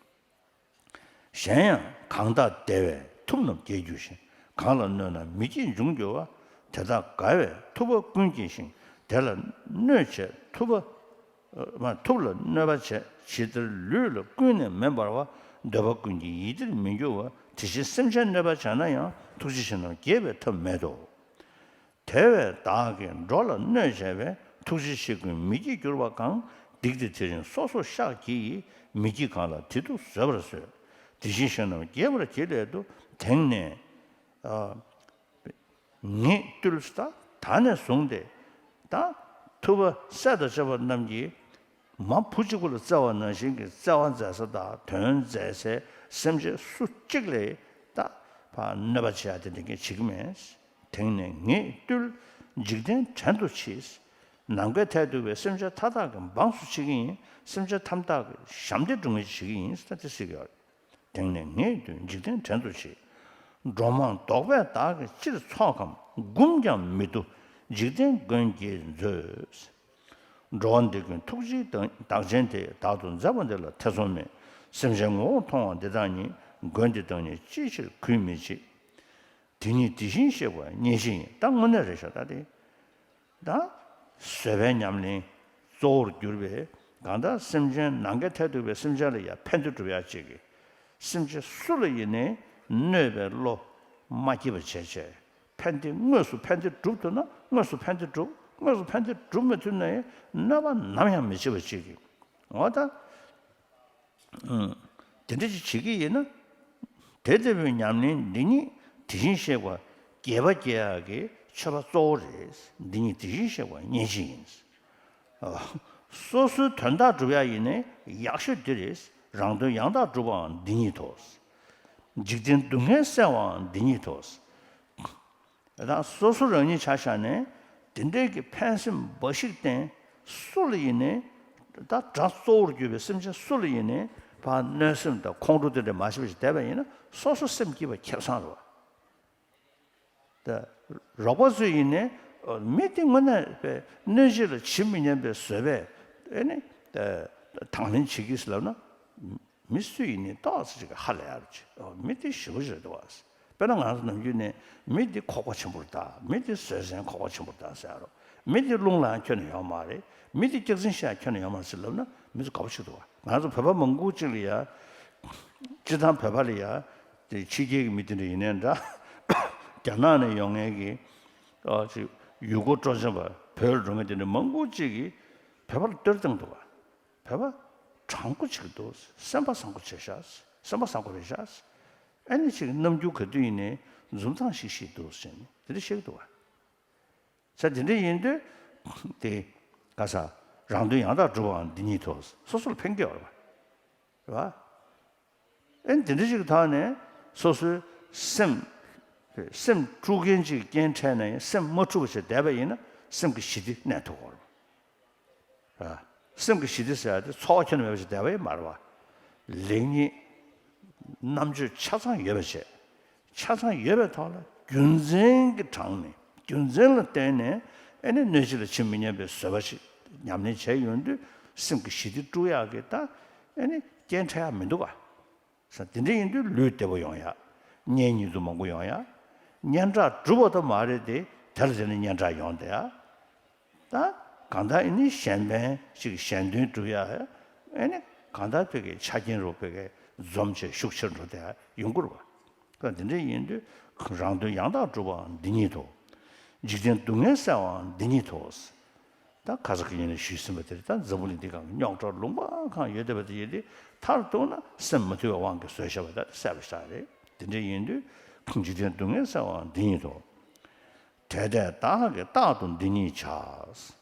གཞན་ཡང་གང་དག་བདེ་བས་ཐུབ་རྣམས་དགྱེས་གྱུར་ཅིང་། གང་ལ་གནོད་ན་མི་སྐྱིད་འབྱུང་འགྱུར་བ། དེ་དག་དགའ་བས་ཐུབ་པ་ཀུན་སྐྱེད་ཅིང་། དེ་ལ་གནོད་བྱས་ཐུབ་པ། མ་ཐུབ་ལ་གནོད་པ་བྱས་ཇི་ལྟར་ལུས་ལ་ཀུན་ནས་མེ་འབར་བ། འདོད་པ་ཀུན་གྱི་ཡིད་བདེར་མི་འགྱུར་བ། དེ་བཞིན་སེམས་ཅན་གནོད་པ་བྱས་ན་ཡང་། ཐུགས་རྗེ་ཆེ་རྣམས་དགྱེས་པའི་ཐབས་མེད་དོ། དེ་བས་བདག་གིས་འགྲོ་ལ་གནོད་བྱས་པའི། ཐུགས་རྗེ་ཆེ་ཀུན་མི་སྐྱིད་འགྱུར་བ་གང་། སྡིག་དེ་དེ་བཞིན་སོ་སོར་བཤགས་བགྱི་ཡིས། མི་སྐྱིད་གང་ལ་དེ་དུ་བཟོད་པར་གསོལ། དེ་བཞིན་གཞན་རྣམས་དགྱེས་པར་བགྱི་སླད་དུ། དེང་ནས་ཨ་ངེས་བཏུལ། ད་ནས་བཟུང་སྟེ་ད་ཐུབ་པ་སྲས་དང་བཅས་པ་རྣམས་ཀྱིས་མ་བུ་གཅིག་པུ་ལ་བརྩེ་བ་ནང་བཞིན་གྱི་བརྩེ་བ་མཛད་ས་དང་དོན་མཛད་སའི་སེམས་ཅན་སུ་གཅིག་ལ་ད་ཕར་གནོད་པ་བྱེད་ཡ་དེ་འདྲ་ངས་བྱེད་ཀྱི་མེད། དེང་ནས་ངེས་བཏུལ། འཇིག་རྟེན་བྲན་དུ་མཆི། ནམ་མཁའི་མཐས་གཏུགས་པའི་སེམས་ཅན་མཐའ་དག་གི་འབངས་སུ་མཆི་གི་ཡིན། སེམས་ཅན་ཐམས་ཅད་ཀྱི་ཞབས་འདེགས་སྒྲུབ་མཁན་ཞིག་བྱེད་ཀྱི་ཡིན་ཟེར་ཏེ་ཟེར་གྱི་ཡོད། དེང་ནས་ངེས་བཏུལ། འཇིག་རྟེན་བྲན་དུ་མཆི། འགྲོ་མང་བཟློག་པས་བདག་གིས་ཅིར་འཚོ་གམ། བསྒུམས་ཀྱང་མི་བཏུབ། འཇིག་རྟེན་མགོན་དགྱེས་མཛོད། འགྲོ་བ་འདི་ཀུན་ཐུགས་རྗེའི་བདག་ཅན་དེ། བདག་ཏུ་མཛད་པ་འདི་ལ་ཐེ་ཚོམ་མེད། སེམས་ཅན་ངོ་བོ་མཐོང་བ་འདི་དག་ཉིད། མགོན་འདི་བདག་ཉིད་ཅིའི་ཕྱིར་གུས་མི་བྱེད། དེ་ཉིད་དེ་བཞིན་གཤེགས་པ་མཉེས་གཤིན་ཡིན། ད་དངོས་གནས་རེད་ཤག་ད་དེ། ད་བཟོད་པའི་ཉམས་ལེན་གཙོ་བོར་གྱུར་པའི་གང་ལྟར་སེམས་ཅན་ནམ་མཁའི་མཐས་གཏུགས་པའི་སེམས་ཅན་ལ་ཡང་ཕན་བདེ་སྒྲུབ་ཡག་ཅིག་གིས། སེམས་ཅན་སུ་ལ་ཡིན་ནའི་གནོད་པའི་བློ་མ་སྐྱེས་པ་བྱས་བྱས། ཕན་བདེ་དངོས་སུ་ཕན་བདེ་སྒྲུབ་ཐུབ་ན་དངོས་སུ་ཕན་བདེ་སྒྲུབ། དངོས་སུ་ཕན་བདེ་སྒྲུབ་མི་ཐུབ་ན་ཡང་གནོད་པ་ནམ་ཡང་མི་བྱེད་པ་ཅིག་གིས། འོ་ད། དེ་འདྲ་ཅིག་བྱེད་ཀྱི་ཡིན་ན། དེ་ལྟ་བུའི་ཉམས་ལེན་འདི་ཉིད་དེ་བཞིན་གཤེགས་པ་དགྱེས་པ་སྐྱེ་ཡག་གི་མཆོད་པ་གཙོ་བོ་རེད། འདི་ཉིད་དེ་བཞིན་གཤེགས་པ་མཉེས་གཤིན་ཡིན། སོ་སོའི་དོན་དག་སྒྲུབ་ཡག་ཡིན་ནའི་ཡག་ཤོས་འདི་རེད། རང་དོན་ཡང་དག་སྒྲུབ་པའང་འདི་ཉིད་དོ། འཇིག་རྟེན་སྡུག་བསྔལ་སེལ་བའང་འདི་ཉིད་དོ། ད་སོ་སོ་རང་ཉིད་ཆ་བཞག་ནས་དེ་འདྲའི་གི་ཕན་སེམས་འབའ་ཞིག་བསྟེན། སུ་ལ་ཡིན་ནའི་ད་དགྲ་གཙོ་བོར་གྱུར་པའི་སེམས་ཅན་སུ་ལ་ཡིན་ནའི་ཕར་གནོད་སེམས་དང་ཁོང་ཁྲོ་དེ་འདྲ་མ་བྱེད་པ་ཞིག་བསྡད་པ་ཡིན་ན་སོ་སོ་སེམས་སྐྱིད་པ་ཁེ་བཟང་རེད་བ། ད་རོགས་པ་ཚོས་ཡིན་ནའི་མི་དེ་དངོས་གནས་པའི་གནོད་བྱེད་ལ་ཇི་མི་སྙམ་པའི་བཟོད་པས་ཨེ་ནི་དང་ལེན་བྱེད་ཀྱི་ཟེར་ལབ་ན། མི་སུ་ཡིན་ནའི་ཏོག་ཙམ་ཅིག་ཧ་ལས་ཡ་རུ་ཆེ། མི་དེ་ཞེ་པོ་ཞིག་རེད་འདུག་བ། དཔེར་ན་ང་ཚོ་ནམ་རྒྱུན་ནས་མི་འདི་ཁོག་པ་ཆེན་པོ་རེད་ད། མི་འདི་བཟོད་བསྲན་ཁོག་པ་ཆེན་པོ་རེད་ད་ཟེར་ཡ་རོ། མི་འདི་རླུང་ལའང་ཁྱོན་ནས་ཡོད་མ་རེད། མི་འདི་སྐྱག་རྫུན་བཤད་ཡ་ཁྱོན་ནས་ཡོད་མ་རེད་ཟེར་ལབ་ན་མི་ཚོ་དགའ་པོ་ཞིག་འདུག་བ། ང་ཚོ་བོད་པ་མང་པོ་ཅིག་ལ་ཡ། སྤྱིར་བཏང་བོད་པ་ལ་ཡ། དེ་ཕྱི་རྒྱལ་གྱི་མི་དེ་འདྲ་ཡིན་ནའི་འདྲ། རྒྱ་ནག་ནས་ཡོང་མཁན་གྱི། ཨ་ཅིག་ཡུལ་སྐོར་སྤྲོ་འཆམ་པ་བོད་ལ་འགྲོ་མཁན་དེ་འདྲ་མང་པོ་ཅིག་གིས་བོད་པ་ལ་གཏོར་བཏང་འདུག་བ། བོད་པ་དྲང་པོ་ཅིག་འདུག་སེམས་པ་བཟང་པོ་བྱས་ཤག་སེམས་པ་བཟང་པོ་རེད་ཤག་ཨ་ནི་ཅིག་རྣམ་འགྱུར་ག་དུས་ཡིན་ནའི་འཛུམ་མདངས་ཤིག་ཤིག་འདུག་ཟེར་ནས་དེ་འདྲ་བཤད་ཀྱི་འདུག་བ། ས་དེ་འདྲ་ཡིན་དུས་དེ་ག་ས་རང་དོན་ཡང་དག་སྒྲུབ་པའང་འདི་ཉིད་དོ། སོ་སོ་ལ་ཕན་གྱི་ཡོད་རེད་བ། རེད་བ། ཨ་ནི་དེ་འདྲ་ཞིག་གི་ཐོག་ནས་སོ་སོའི་སེམས། སེམས་དཀྲུག་མཁན་ཅིག་རྐྱེན་འཕྲད་ནས་སེམས་མ་འཁྲུག་པ་བྱས་བསྡད་པ་ཡིན་ན་སེམས་ཀྱི་ཞི་བདེ་གནས་ཐུབ་ཀྱི་ཡོད་རེད། སེམས་ཀྱི་ཞི་བདེ་ཟེར་ཡ་དེ་ཚོར་བ་ཁྱོན་ནས་མེད་པ་ཞིག་བསྡད་པ་ཡིན་མ་རེད་བ། ལེགས་ཉེས་རྣམ་དཔྱོད་ཆ་ཚང་ཡོད་པ་བྱས། ཆ་ཚང་ཡོད་པའི་ཐོག་ལ་རྒྱུ་མཚན་གྱི་དྲངས་ནས་རྒྱུ་མཚན་ལ་བརྟེན་ནས་ཨེ་ནི་གནོད་བྱེད་ལ་ཇི་མི་སྙམ་པའི་བཟོད་པ་ཞིག་ཉམས་ལེན་བྱས་ཡོང་དུས་སེམས་ཀྱི་ཞི་བདེ་དཀྲུག་ཡག་གི་ད་ཨེ་ནི་རྐྱེན་འཕྲད་ཡག་མི་འདུག་ག་ས་དེ་འདྲ་ཡིན་དུས་ལུས་བདེ་པོ་ཡོང་ཡག་གཉེན་ཉེ་དུ་མང་པོ་ཡོང་ཡག་སྙན་གྲགས་སྒྲུབ་པ་ད་མ་རེད་དེ་དེ་ལ་དེ་ནི་སྙན་གྲགས་ཡོང་བསྡད་ཡག་ད་གང་ལྟར་ཨེ་ནི་གཞན་ཕན་ཅིག་གཞན་དོན་སྒྲུབ་ཡག་ཨེ་ནི་གང་ལྟར་བོད་ཀྱི་ཆ་རྐྱེན་རུ་བོད་ཀྱི་འཛོམས་བྱས་ཤུགས་ཆེར་འགྲོ་བསྡད་ཡག་ཡོང་གི་རེད་བ། ད་འདི་འདྲ་ཡིན་དུས་རང་དོན་ཡང་དག་སྒྲུབ་པའང་འདི་ཉིད་དོ། འཇིག་རྟེན་སྡུག་བསྔལ་སེལ་བའང་འདི་ཉིད་དོ། ད་ཁ་སང་གི་ཉིན་ནས་ཞུས་ཟིན་པ་དེ་རེད། ད་འཛམ་བུ་གླིང་འདི་སྒང་གི་རྙོག་དྲ་ལུང་པ་གང་ཡོད་བསྡད་པ་དེ་ཡིན་ཏེ་མཐར་གཏུགས་ན་སེམས་མ་དུལ་བའི་དབང་གིས་བཟོས་བཞག་པ་ད་བསད་པ་ཞིག་རེད། དེ་འདྲ་ཡིན་དུས་འཇིག་རྟེན་སྡུག་བསྔལ་སེལ་བའང་འདི་ཉིད་དོ། དེ་ལྟས་བདག་གིས་རྟག་ཏུ་འདི་ཉིད་བྱ།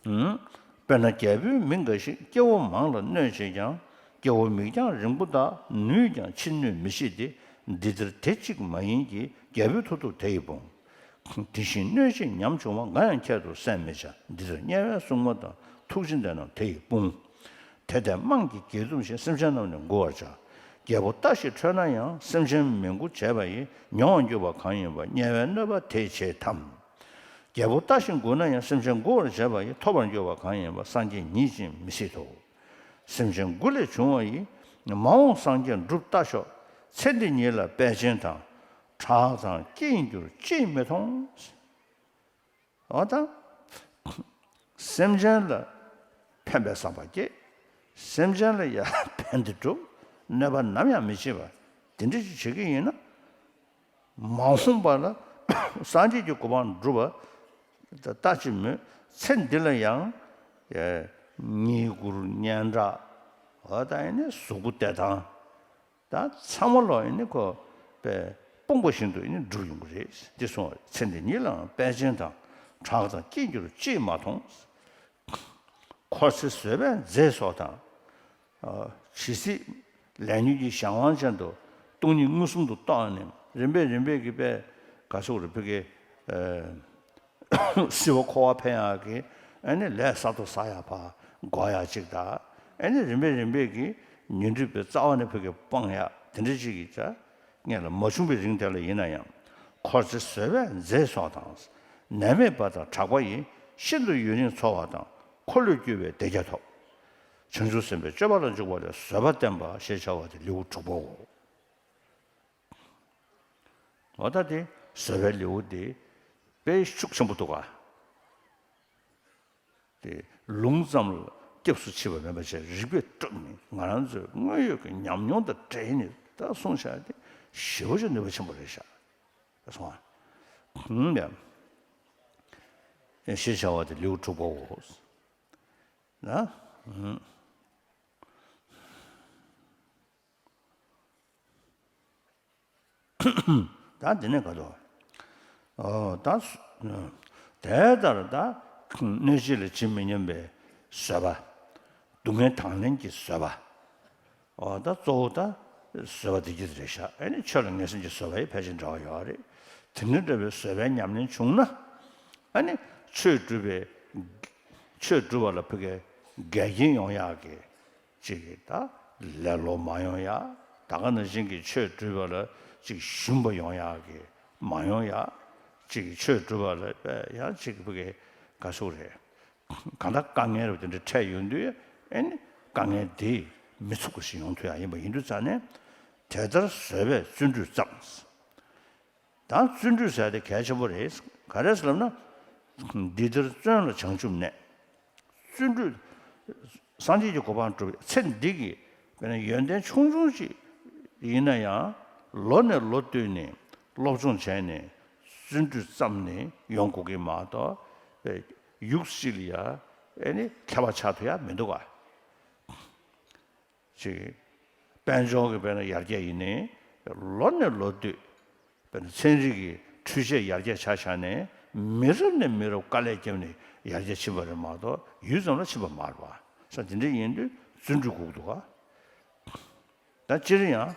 ཨུམ། དཔེར་ན་རྒྱལ་པོའི་མི་འགའ་ཞིག་སྐྱེ་བོ་མང་ལ་གནོད་བྱེད་ཀྱང་། སྐྱེ་བོ་མིག་རྒྱང་རིང་པོ་དག་ནུས་ཀྱང་ཕྱིར་གནོད་མི་ཤེས་ཏེ། འདི་ལྟར་དེ་གཅིག་མ་ཡིན་གྱི། རྒྱལ་པོའི་མཐུ་སྟོབས་དེ་ཡིས་སྤོང་། དེ་བཞིན་གནོད་བྱེད་ཉམ་ཆུང་བ། འགའ་ཡང་ཁྱད་དུ་བསད་མི་བྱ། འདི་ལྟར་དམྱལ་བའི་སྲུང་མ་དང་། ཐུགས་རྗེ་ལྡན་རྣམས་དེ་ཡིས་སྤོང་། དེ་ལྟས་དམངས་ཀྱི་དགེ་འདུན་ཞིང་། སེམས་ཅན་རྣམས་ནི་མགུ་བར་བྱ། རྒྱལ་པོ་ལྟ་ཞིག་ཁྲོས་ན་ཡང་། སེམས་ཅན་མི་མགུ་བྱས་པ་ཡིས། མྱོང་བར་འགྱུར་བ་གང་ཡིན་པ། དམྱལ་བའི་གནོད་པ་དེས་བྱེད་དམ། རྒྱལ་པོ་ལྟ་ཞིག་མགུ་ན་ཡང་། སེམས་ཅན་མགུ་བར་བྱས་པ་ཡིས། ཐོབ་པར་འགྱུར་བ་གང་ཡིན་པ། སངས་རྒྱས་ཉིད་ཀྱིས་མི་སྲིད་དོ། སེམས་ཅན་མགུ་ལས་བྱུང་བ་ཡིས། མ་འོངས་སངས་རྒྱས་འགྲུབ་ལྟ་ཤོག། ཚེ་འདི་ཉིད་ལ་དཔལ་ཆེན་དང་། གྲགས་དང་དཀྱིལ་འགྱུར་ཅིས་མི་མཐོང་། འོ་ད། སེམས་ཅན་ལ་ཕན་པའི་བསམ་པ་སྐྱེ། སེམས་ཅན་ལ་ཡང་ཕན་བདེ་སྒྲུབ། གནོད་པ་ནམ་ཡང་མི་བྱེད་པ། དེ་འདྲ་ཞིག་བྱེད་ཀྱི་ཡིན་ན། མ་འོངས་པ་ལ་སངས་རྒྱས་ཀྱི་གོ་འཕང་འགྲུབ་པ་ལྟ་ཅི་སྨོས། ཚེ་འདི་ལ་ཡང་། ཉེས་དགུར་སྙན་གྲགས། འོ་ད་ཡིན་ནི་གཟུགས་པོ་བདེ་ཐང་། ད་ཚང་མ་ལོ་ཡིན་ནི་ཁོ་པས་སྤུངས་པ་བཞིན་དུ་ཡིན་ནི་འགྲུབ་ཡོང་གི་རེད། འདི་གསུངས་པ་རེད། ཚེ་འདི་ཉིད་ལའང་དཔལ་ཆེན་དང་། གྲགས་དང་དཀྱིལ་འགྱུར་ཅིས་མ་མཐོང་། འཁོར་ཚེ་བཟོད་པས་མཛེས་སོགས་དང་། ཇི་སྲིད་ལས་ཉོན་གྱི་གཞན་དབང་ཅན་དུ་སྟོང་ཉིད་མངོན་སུམ་དུ་རྟོགས་ནས། རིམ་པས་རིམ་པས་ཀྱི་པས་ག་སོགས་རེ་ཕུ་གེ། སྲིད་པ་འཁོར་བ་འཕེན་ཡག་གི། ཨ་ནི་ལས་གསར་དུ་བསགས་ཡག་ཕར་འགོག་ཡག་ཅིག་དང་། ཨ་ནི་རིམ་པས་རིམ་པས་ཀྱི་ཉོན་སྒྲིབ་པའི་རྩ་བ་ནས་ཕུ་གེ་སྤང་ཡག་དེ་འདྲ་ཅིག་གི་ཆ་སྙེད་ལ་མ་བྱུང་བའི་རིང་དེ་ལ་ཡིན་ན་ཡང་། འཁོར་ཚེ་བཟོད་པས་མཛེས་སོགས་དང་། ནད་མེད་པ་དང་དྲག་པ་ཡིས། ཤིན་ཏུ་ཡུན་རིང་འཚོ་བ་དང་། འཁོར་ལོས་སྒྱུར་བའི་བདེ་རྒྱ་ཐོབ། བྱང་ཆུབ་སེམས་དཔའི་སྤྱོད་པ་ལ་འཇུག་པ་ལས། བཟོད་པ་བསྟན་པ་ཞེས་བྱ་བ་དེ་ལེའུ་དྲུག་པའོ། འོ་ད་དེ་བཟོད་པའི་ལེའུ་དེ་དཔེ་ཤུགས་ཆེན་པོ་འདུག་ག། དེ་ལུང་ཙམ་ལ་སྐྱབས་སུ་མཆི་བ་མེད་པ་བྱས། རིགས་པས་དཀྲུགས་ནས་ང་རང་ཚོའི་དངོས་ཡོད་ཀྱི་ཉམས་མྱོང་དང་འབྲེལ་ནས་ད་གསུངས་བཞག་དེ་ཞེ་པོ་ཅིག་ནུས་པ་ཆེན་པོ་རེད་ཤག། ད་སོང་ཨ། ཧུམ་ཡ། ཞེས་བྱ་བ་དེ་ལེའུ་དྲུག་པའོ། ན། ཧུམ། ད་འདི་ནས་ག་དོ། ཨོ་ད། དེ་ལྟར་ད། གནོད་བྱེད་ལ་ཇི་མི་སྙམ་པའི་བཟོད་པ། སྡུག་བསྔལ་དང་ལེན་གྱི་བཟོད་པ། ཨོ་ད་གཙོ་བོ་ད། བཟོད་པ་འདི་གྱིས་རེད་ཤག། ཨ་ནི་ཆོས་ལ་ངེས་སེམས་ཀྱི་བཟོད་པ་ཡི་ཕལ་ཆེར་འབྲེལ་བ་ཡོད་རེད། དེ་ནི་འདྲ་བའི་བཟོད་པའི་ཉམས་ལེན་བྱུང་ན། ཨ་ནི་ཆོས་སྒྲུབ་པའི། ཆོས་སྒྲུབ་པ་ལ་ཕ་གི་འགལ་རྐྱེན་ཡོང་ཡག་གི། ཅིག་གིས་ད་ལེ་ལོ་མ་ཡོང་ཡ། ད་ག་ནང་བཞིན་གྱི་ཆོས་སྒྲུབ་པ་ལ་ཅིག་ཞུམ་པ་ཡོང་ཡ་གི་མ་ཡོང་ཡ། ཅིག་གིས་ཆོས་སྒྲུབ་པ་ལ་ཡང་ཅིག་བུ་གི་ག་ཟེར་རེད། གང་ལྟར་དཀའ་ངལ་རུ་དེ་འདྲ་འཕྲད་ཡོང་དུས། ཨེ་ནི་དཀའ་ངལ་དེ་མི་ཚུགས་པ་ཞིག་ཡོང་ཐུབ་ཡ་ཡིན་པ་ཡིན་དུས་ཙང་ནས། དེ་ལྟར་བཟོད་པས་བརྩོན་འགྲུས་བརྩམས། ད་བརྩོན་འགྲུས་ཟེར་དེ་གལ་ཆེན་པོ་རེད། ག་རེ་ཟེར་ལབ་ན། འདི་ལྟར་བརྩོན་ལ་བྱང་ཆུབ་གནས། བརྩོན་འགྲུས། སངས་རྒྱས་ཀྱི་གོ་འཕང་སྒྲུབ་པའི་ཚེ་འདི་གི་དཔེར་ན་ཡོན་ཏན་ཆུང་ཆུང་ཞིག་ཡིན་ན་ཡང་། ལོ་ནས་ལོ་བསྟུད་ནས་སློབ་སྦྱོང་བྱས་ནས་བརྩོན་འགྲུས་བརྩམས་ནས་ཡོང་དགོས་ཀྱི་མ་གཏོགས། ཡུགས་གཅིག་ལ་ཡ་ཨེ་ནི་མཁས་པ་ཆགས་ཐུབ་ཡ་མི་འདུག་ག། ཅིག། དཔལ་འབྱོར་གྱི་དཔེར་ན་ཡར་རྒྱས་ཡིན་ནའི། ལོ་ནས་ལོ་བསྟུད། དཔེར་ན་ཚན་རིག་གི་འཕྲུལ་ཆས་ཡར་རྒྱས་ཆགས་ཆགས་ནས། མི་རབས་ནས་མི་རབས་དཀའ་ལས་བརྒྱབ་ནས་ཡར་རྒྱས་ཕྱིན་པ་རེད་མ་གཏོགས། ཡུད་ཙམ་ལ་ཕྱིན་པ་མ་རེད་པ། ས་དེ་འདྲ་ཡིན་དུས་བརྩོན་འགྲུས་དགོས་འདུག་ག། ད་སྤྱིར་ཡང་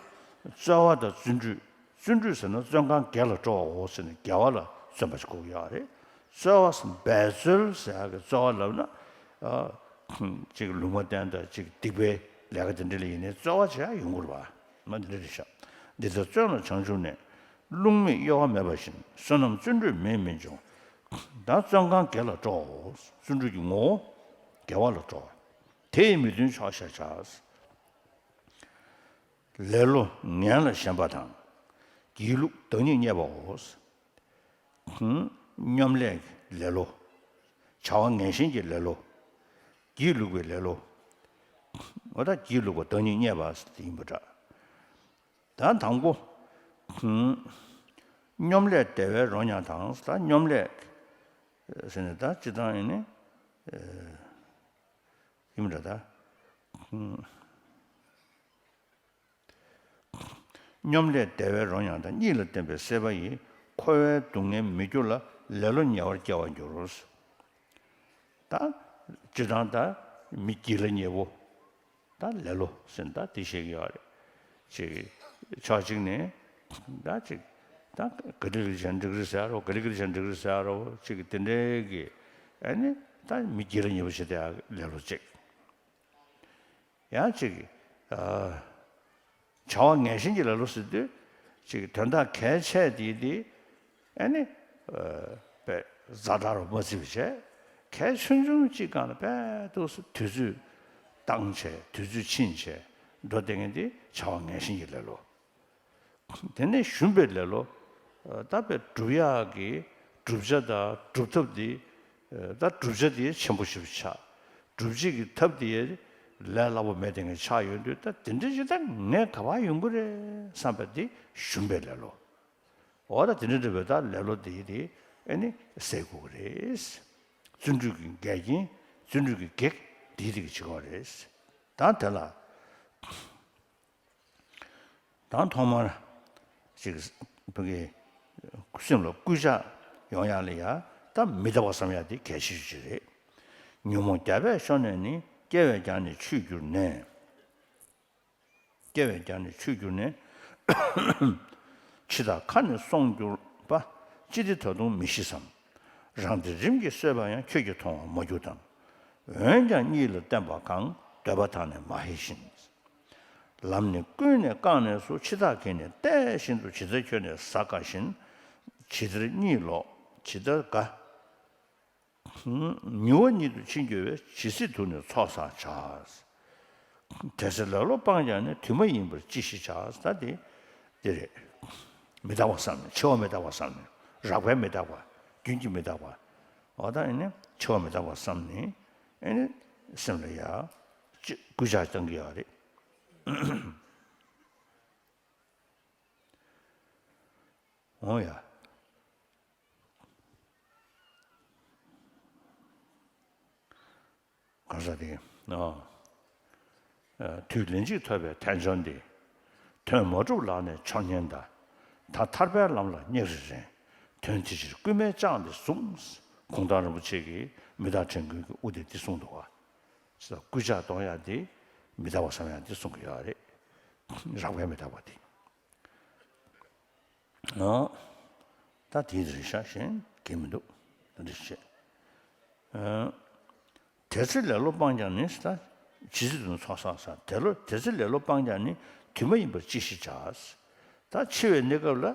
རྩོལ་བ་དང་བརྩོན་འགྲུས། བརྩོན་འགྲུས་ཟེར་ན་བརྩོན་གང་དགེ་ལ་སྤྲོ་བའོ་ཟེར་ནས་དགེ་བ་ལ་བརྩོན་པ་ཞིག་དགོས་ཀྱི་ཡོད་རེད། རྩོལ་བ་ཟེར་འབད་རྩོལ་ཟེར་ཡག་གི་རྩོལ་བ་ལབ་ན། ཨ། ཅིག་ལུང་པ་བསྟན་དང་ཅིག་སྡིག་པའི་ལས་ཀ་དེ་འདྲ་ལ་ཡིན་ནའི་རྩོལ་བ་བྱེད་ཡག་ཡོང་གི་རེད་པ། མ་དེ་འདྲ་རེད་ཤག། འདི་ལྟར་བརྩོན་ལ་བྱང་ཆུབ་གནས། བསླུང་མེད་གཡོ་བ་མེད་པ་བཞིན། བསོད་ནམས་བརྩོན་འགྲུས་མེད་མི་འབྱུང་། ད་བརྩོན་གང་དགེ་ལ་སྤྲོ་བའོ། བརྩོན་འགྲུས་ཀྱི་ངོ་བོ་དགེ་བ་ལ་སྤྲོ་བ། དེ་ཡི་མི་མཐུན་ཕྱོགས་ཤེས་བྱ། ལེ་ལོ་ངན་ལ་ཞེན་པ་དང་། སྒྱིད་ལུག་བདག་ཉིད་བརྙས་པའོ། སྙོམ་ལས་ཀྱི་ལེ་ལོ། བྱ་བ་ངན་ཞེན་གྱི་ལེ་ལོ། སྒྱིད་ལུག་པའི་ལེ་ལོ། འོ་ད་སྒྱིད་ལུག་པ་བདག་ཉིད་བརྙས་པ་ཡིན་པ་འདྲ། ད་དང་པོ། སྙོམ་ལས་བདེ་བའི་རོ་མྱང་དང་། ད་སྙོམ་ལས་ཟེར་ནས་ད་སྤྱིར་བཏང་ཡིན་ནི། ཡིན་པ་འདྲ་ད། སྙོམ་ལས་བདེ་བའི་རོ་མྱང་དང་། གཉིད་ལ་བརྟེན་པའི་སྲེད་པ་ཡིས། འཁོར་བའི་སྡུག་བསྔལ་མི་འགྱུར་ལ། ལེ་ལོ་ཉེ་བར་སྐྱེ་བར་འགྱུར། ད། བྱ་ སྤྱིར་བཏང་ད་མི་སྐྱིད་ལ་ཉེ་བོ། ད་ལེ་ལོ་ཟེར་ན་ད་དེ་བཤད་ཀྱི་ཡོད་རེད། ཅིག་ཕྱོགས་གཅིག་ནས་ད་ཅིག་ད་ག་འགྲིག་རེད་བྱས་འགྲིག་རེད་ཟེར་རོ། ག་འགྲིག་རེད་བྱས་འགྲིག་རེད་ཟེར་རོ། ཅིག་དེ་འདྲའི་གི་ཨ་ནི་ད་མི་སྐྱིད་ལ་ཉེ་བོ་བྱེད་དེ་ལེ་ལོ་ཅིག་ཡང་ཅིག་ཨ། བྱ་བ་ངན་ཞེན་གྱི་ལེ་ལོ་ཟེར་དུས་ཅིག་དོན་དག་གལ་ཆེ་དེ་དེ་ཨ་ནི་ཨ་དཔེ་ཛ་དྲག་རུ་མ་བརྩི་བ་བྱས། གལ་ཆུང་ཆུང་གཅིག་སྒང་ལ་དཔེ་ཏོག་ཙམ་དུས་ཚོད་བཏང་བྱས་དུས་ཚོད་ཕྱིན་བྱས་འགྲོ་བསྡད་མཁན་དེ་བྱ་བ་ངན་ཞེན་གྱི་ལེ་ལོ། དེ་ནས་ཞུམ་པའི་ལེ་ལོ། ད་དཔེ་སྒྲུབ་ཡག་གི་བསྒྲུབ་བྱ་དང་སྒྲུབ་ཐབས་དེ། ད་བསྒྲུབ་བྱ་དེ་ཆེན་པོ་ཞིག་ཆགས། སྒྲུབ་བྱེད་ཀྱི་ཐབས་དེ་ལས་སླ་པོ་མེད་དེ་ངས་ཆགས་ཡོང་དུས། ད་དེ་འདྲ་ཞིག་ད་ངས་ག་པར་ཡོང་གི་རེད་བསམ་པ་དེ་ཞུམ་པའི་ལེ་ལོ། འོ་ད་དེ་འདྲ་འདྲ་བའི་ད་ལེ་ལོ་དེ་དེ་ཨ་ནི་སེལ་དགོས་ཀྱི་རེད། བརྩོན་འགྲུས་ཀྱི་འགལ་རྐྱེན། བརྩོན་འགྲུས་ཀྱི་གེགས་དེ་དེ་གི་བྱེད་དགོས་རེད། ད་དེ་ལ། དང་ཐོག་མར་ཅིག་བོད་ཀྱི་སེམས་ལ་སྐུལ་ལྕག་ཡོང་ཡག་ལ་ཡ་ད་མི་རྟག་པ་བསམ་ཡག་དེ་གལ་ཆེ་ཤོས་ཅིག་རེད། ཉོན་མོངས་རྒྱ་བས་ཤོར་ནས་ནི། སྐྱེ་བས་ཀྱང་ནི་ཆུད་གྱུར་ནས། སྐྱེ་བས་ཀྱང་ནི་ཆུད་གྱུར་ནས། འཆི་བདག་ཁ་ནས་སོང་གྱུར་པ། ཅི་སྟེ་ད་དུང་མི་ཤི་བསམ། རང་སྡེ་རིམ་གྱིས་གསོས་པ་ཡང་། ཁྱོད་ཀྱིས་མཐོང་བར་མ་གྱུར་ཏམ། འོན་ཀྱང་གཉིད་ལ་བརྟེན་པ་གང་། འདོད་པ་དག་ནི་མ་ཧེ་བཞིན། ལམ་ནི་ཀུན་ནས་བཀག་ནས་སུ། འཆི་བདག་གིས་ནི་བལྟས་བཞིན་དུ། ཇི་ལྟར་ཁྱོད་ནི་ཟ་དཀའ་བཞིན། ཇི་ལྟར་གཉིད་ལོག་ཇི་ལྟར་དགའ། ཉི་བ་ཉིད་དུ་ཕྱིན་གྱུར་པས། ཇི་སྲིད་དུ་ནི་ཚོགས་བསགས་བྱ། དེ་ཚེ་ལེ་ལོ་སྤངས་ཀྱང་ནི། དུས་མ་ཡིན་པར་ཅི་ཞིག་བྱ། ད་དེ་འདི་རེད། མི་རྟག་པ་བསམ་ནས། འཆི་བ་མི་རྟག་པ་བསམ་ནས། རགས་པའི་མི་རྟག་པ། རྒྱུན་གྱི་མི་རྟག་པ། འོ་ད་ཨེ་ནི་འཆི་བ་མི་རྟག་པ་བསམ་ནས་ཨེ་ནི་སེམས་ལ་ཡ་ཅི་སྐུལ་ལྕག་བཏང་གི་ཡོད་རེད། འོ་ཡ། གང་ཟག་དེ། ཨ། དུས་ལན་གཅིག་ཐོབ་པའི་ཐེངས་ཆུང་འདི། དོན་མ་གྲུབ་ལག་ནས་འཆོར་ཉེན་གདའ། ད་ཐར་པའི་ལམ་ལ་སྙེག་རེ་རན། དོན་དེ་ཕྱིར་རྐུན་མས་བཅངས་ཏེ་བཟུང་། གུང་ཐང་རིན་པོ་ཆེ་གིས་མི་རྟག་བྲན་རྐུན་གྱི་དབུ་དེ་འདི་གསུངས་འདུག་ག། སྐུལ་ལྕག་གཏོང་ཡག་འདི་མི་རྟག་པ་བསམ་ཡག་འདི་གསུང་གི་ཡོད་རེད། རགས་པའི་མི་རྟག་པ་འདི། ཨོ། ད་དེའི་རེ་ཤ་གཞན་གང་མི་འདུག། ད་འདི་བཤད། ཨ། དེ་ཚེ་ལེ་ལོ་སྤངས་ཀྱང་ནི། ད་ཇི་སྲིད་དུ་ཚོགས་བསགས་ས། དེ་ལོ་དེ་ཚེ་ལེ་ལོ་སྤངས་ཀྱང་ནི། དུས་མ་ཡིན་པར་ཅི་ཞིག་བྱ། ད་འཆི་བའི་གནས་སྐབས་ལ་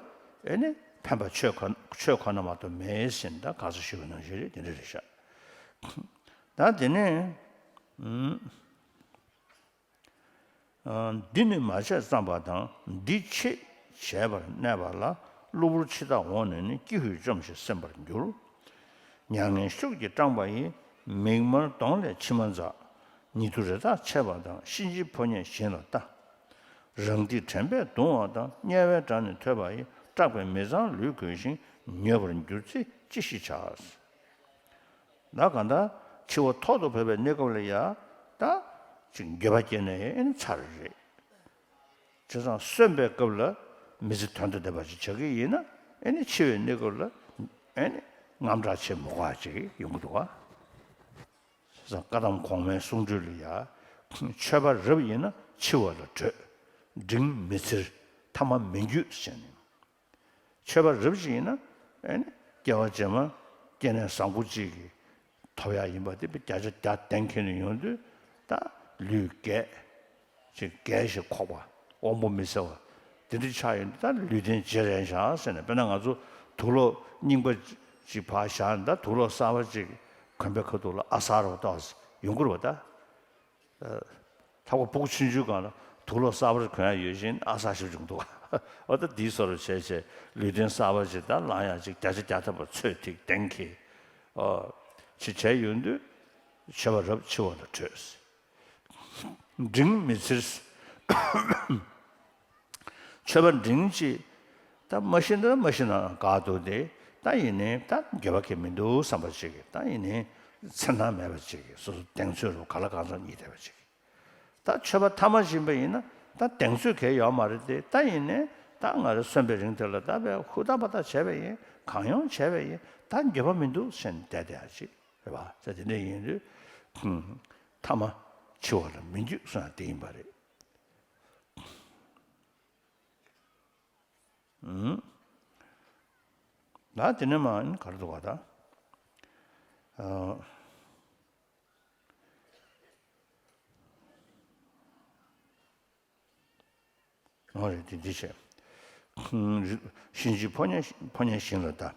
ཨེ་ནི་ཕན་པ་ཆོས་ཁོ་ཆོས་ཁོ་ན་མ་གཏོགས་མེད་ཟེར་ནས་ད་ག་ཚོད་ཞུ་བའི་ནང་བཞིན་རེད། དེ་འདྲ་རེད་ཤག། ད་དེ་ནས་ཨུམ། འདི་ནི་མ་བྱས་བསམ་པ་དང་། འདི་ཆེས་བྱས་པར་གནས་པ་ལ། གློ་བུར་འཆི་བདག་འོངས་ནས་ནི། ཀྱི་ཧུད་བཅོམ་ཞིང་སེམས་པར་འགྱུར། མྱ་ངན་ཤུགས་ཀྱིས་སྐྲངས་པ་ཡིས། མིག་དམར་གདོང་ལས་མཆི་མ་འཛག། ཉེ་དུ་རེ་ཐག་ཆད་པ་དང་། གཤིན་རྗེའི་ཕོ་ཉས་བཞིན་ལ་ལྟ། རང་སྡིག་དྲན་པས་གདུང་བ་དང་། དམྱལ་བའི་དགྲ་ནི་ཐོས་པ་ཡིས། སྐྲག་པའི་མི་གཙང་ལུས་གོས་ཤིང་། མྱོས་པར་འགྱུར་ཚེ་ཅི་ཞིག་བྱ། ད་གང་ལྟར་འཆི་བ་ཐོག་ཏུ་བབས་པའི་གནས་སྐབས་ལ་ཡ་ད་ཅིག་འགྱོད་པ་སྐྱེས་ནས་ཨེ་ནི་ཚར་རེད། བྱས་ཙང་གསོན་པའི་སྐབས་ལ་མི་ཚེ་དོན་དང་ལྡན་པ་ཅིག་བྱ་གི་ཡིན་ན། ཨེ་ནི་འཆི་བའི་གནས་སྐབས་ལ་ཨེ་ནི་དངངས་སྐྲག་བྱེད་མི་དགོས་པ་ཅིག་ཡོང་གི་འདུག་ག། བྱས་ཙང་བཀའ་གདམས་གོང་མའི་གསུང་སྒྲོས་ལ་ཡ། ཆོས་པ་རབ་ཡིན་ན་འཆི་བ་ལ་བྲོད། འབྲིང་མི་འཚེར། ཐ་མ་མི་འགྱོད་ཟེར་ནས། ཆོས་པ་རབ་ཅིག་ཡིན་ན་ཨེ་ནི་སྐྱེ་བ་རྗེས་མ་སྐྱེ་གནས་བཟང་པོ་གཅིག་གི་ཐོབ་ཡག་ཡིན་པ་དེ་བརྒྱ་ཆ་བརྒྱ་གཏན་འཁེལ་ནས་ཡོང་དུས། ད་ལུས་རྒས་ཅིག་རྒས་ཤིང་འཁོགས་པ། དབང་པོ་མི་གསལ་བ་དེ་འདྲ་ཆགས་ཡོང་དུས། ད་ལུས་རྟེན་བརྗེ་རན་ཤག་ཟེར་ནས། དཔེར་ན་ང་ཚོ་དུག་ལོག་རྙིང་པ་ཅིག་ཕར་བཞག་ནས། ད་དུག་ལོག་གསར་པ་ཅིག་གོན་པའི་ཁ་ཐུག་ལ་ཨ་གསར་བ་ཏོག་ཙམ་ཡོང་གི་རེད་པ། ད། ལྷག་པར་སྤུ་གུ་ཆུང་ཆུང་སྒང་ལ་དུག་ལོག་གསར་པ་གོན་ཡག་ཡོད་བཞིན་ཨ་གསར་ཞིག་བྱུང་འདུག། འོ་ད་འདིའི་བཟོ་འདྲ་བྱས་བྱས་ལུས་རྟེན་གསར་པ་ཅིག་ད་ལེན་ཡག་ཅིག་བརྒྱ་ཆ་བརྒྱ་ཐམ་པ་ཚོད་ཐིག་གཏན་འཁེལ། ཨོ། ཅིག་བྱས་ཡོང་དུས་ཆོས་པ་རབ་འཆི་བ་ལ་བྲོད། འབྲིང་མི་འཚེར། ཆོས་པ་འབྲིང་ཅིག་ད་མ་ཤི་ན་མ་ཤི་ན་དགའ་འདུག་སྟེ། ད་ཡིན་ནའི་ད་འགྱོད་པ་གང་ཡང་མི་འདུག་བསམ་པ་ཅིག། ད་ཡིན་ནའི་འཚེར་སྣང་མེད་པ་ཅིག། སོ་སོ་གདེང་ཚོད་རུ་ག་ལ་གང་འཚམ་གཉིད་བདེ་བ་ཅིག། ད་ཆོས་པ་ཐ་མལ་ཡིན་པ་ཡིན་ན་ད་གདེང་ཚོད་གང་ཡང་ཡོད་མ་རེད་དེ། ད་ཡིན་ནའི་ད་ང་རང་གསོན་པའི་རིང་དེ་ལ་ད་དཔེ་ཧུར་ཐག་པ་ཐག་བྱས་པ་ཡིན། གང་ཡོང་བྱས་པ་ཡིན། ད་འགྱོད་པ་མི་འདུག་ཟེར་ནས་བསྡད་བསྡད་ཡག་ཅིག་རེད་པ། ད་དེ་འདྲ་ཡིན་དུས་ ཐ་མ་འཆི་བ་ལ་མི་འགྱུར་གསུངས་ཡ་དེ་ཡིན་པ་རེད། ད་དེ་ནས་མ་ག་རེ་འདུག་ག་ད། འོ་རེད། དེ་འདི་བྱས། གཤིན་རྗེའི་ཕོ་ཉ་ཕོ་ཉ་ཞིང་ལ་ལྟ།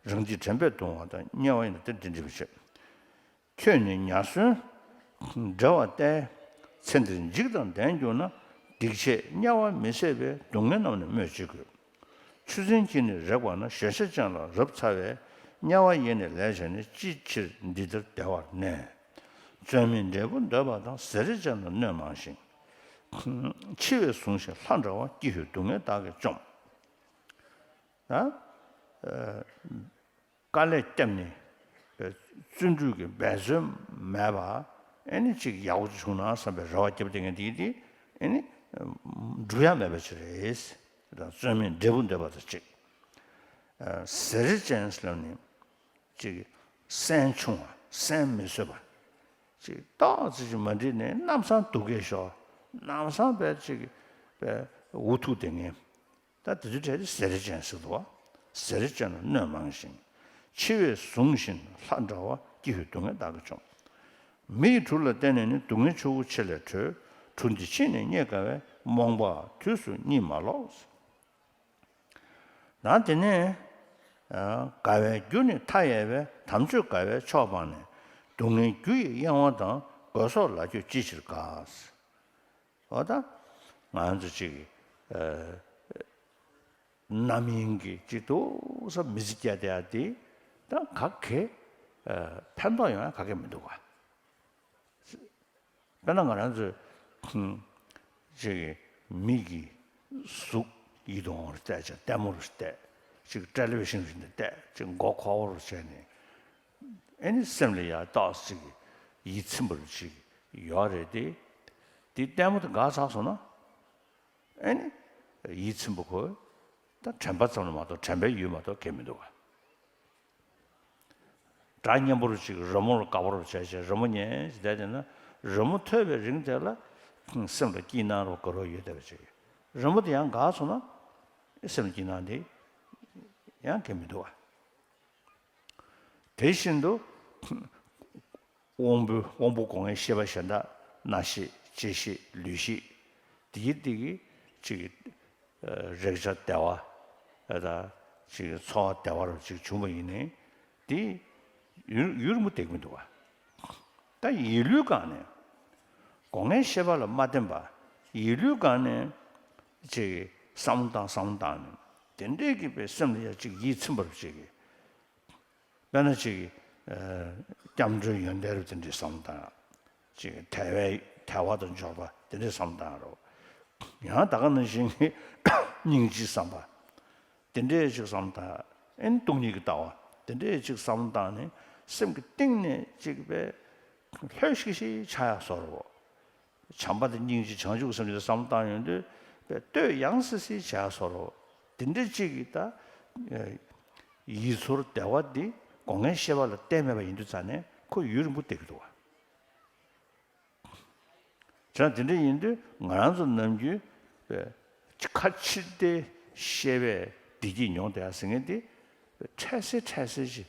རང་འཇིགས་དྲན་པས་གདུང་བ་དང་། དམྱལ་བ་ཡིན་ན་དེར་འདི་འདྲི་བ་བྱས། ཁྱོད་ནི་ཉ་གསོན་འདྲ་བ་སྟེ། ཚེ་འདིར་འཇིགས་དང་ལྡན་གྱུར་ན། སྡིག་ཆེས་དམྱལ་བ་མི་བཟད་པའི། སྡུག་བསྔལ་རྣམས་ནི་སྨོས་ཅི་དགོས། ཆུ་སྲིན་གྱིས་ནི་རེག་པ་ན། ཞེན་ཆགས་ཅན་ལ་རབ་ཚ་བས། དམྱལ་བ་ཡི་ནི་ལས་བྱས་ནས། ཅིའི་ཕྱིར་འདི་ལྟར་བདེ་བར་གནས། བཙོན་མི་འབྲས་བུ་འདོད་པ་དང་། ཟས་རིགས་ཅན་ལ་གནོད་མང་ཞིང་། འཆི་བས་བཟུང་ཞིང་ལྷ་འདྲ་བ། ཀྱི་ཧུད་སྡུག་བསྔལ་བདག་གིས་བཅོམ། ད། དཀའ་ལས་བརྒྱབ་ནས་བརྩོན་འགྲུས་ཀྱི་འབད་བརྩོན་མེད་པ། ཨེ་ནི་ཅིག་ཡག་པོ་བྱུང་ན་བསམ་པའི་རེ་བ་བརྒྱབ་བསྡད་མཁན་དེ་དེ་ཨེ་ནི་འགྲུབ་ཡ་མེད་པ་ཅིག་རེད། ད་བཙོན་མི་འབྲས་བུ་འདོད་པ་དང་གཅིག་ཟས་རིགས་ཅན་ཟེར་ལབ་ནས་ཅིག་སྲན་ཆུང་བ། སྲན་མི་བཟོད་པ། ཅིག་ཏོག་ཙམ་ཅིག་མ་འགྲིག་ནས་ལམ་སང་སྡུག་སྐད་ཤོར། ལམ་སང་བས་ཅིག་བས་འུ་ཐུག་བསྡད་མཁན། ད་དེ་ཚོའི་གྲས་དེ་ཟས་རིགས་ཅན་ཟེར་འདུག་བ། ཟས་རིགས་ཅན་ལ་གནོད་མང་ཞིང་། འཆི་བས་བཟུང་ཞིང་ལྷ་འདྲ་བ། ཀྱི་ཧུད་སྡུག་བསྔལ་བདག་གིས་བཅོམ། མི་ཡི་གྲུ་ལ་བརྟེན་ནས་ནི། སྡུག་བསྔལ་ཆུ་བོ་ཆེ་ལས་བྲོས། གྲུ་འདི་ཕྱིས་ནས་རྙེད་དཀའ་བས། རྨོངས་པ་དུས་སུ་གཉིད་མ་ལོག་ད་དེ་ནས་དགའ་བའི་རྒྱུ་ནི་མཐའ་ཡས་པའི། དམ་ཆོས་དགའ་བས་ཕྱོགས་སྤངས་ནས། སྡུག་བསྔལ་རྒྱུ་ཡི་གཡེང་བ་དང་། དགོས་སོགས་ལ་ཁྱོད་ཅིའི་ཕྱིར་དགའ། འོ་ད་ང་ཚོ་ཅིག་ཨ་རྣམ་གཡེང་གི་ཅིག་ཏུ་ས་མི་ཚེ་སྐྱེལ་བསྡད་ཡ་དེ་ད་ག་གེ་ཨ་ཕན་ཐོགས་ཡོང་ཡ་ག་གེ་མི་འདུག་ག་དཔེར་ན་ང་རང་ཚོས་ཅིག་མི་གི་གཟུགས་ཡིད་དུ་འོང་བར་བལྟས་བྱས། ལྟད་མོ་རུ་བལྟས། ཅིག་ཊེ་ལི་ཝི་ཤན་རུ་བལྟས། ཅིག་མགོ་འཁོར་བ་རུ་བྱས་ནས། ཨེ་ནི་སེམས་ལ་ཡ་ཏོག་ཙམ་ཅིག་ཡིད་ཚིམ་པ་རུ་ཅིག་ཡོད་རེད་དེ། དེ་ལྟད་མོ་དེ་འགག་ཚར་སོང་ན། ཨེ་ནི་ཡིད་ཚིམ་པ་ཁོ་ད་དྲན་པ་ཙམ་ལ་མ་གཏོགས། དྲན་པའི་ཡུལ་མ་གཏོགས་གང་མི་འདུག་ག་སྒྲ་སྙན་པོ་རུ་ཅིག་རི་མོ་ལ་དགའ་པོ་རུ་བྱས་བྱས། རི་མོ་ཉན་ཞིག་བསྡད་བསྡད་ན། རི་མོ་ཐོས་པའི་རིང་དེ་ལ་སེམས་ལ་སྐྱིད་སྣང་རུ་དགའ་རུ་ཡོད་བསྡད་པ་ཅིག་རི་མོ་དེ་ཡང་འགག་སོང་ན་སེམས་ལ་སྐྱིད་སྣང་དེ་ཡང་གང་མི་འདུག་ག་དེ་བཞིན་དུ། དབང་པོ་དབང་པོ་སྒོ་ལྔའི་ཤེས་པ་གཞན་དག་རྣ་ཤེས་ལྕེ་ཤེས་ལུས་ཤེས། དེ་གི་དེ་གི་ཅིག་རེག་བྱ་བདེ་བ་དང་ཅིག་ཚོར་བ་བདེ་བ་རུ་ཅིག་བྱུང་བ་ཡིན་ནའི་དེ་ཡུན་ཡུན་རིང་པོ་བསྡད་ཀྱི་མི་འདུག་བ། ད་ཡིད་ལུས་སྒང་ནས་སྒོ་ལྔའི་ཤེས་པ་ལ་མ་བརྟེན་པ་ཡིད་ལུས་སྒང་ནས་ཅིག་བསམ་བློ་བཏང་བསམ་བློ་བཏང་ནས་དེ་འདྲས་ཀྱི་པའི་སེམས་ལ་ཡ་ཅིག་ཡིད་ཚིམ་པར་བྱེད་ཀྱི། དཔེར་ན་ཅིག་ཨ་སྐྱབས་འགྲོའི་ཡོན་ཏན་རུ་དེ་འདྲའི་བསམ་བློ་བཏང་ཡ། ཅིག་དལ་བའི་དལ་བ་དང་འབྱོར་པ་དེ་འདྲའི་བསམ་བློ་བཏང་ཡ་རོ། ཡང་ད་ག་ནང་བཞིན་གྱི་སྙིང་རྗེའི་བསམ་པ་དེ་འདྲའི་ཅིག་བསམ་བློ་བཏང་ཡ། ཨེ་ནི་སྟོང་ཉིད་ཀྱི་ལྟ་བ་དེ་འདྲའི་ཅིག་བསམ་བློ་བཏང་ནས་སེམས་ཀྱི་གཏིང་ནས་ཅིག་པའི་ལྷོད་ཤིག་ཤིག་ཆགས་ཡ་བཟོ་འདྲ་བོ། བྱམས་པ་དང་སྙིང་རྗེ་བྱང་ཆུབ་ཀྱི་སེམས་ཀྱི་བསམ་བློ་བཏང་ཡོང་དུས་པའི་ལྟོས་ཡང་སི་སི་བྱས་སོ་རོ། དེ་འདྲ་གཅིག་གིས་ད་ཡིད་ཚོར་བདེ་བ་འདི་སྒོ་ལྔའི་ཤེས་པ་ལ་བརྟེན་མེད་པ་ཡིན་དུས་ཙང་ནས་ཁོ་ཡུན་རིང་པོ་བསྡད་ཀྱི་འདུག་བ། བྱས་ཙང་དེ་འདྲ་ཡིན་དུས་ང་རང་ཚོ་ནམ་རྒྱུན་པའི་ཁ་ཕྱིར་བལྟས་ཤེས་པའི་བདེ་སྐྱིད་མྱོང་བསྡད་ཡ་ཟེར་མཁན་འདི་འཕྲལ་སེལ་འཕྲལ་སེལ་ཞིག་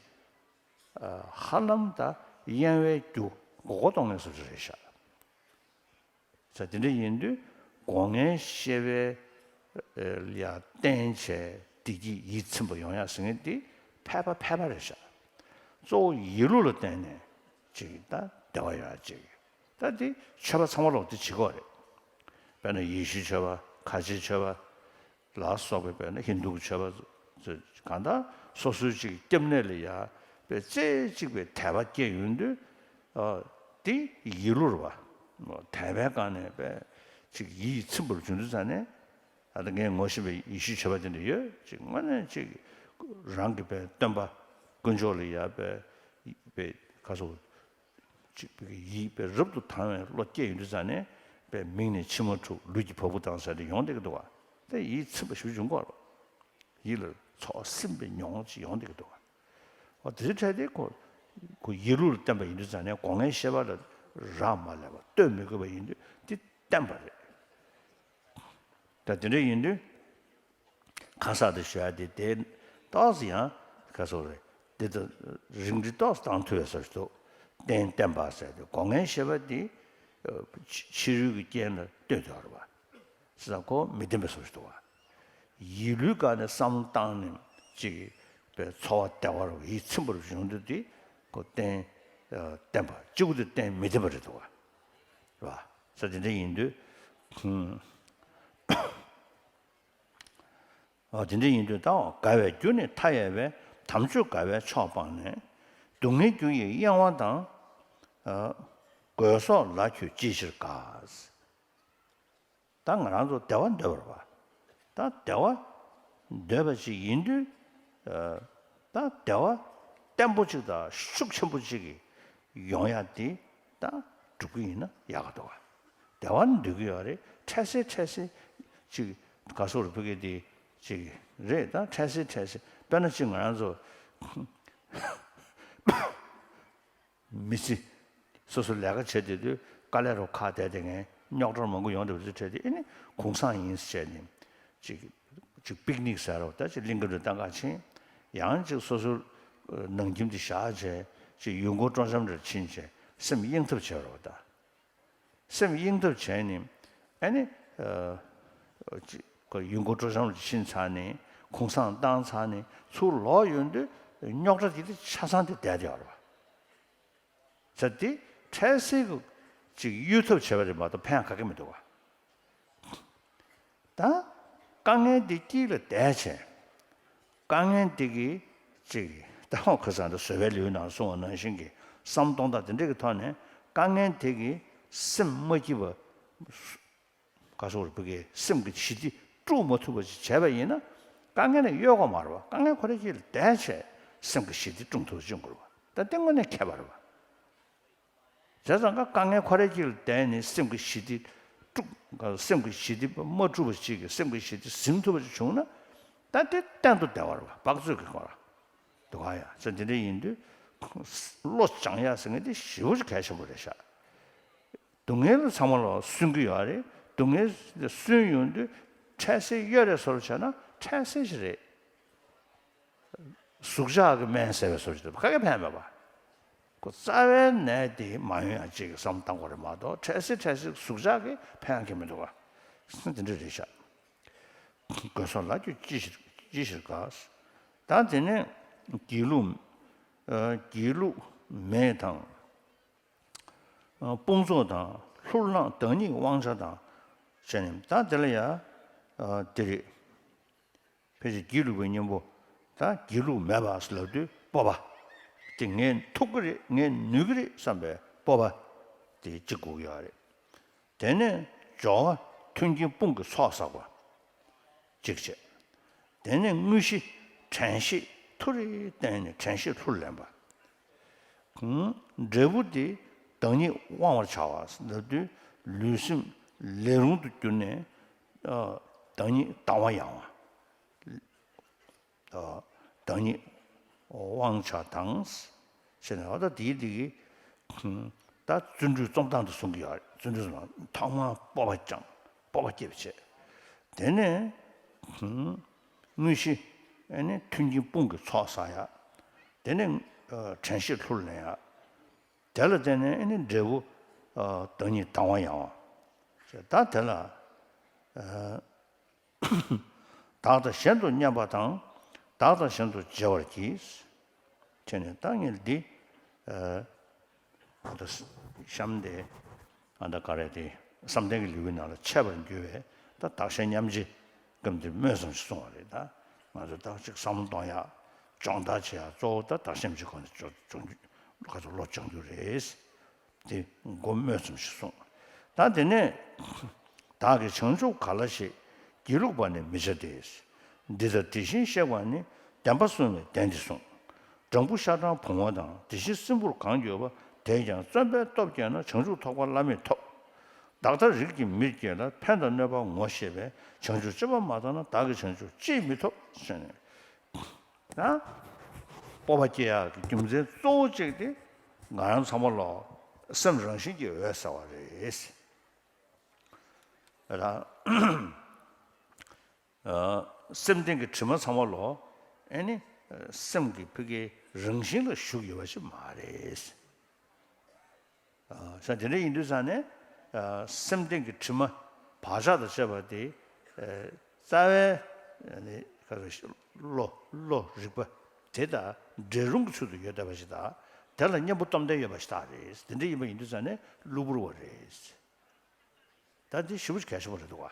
ཧ་ལམ་ད་གཡེང་བའི་རྒྱུ་མགོ་སྐོར་གཏོང་མཁན་བཟོ་འདྲ་རེད་ཤག་ས་དེ་འདྲ་ཡིན་དུས་སྒོ་ལྔའི་ཤེས་པའི་ལ་བརྟེན་བྱས་བདེ་སྐྱིད་ཡིད་ཚིམ་པ་ཡོང་ཡ་ཟེར་མཁན་དེ་ཕལ་པ་ཕལ་པ་རེད་ཤག་གཙོ་བོ་ཡིད་བློ་ལ་བརྟེན་ནས་ཅིག་ད་བདེ་བ་ཡོང་ཡ་ཅིག་ད་དེ་ཆོས་པ་ཚང་མ་ལོག་དེ་བྱེད་ཀྱི་ཡོད་རེད། དཔེར་ན་ཡེ་ཤུའི་ཆོས་པ། ཁ་ཆེའི་ཆོས་པ། ལ་སོགས་པའི་དཔེར་ན་ཧིན་དུ་གི་ཆོས་པ་ཚོ་གང་ལྟར་སོ་སོའི་ཅིག་སྐྱབས་གནས་ལ་ཡ་པའི་རྩེ་གཅིག་པའི་དད་པ་སྐྱེ་ཡོང་དུས། ཨ་དེ་ཡིད་བློ་རེད་བ། དད་པའི་སྒང་ནས་པའི་ཅིག་ཡིད་ཚིམ་པར་བྱུང་དུས་ཙང་ནས། ཨ་ད་ངས་ངོ་ཤེས་པའི་ཡེ་ཤུའི་ཆོས་པ་དེ་འདྲ་ཡོད་ཅིག་དངོས་གནས་ཅིག་རང་གི་པའི་སྟོན་པ་དཀོན་མཆོག་ལ་ཡ་པའི་པའི་ཁ་སོ། ཅིག་པའི་ཡིད་པའི་རབ་ཏུ་དང་བའི་བློ་སྐྱེ་ཡོང་དུས་ཙང་ནས་པའི་མིག་ནས་མཆི་མ་འཁྲུག་ལུས་ཀྱི་བ་སྤུ་ལྡང་ཟེར་དེ་ཡོང་བསྡད་ཀྱི་འདུག་བ། དེ་ཡིད་ཚིམ་པ་ཞིག་བྱུང་གོ། ཡིད་ལ་ཚོར་སིམ་པའི་མྱོང་ཅིག་ཡོང་བསྡད་ཀྱི་འདུག་བ། འོ་དེ་ཚོའི་གྲས་དེ་ཁོ་ཁོ་ཡིད་བློ་ལ་བརྟེན་པ་ཡིན་དུས་ཙང་ནས་སྒོ་ལྔའི་ཤེས་པ་ལ་ རག་མ་ལས་པ་ལྟོས་མི་དགོས་པ་ཡིན་དུས་འདི་བརྟན་པ་རེད། ད་དེ་འདྲ་ཡིན་དུས་གང་ཟག་དེ་ཞུ་ཡ་དེ་དེ་ཏོག་ཙམ་ཡང་ག་སོགས་རེད། དེ་ད་རིང་འདྲི་ཏོག་ཙམ་བཏང་ཐུབ་པའི་བཟོ་ཞིག་འདུག་རྟེན་བརྟན་པ་ཟེར་ཏེ་སྒོ་ངའི་བཤད་པ་འདི་ཕྱི་རོལ་གྱི་རྐྱེན་ལ་ལྟོས་དེ་བར་བ། བྱས་ཙང་ཁོ་མི་བརྟན་པའི་བཟོ་ཞིག་འདུག་བ། ཡིད་ལུས་སྒང་ནས་བསམ་བློ་བཏང་ནས་ཅིག་པའི་ཚོར་བ་བདེ་བ་རུ་ཡིད་ཚིམ་པ་རུ་བྱུང་དུས་དེ་ཁོ་རྟེན་བརྟན་པ་གཅིག་པུ་དེ་རྟེན་མི་བརྟན་པ་རེད་འདུག་བ། རེད་བ། ས་དེ་འདྲ་ཡིན་དུས། ཨ་དེ་འདྲ་ཡིན་དུས་ད་དགའ་བའི་རྒྱུ་ནི་མཐའ་ཡས་པའི་དམ་ཆོས་དགའ་བས་ཆོག་སྤངས་ནས། སྡུག་བསྔལ་རྒྱུ་ཡི་གཡེང་བ་དང་། ཨ་རྒོད་སོགས་ལ་ཁྱོད་ཅིའི་ཕྱིར་དགའ། ད་ང་རང་ཚོ་བདེ་བ་འདོད་པ་རེད་བ། ད་བདེ་བ་འདོད་པ་ཞིག་ཡིན་དུས། ཨ་ད་བདེ་བ་བརྟན་པོ་ཅིག་དང་ཤུགས་ཆེན་པོ་ཅིག་གི་ཡོང་ཡ་དེ་ད་སྒྲུབ་ཀྱི་ཡིན་ན་ཡག་ག་འདུག་ག་བདེ་བ་འདོད་ཀྱི་ཡོད་རེད། འཕྲལ་སེལ་འཕྲལ་སེལ་ཅིག་ག་སོགས་རེད་ཕ་གི་དེ་ཅིག་རེད། ད་འཕྲལ་སེལ་འཕྲལ་སེལ་དཔེར་ན་ཅིག་ང་རང་ཚོ་མི་ཚེ་སོ་སོ་ལས་ཀ་བྱེད་བསྡད་དུས་དཀའ་ལས་རུ་ཁག་བསྡད་དེ་ངས་རྙོག་དྲ་མང་པོ་ཡོང་བསྡད་པ་དེ་འཕྲད་དེ་ཨེ་ནི་གུང་སེང་ཡིན་ཟེར་ནས་ཅིག་ཅིག་པིག་ནིག་ཟེར་རོ། ད་ཅིག་གླིང་ག་འགྲོ་སྟངས་ཀ་ཕྱིན། ཡང་ཅིག་སོ་སོ་ནང་ཁྱིམ་དེ་བཞག་བྱས་ཅིག་ཡུལ་སྐོར་སྤྲོ་འཆམ་རེར་ཕྱིན་བྱས་སེམས་གཡེང་ཐབས་བྱས་རོ། ད་སེམས་གཡེང་ཐབས་བྱས་ནས་ཨ་ནི་ཅིག་ཡུལ་སྐོར་སྤྲོ་འཆམ་རེར་ཕྱིན་ཚར་ནས་གུང་སེང་བཏང་ཚར་ནས་ཚུར་ལོག་ཡོང་དུས་རྙོག་དྲ་དེ་དེ་ཆ་ཚང་དེ་བསྡད་དེ་ཡོད་རེད་བ། ཟེར་ཏེ་འཕྲལ་སེལ་གྱི་ཅིག་གཡོལ་ཐབས་བྱས་པ་རེད་མ་གཏོགས་ཕན་ཡང་ག་གེ་མི་འདུག་བ། ད་དཀའ་ངལ་འདི་དཀྱིལ་ལ་བསྡད་བྱས་དཀའ་ངལ་འདི་གི་ཅིག་ད་ཧོ་ཁ་སང་དུ་བཟོད་པའི་ལེའུ་ནང་གསུངས་པ་ནང་བཞིན་གྱི་བསམ་གཏོང་སྟངས་དེ་འདྲ་གི་ཐོག་ནས་དཀའ་ངལ་དེ་གི་སེམས་མ་སྐྱིད་པ། ག་སོགས་རེ་བུ་གའི་སེམས་ཀྱི་ཞི་བདེ་དཀྲུག་མ་ཐུབ་པ་ཞིག་བྱས་པ་ཡིན་ན་དཀའ་ངལ་ལ་གཡོལ་དགོས་མ་རེད་བ། དཀའ་ངལ་ཁོ་རང་ཅིག་ལ་བསྡད་བྱས་སེམས་ཀྱི་ཞི་བདེ་དཀྲུག་ཐུབ་ཅིག་དགོས་རེད་བ། ད་དེ་དངོས་གནས་ཁྱད་པར་རེད་བ། བྱས་ཙང་ཀ་དཀའ་ངལ་ཁོ་རང་ཅིག་ལ་བསྡད་ནས་སེམས་ཀྱི་ཞི་བདེ་དཀྲུག་སེམས་ཀྱི་ཞི་བདེ་མ་དཀྲུག་པ་ཞིག་གིས་སེམས་ཀྱི་ཞི་བདེ་ཟིན་ཐུབ་པ་ཞིག་བྱུང་ན་ད་དེ་གཏན་དུ་བདེ་བ་རེད་བ། དཔག་ཚོད་ཀྱི་སྐོར་ལ་འདུག་ག་ཡ། ཚེ་འདི་འདྲ་ཡིན་དུས་བློ་སྦྱང་ཡ་ཟེར་མཁན་དེ་ཞེ་པོ་ཅིག་གལ་ཆེན་པོ་རེད་ཤག་སྡུག་བསྔལ་ཚང་མ་ལ་སུན་གྱི་ཡོད་རེད། སྡུག་བསྔལ་སུན་ཡོང་དུས་འཕྲལ་སེལ་གཡོལ་རེད་བཟོ་འདྲ་བྱས་ན་འཕྲལ་སེལ་ཞིག་རེད། ཟུག་ཆགས་ཀྱི་སྨན་ཟས་པའི་བཟོ་འདྲ་ཅིག་ག་གེ་ཕན་མེད་པ། ཁོ་རྩ་བའི་ནད་དེ་མ་ཡོང་ཡ་ཅིག་གི་བསམ་བློ་བཏང་དགོས་རེད་མ་གཏོགས་འཕྲལ་སེལ་འཕྲལ་སེལ་ཟུག་ཆགས་ཀྱི་ཕན་ཡང་གི་མི་འདུག་ག་དེ་འདྲ་རེད་ཤག་རྒོད་སོགས་ལ་ཁྱོད་ཅི་ཞིག་ཅི་ཞིག་དགའ། ད་དེ་ནས་སྒྱིད་ལུག་ཨ་སྒྱིད་ལུག་མེད་དང་། དཔུང་ཚོགས་དང་ལྷུར་བླངས་བདག་ཉིད་དབང་ཆ་དང་བྱས་ནས་ད་དེ་ལ་ཡ་དེ་རེད། ཕལ་ཆེར་སྒྱིད་ལུག་པའི་གཉེན་པོ་ད་སྒྱིད་ལུག་མེད་པ་ཟེར་ལབ་དུས་སྤོབས་པ། དེ་ངས་ཐུབ་ཀྱི་རེད་ངས་ནུས་ཀྱི་རེད་བསམ་པའི་སྤོབས་པ་དེ་གཅིག་དགོས་ཀྱི་ཡོད་རེད། དེ་ནས་སྦྱོར་བ་མཐུན་རྐྱེན་དཔུང་གི་ཚོགས་བསགས་པ། གཅིག་བྱས། དེ་ནས་དངོས་གཞི་དྲན་ཤེས་མཐོ་རིས་བསྟེན་ནས་དྲན་ཤེས་ལྷུར་ལེན་པ། འབྲས་བུ་དེ་བདག་ཉིད་དབང་བར་བྱ་བ་ལབ་དུས་ལུས་སེམས་ལས་རུང་དུ་གྱུར་ནས་བདག་ཉིད་དང་བ་ཡང་བ། བདག་ཉིད་དབང་བྱ་དང་། ཞེས་ནས་ཨ་ད་དེའི་དེ་གི་ད་བརྩོན་འགྲུས་རྩོམ་སྟངས་དེ་གསུང་གི་ཡོད་རེད། བརྩོན་འགྲུས་གསུང་སྟངས་ཐོག་མར་སྤོབས་པ་བཅངས་སྤོབས་པ་སྐྱེས་པ་བྱས། དེ་ནས་དངོས་གཞི་ཨ་ནི་མཐུན་རྐྱེན་དཔུང་གི་ཚོགས་བསགས་ཡ། དེ་ནས་དྲན་ཤེས་ལྷུར་ལེན་ཡ། དེ་ལ་བརྟེན་ནས་ཨ་ནི་འབྲས་བུ་བདག་ཉིད་དང་བ་ཡང་བ། ད་དེ་ལ་བདག་དང་གཞན་དུ་མཉམ་པ་དང་། བདག་དང་གཞན་དུ་བརྗེ་བར་གྱིས། བྱས་ནས་ད་ངས་འདི་ཨ་ད་གཤམ་དེ་ཨ་ད་ག་རེ་དེ་བསམ་གཏན་གྱི་ལེའུའི་ནང་ལ་འཆད་པར་འགྱུར་བས་ད་བདག་གཞན་མཉམ་བརྗེ་སྐབས་འདིར་སྨོས་ཙམ་ཞིག་གསུངས་པ་རེད། ད་ང་ཚོ་ད་ཅིག་བསམ་བློ་གཏོང་ཡག་སྦྱོང་བརྡར་བྱེད་ཡག་གཙོ་བོ་ད་བདག་གཞན་མཉམ་བརྗེའི་སྒོ་ནས་སྦྱོང་སྦྱོང་རྒྱུ་ག་ཚོད་བློ་སྦྱང་རྒྱུ་རེད། དེ་མགོ་སྨོས་ཙམ་ཞིག་གསུངས། ད་དེ་ནས་བདག་གིས་བྱང་ཆུབ་ག་ལ་ཞེས། སྒྱིད་ལུག་པ་ནི་མི་བྱ་སྟེ། འདི་ལྟར་དེ་བཞིན་གཤེགས་པ་ནི། བདེན་པ་གསུང་བས་བདེན་འདི་གསུངས། སྦྲང་བུ་ཤ་སྦྲང་བུང་བ་དང་། དེ་བཞིན་སྲིན་བུར་གང་གྱུར་པ། དེས་ཀྱང་བརྩོན་པས་སྟོབས་བསྐྱེད་ན། བྱང་ཆུབ་ཐོབ་པ་བླ་མེད་ཐོབ། བདག་ལྟར་རིགས་ཀྱི་མིར་སྐྱེས་ལ། ཕན་དང་གནོད་པ་ངོ་ཤེས་པས། བྱང་ཆུབ་སྤྱོད་པ་མ་བཏང་ན། བདག་གིས་བྱང་ཆུབ་ཅིས་མི་ཐོབ་ཟེར་ནས། ཡང་སྤོབས་པ་སྐྱེ་ཡག་གི་རྒྱུ་མཚན་གཙོ་བོ་གཅིག་དེ་ང་རང་ཚང་མ་ལོ་ སེམས་རང་བཞིན་གྱིས་འོད་གསལ་བ་རེད། ད་སེམས་ལྡན་གྱི་དྲི་མ་ཚང་མ་ལོ། ཨེ་ནི། སེམས་ཀྱི་ཕ་གིའི་རང་བཞིན་ལ་ཞུགས་ཡོད་པ་ཞིག་མ་རེད། ས་དེ་འདྲ་ཡིན་དུས་ཙང་ནས། སེམས་ལྡན་གྱི་དྲི་མ་བག་ཆགས་དང་བཅས་པ་དེ། རྩ་བའི་ནི་ག་རེ་བློ་བློ་རིག་པ་དེ་དང་འབྲལ་རུང་གི་ཚུལ་དུ་ཡོད་བསྡད་པ་ཞིག་དང་། དེ་ལ་གཉེན་པོ་སྟོབས་ལྡན་ཡོད་པ་ཞིག་དག་རེད། དེ་འདྲ་ཡིན་པ་ཡིན་དུས་ཙང་ནས་གློ་བུར་བ་རེད། ད་འདི་ཞེ་པོ་གལ་ཆེན་པོ་རེད་འདུག་ག་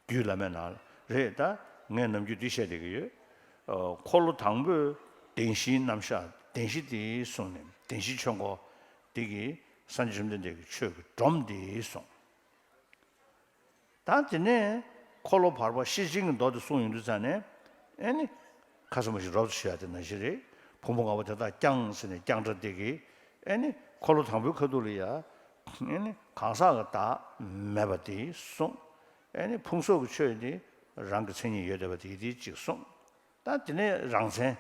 རྒྱུད་བླ་མའི་ནང་རེད། ད་ངས་ནམ་རྒྱུན་འདི་བཤད་བསྡད་ཀྱི་ཡོད། འཁོར་ལོ་དང་པོས་བདེན་བཞིའི་རྣམ་གཞག་བདེན་བཞི་དེ་གསུངས་ནས། བདེན་བཞིའི་ཆོས་འཁོར་དེ་གིས་སངས་རྒྱས་བཅོམ་ལྡན་འདས་ཀྱི་ཆོས་ཀྱི་སྒྲོམ་དེ་གསུངས། ད་དེ་ནས་འཁོར་ལོ་བར་པ་ཤེར་ཕྱིན་གྱི་མདོ་དེ་གསུངས་ཡོང་དུས་ཙང་ནས། ཨེ་ནི། ཁ་ཙ་མ་ཞིག་རོབ་ཙམ་ཞུ་ཡ་དེ་ནང་བཞིན་རེད། ཕུང་པོ་ལྔ་པོ་དེ་དག་ཀྱང་ཟེར་ནས་ཀྱང་སྒྲ་དེ་གིས། ཨེ་ནི། འཁོར་ལོ་དང་པོའི་ཁ་ཐུག་ལ་ཡ། ཨེ་ནི། གང་ཟག་གི་བདག་མེད་པ་དེ་གསུངས། ཨེ་ནི། ཕུང་སོགས་ཀྱི་ཆོས་ནི་རང་གི་མཚན་ཉིད་ཡོད་བསྡད་པ་དེ་དེ་གཅིག་གསུངས། ད་དེ་ནས་རང་མཚན།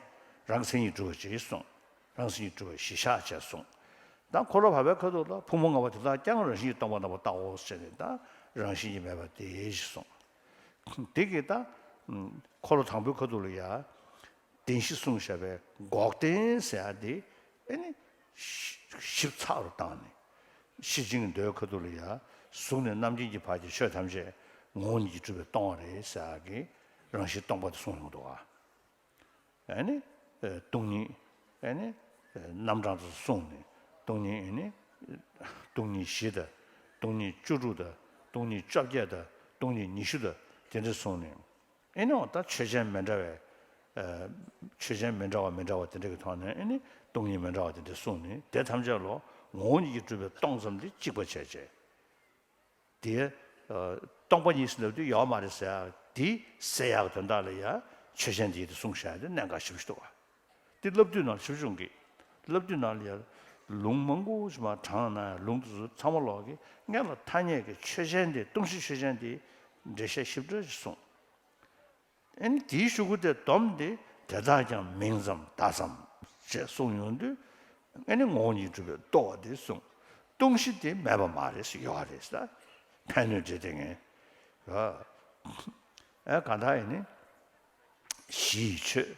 རང་གི་མཚན་ཉིད་གྲུབ་པ་ཅེས་གསུངས། རང་མཚན་ཉིད་གྲུབ་པ་གཞི་བཞག་ཅེས་གསུངས། ད་འཁོར་ལོ་བར་པའི་ཁ་ཐུག་ལ་ཕུང་པོ་ལྔ་པོ་དེ་དག་ཀྱང་རང་བཞིན་གྱིས་སྟོང་པ་རྣམ་པར་བལྟའོ་ཟེར་ནས། ད་རང་བཞིན་གྱིས་མེད་པ་དེ་ཞེས་གསུངས། དེ་གིས་ད་འཁོར་ལོ་དང་པོའི་ཁ་ཐུག་ལ་ཡ། བདེན་བཞི་གསུངས་བཞག་པའི་འགོག་བདེན་ཟེར་ཡ་དེ། ཨེ་ནི། ཞིབ་ཚགས་རུ་བཏང་ནས། ཤེར་ཕྱིན་གྱི་མདོའི་ཁ་ཐུག་ལ་ཡ། གཟུགས་ནས་རྣམ་མཁྱེན་གྱི་བར་གྱི་ཆོས་ཐམས་ཅད་ངོ་བོ་ཉིད་ཀྱིས་གྲུབ་པས་སྟོང་པ་རེད་ཟེར་ཡ་གི་རང་བཞིན་སྟོང་པ་དེ་གསུངས་ཡོང་འདུག་ག་ཨེ་ནི། སྟོང་ཉིད། ཨེ་ནི། རྣམ་གྲངས་དེ་གསུངས་ནས། སྟོང་ཉིད། ཨེ་ནི། སྟོང་ཉིད་བཞི་དང་། སྟོང་ཉིད་བཅུ་དྲུག་དང་། སྟོང་ཉིད་བཅོ་བརྒྱད་དང་། སྟོང་ཉིད་ཉི་ཤུ་དང་། དེ་འདྲ་གསུངས་ནས། ཨེ་ནི་འོ་ད་ཆོས་ཅན་མི་འདྲ་བའི། ཨ། ཆོས་ཅན་མི་འདྲ་བ་མི་འདྲ་བ་དེ་འདྲ་གི་ཐོག་ནས། ཨེ་ནི་སྟོང་ཉིད་མི་འདྲ་བ་དེ་འདྲ་གསུངས་ནས། དེ་ཐམས་ཅད་ལོ་ངོ་བོ་ཉིད་ཀྱིས་གྲུབ་པས་སྟོང་ཙམ་དེ་གཅིག་པ་བྱས་བྱས། དེ། ཨ། སྟོང་པ་ཉིད་ཟེར་ལབ་དུས་ཡོད་མ་རེད་ཟེར་ཡ་དེ་ཟེར་ཡག་དོན་དག་ལ་ཡ། ཆོས་ཅན་དེ་དེ་གསུངས་བཞག་ཡ་དེ་གནད་འགག་ཞེ་པོ་ཞིག་འདུག་ག་དེ་བསླབ་བཏུས་ནང་ཞིབ་ཆུང་གི། བསླབ་བཏུས་ནང་ལ་ཡ། ལུང་མང་པོ་ཞིག་མར་དྲངས་ན་ཡང་། ལུང་དེ་ཚོ་ཚང་མ་ལོག་གི་སྔོན་ལ་ཐ་སྙད་ཀྱི་ཆོས་ཅན་དེ། སྟོང་གཞི་ཆོས་ཅན་དེ་འགྲེལ་བཤད་ཞིབ་ཕྲ་ཞིག་གསུངས། ཨེ་ནི་དེའི་ཤུ་གུ་དེ་སྡོམ་སྟེ། དེ་དག་ཀྱང་མིང་ཙམ་བརྡ་ཙམ་ཅེས་གསུངས་ཡོང་དུས། ཨེ་ནི་ངོ་བོ་ཉིད་གྲུབ་པས་རྟོགས་པ་དེ་གསུངས། སྟོང་གཞི་དེ་མེད་པ་མ་རེད་ཟེར་ཡོད་རེད་ཟེར། ཕན་གནོད་འབྲེལ་ལྡན་ངེས། ཨེ་གང་ལྟར་ཨེ་ནི། གཞི་ཡི་ཆོས།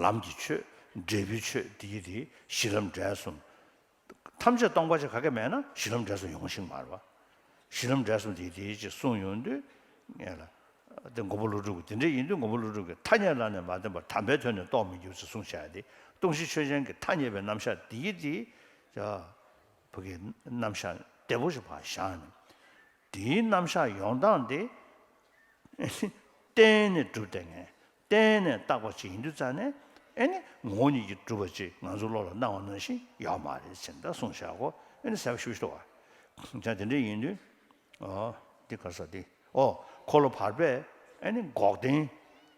ལམ་གྱི་ཆོས། འབྲས་བུའི་ཆོས་དེ་ཡི་དེ་གཞི་ལམ་འབྲས་གསུམ། ཐམས་ཅད་སྟོང་པ་ཅིག་ག་གེ་མེད་ན་གཞི་ལམ་འབྲས་གསུམ་ཡོང་ཤེས་མ་རེད་པ། གཞི་ལམ་འབྲས་གསུམ་དེ་དེ་ཅིག་གསུངས་ཡོང་དུས། ངས་ལ། དེ་མགོན་པོ་ཀླུ་སྒྲུབ་ཀྱི་དེ་འདྲ་ཡིན་དུས། མགོན་པོ་ཀླུ་སྒྲུབ་ཀྱི་ཐ་སྙད་བླ་ན་མ་ལྡན་པར་དམ་པའི་དོན་ནི་རྟོགས་མི་འགྱུར་ཟེར་གསུངས་བཞག་ཡ་དེ། སྟོང་གཞི་ཆོས་ཅན་གྱི་ཐ་སྙད་པའི་རྣམ་གཞག་དེ་ཡི་དེ། ཅ། ཕ་གི་རྣམ་གཞག་བདེ་པོ་ཞིག་ཕར་བཞག་ནས། དེའི་རྣམ་གཞག་ཡོང་སྟངས་དེ་གཏན་ནས་གྲུབ་བསྡད་མཁན། གཏན་ནས་བཏགས་པ་ཅིག་ཡིན་དུས་ཙང་ནས། ཨེ་ནི་ངོ་བོ་ཉིད་ཀྱིས་གྲུབ་པ་ཅིག་ང་ཚོའི་བློ་ལ་སྣང་བ་ནང་བཞིན་ཡོད་མ་རེད་ཟེར་ད་གསུངས་བཞག་གོ། ཨེ་ནི་གསལ་པོ་ཞེ་པོ་ཞིག་འདུག་ག་ཅང་དེ་འདྲ་ཡིན་དུས། ཨོ། འདི་ག་ས་འདི། ཨོ། འཁོར་ལོ་བར་པས་ཨེ་ནི་འགོག་བདེན་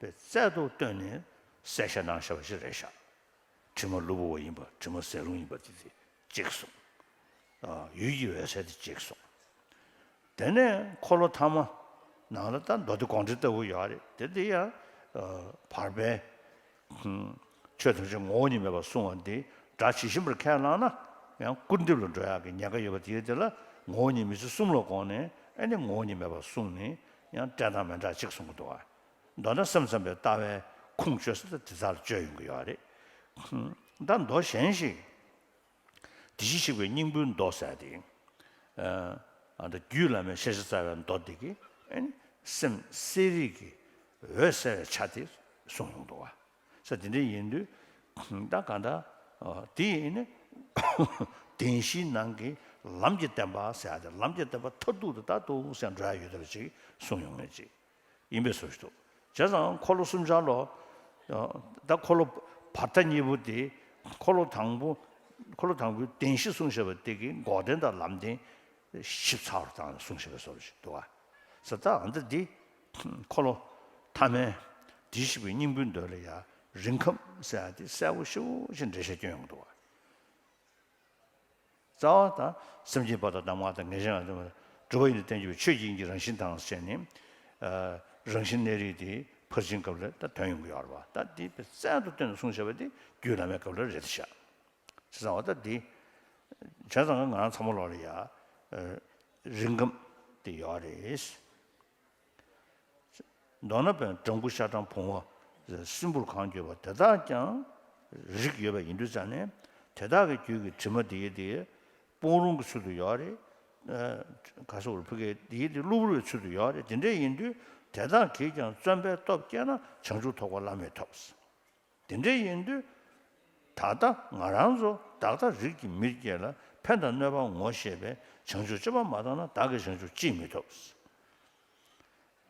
པའི་རྩལ་དུ་བཏོན་ནས་གསལ་བཤད་གནང་བཞག་པ་ཞིག་རེད་ཤག་དྲི་མ་གློ་བུར་བ་ཡིན་པ། དྲི་མ་ཟད་རུང་ཡིན་པ་དེ་དེ་གཅིག་གསུངས། ཨ། ཡུལ་གྱི་འོད་གསལ་དེ་གཅིག་གསུངས། དེ་ནས་འཁོར་ལོ་ཐ་མ་ནང་ལ་ད་མདོ་སྡེ་དགོངས་འགྲེལ་ལྟ་བུ་ཡོད་རེད། དེ་དེ་ཡང་། ཨ། བར་པའི། ཧུམ། ཆོས་ཐམས་ཅད་ངོ་བོ་ཉིད་མེད་པར་གསུངས་པ་འདི་སྒྲ་ཇི་བཞིན་པར་ཁས་བླངས་ན་ཡང་སྐུར་འདེབས་ལ་འགྲོ་ཡག་གི་ཉེན་ཁ་ཡོད་པ་དེ། དེ་ལ་ངོ་བོ་ཉིད་མི་ཚེ་གསུམ་ལ་དགོངས་ནས། ཨེ་ནི་ངོ་བོ་ཉིད་མེད་པར་གསུངས་ནས་ཡང་འདྲ་དང་མི་འདྲ་གཅིག་གསུང་གི་འདུག་ག་མདོར་ན་སེམས་ཙམ་པའི་ལྟ་བའི་ཁུངས་བཅོལ་ས་དེ་དེ་དག་ལ་བཅོལ་ཡོང་གི་ཡོད་རེད། ད་མདོ་གཞན་ཞིག་དེ་བཞིན་གཤེགས་པའི་སྙིང་པོའི་མདོ་ཟེར་ཏེ། ཨ། ད་རྒྱུད་བླ་མའི་ཤེས་བྱ་རྩ་བའི་མདོ་འདི་གི། ཨེ་ནི་སེམས་གསལ་རིག་གི་འོད་གསལ་བའི་ཆ་དེ་གསུངས་ཡོང་འདུག་ག་ས་དེ་འདྲ་ཡིན་དུས། ད་གང་ལྟར། ཨ། དེ་ཡིན་ནི། བདེན་བཞིའི་ནང་གི་ལམ་གྱི་བདེན་པ་ཟེར་ཏེ། ལམ་གྱི་བདེན་པ་མཐར་ཐུག་ཏུ་ད་འདུག་ཟེར་འགྲོ་ཡ་ཡོད་པ་ཅིག་གསུངས་ཡོང་ངེས་ཅིག་ཡིན་པའི་བཟོ་ཞིག་འདུག་བྱས་ཙང་འཁོར་ལོ་གསུམ་ཆར་ལོ། ད་འཁོར་ལོ་བར་མཐའ་གཉིས་པོ་དེ། འཁོར་ལོ་དང་པོ། འཁོར་ལོ་དང་པོའི་བདེན་བཞི་གསུངས་བཞག་པ་དེ་གི་འགོག་བདེན་དང་ལམ་བདེན་ཞིབ་ཚགས་པར་བཏང་ནས་གསུངས་བཞག་པའི་བཟོ་ཞིག་འདུག་ག་ས་ད་ཨ་ད་འདི་འཁོར་ལོ་ཐ་མའི་དེ་བཞིན་གཤེགས་པའི་སྙིང་པོའི་མདོ་ལ་ཡ་རིང་ཁམས་ཟེར་ཡ་དེ་གསལ་པོ་ཞེ་པོ་ཞིག་འགྲེལ་བཤད་སྐྱོན་ཡོང་གི་འདུག་ག་རྩ་བ་དང་། སེམས་ཅན་པ་དང་གདམས་ངག་དང་། ངེས་ཤེས་ངེས་དོན་པ་དང་། གྲུབ་པ་ཡིན་ཏེ་བསྟན་གྱུར་པའི། ཆོས་ཀྱི་དབྱིངས་ཀྱི་རང་བཞིན་དང་ཞེས་ནས། ཨ། རང་བཞིན་གནས་རིགས་དེ་ཕར་ཕྱིན་སྐབས་ལ་ད་དོན་ཡོང་གི་ཡོད་རེད་པ། ད་འདི་དཔེ་རྩལ་དུ་བཏོན་ནས་གསུངས་བཞག་པ་དེ་རྒྱུད་བླ་མའི་སྐབས་ལ་རེད་ཤག་བྱས་ཙང་འོ་ད་འདི། བྱས་ཙང་ང་རང་ཚང་མ་ལོག་ལ་ཡ་རིགས་ཁམས་དེ་ཡོད་རེད། མདོར་ན་བོན་སྦྲང་བུ་ཤ་སྦྲང་བུང་བ་སྲིན་བུར་གང་གྱུར་པ་དེ་དག་ཀྱང་རིགས་ཡོད་པ་ཡིན་དུས་ཙང་ནས་དེ་དག་གི་རྒྱུད་ཀྱི་དྲི་མ་དེ་ཡི་དེ་སྤུ་རུང་གི་ཚུལ་དུ་ཡོད་རེད། ག་སོགས་ཕུ་གེ་དེ་ཡི་དེ་གློ་བུར་བའི་ཚུལ་དུ་ཡོད་རེད། དེ་འདྲ་ཡིན་དུས་དེ་དག་གིས་ཀྱང་བརྩོན་པའི་སྟོབས་བསྐྱེད་ན་བྱང་ཆུབ་ཐོབ་པ་བླ་མེད་ཐོབ། དེ་འདྲ་ཡིན་དུས་ད་ལྟ་ང་རང་ཚོ་བདག་ལྟ་རིགས་ཀྱི་མིར་སྐྱེས་ལ་ཕན་དང་གནོད་པ་ངོ་ཤེས་པས་བྱང་ཆུབ་སྤྱོད་པ་མ་བཏང་ན་བདག་གིས་བྱང་ཆུབ་ཅིས་མི་ཐོབ།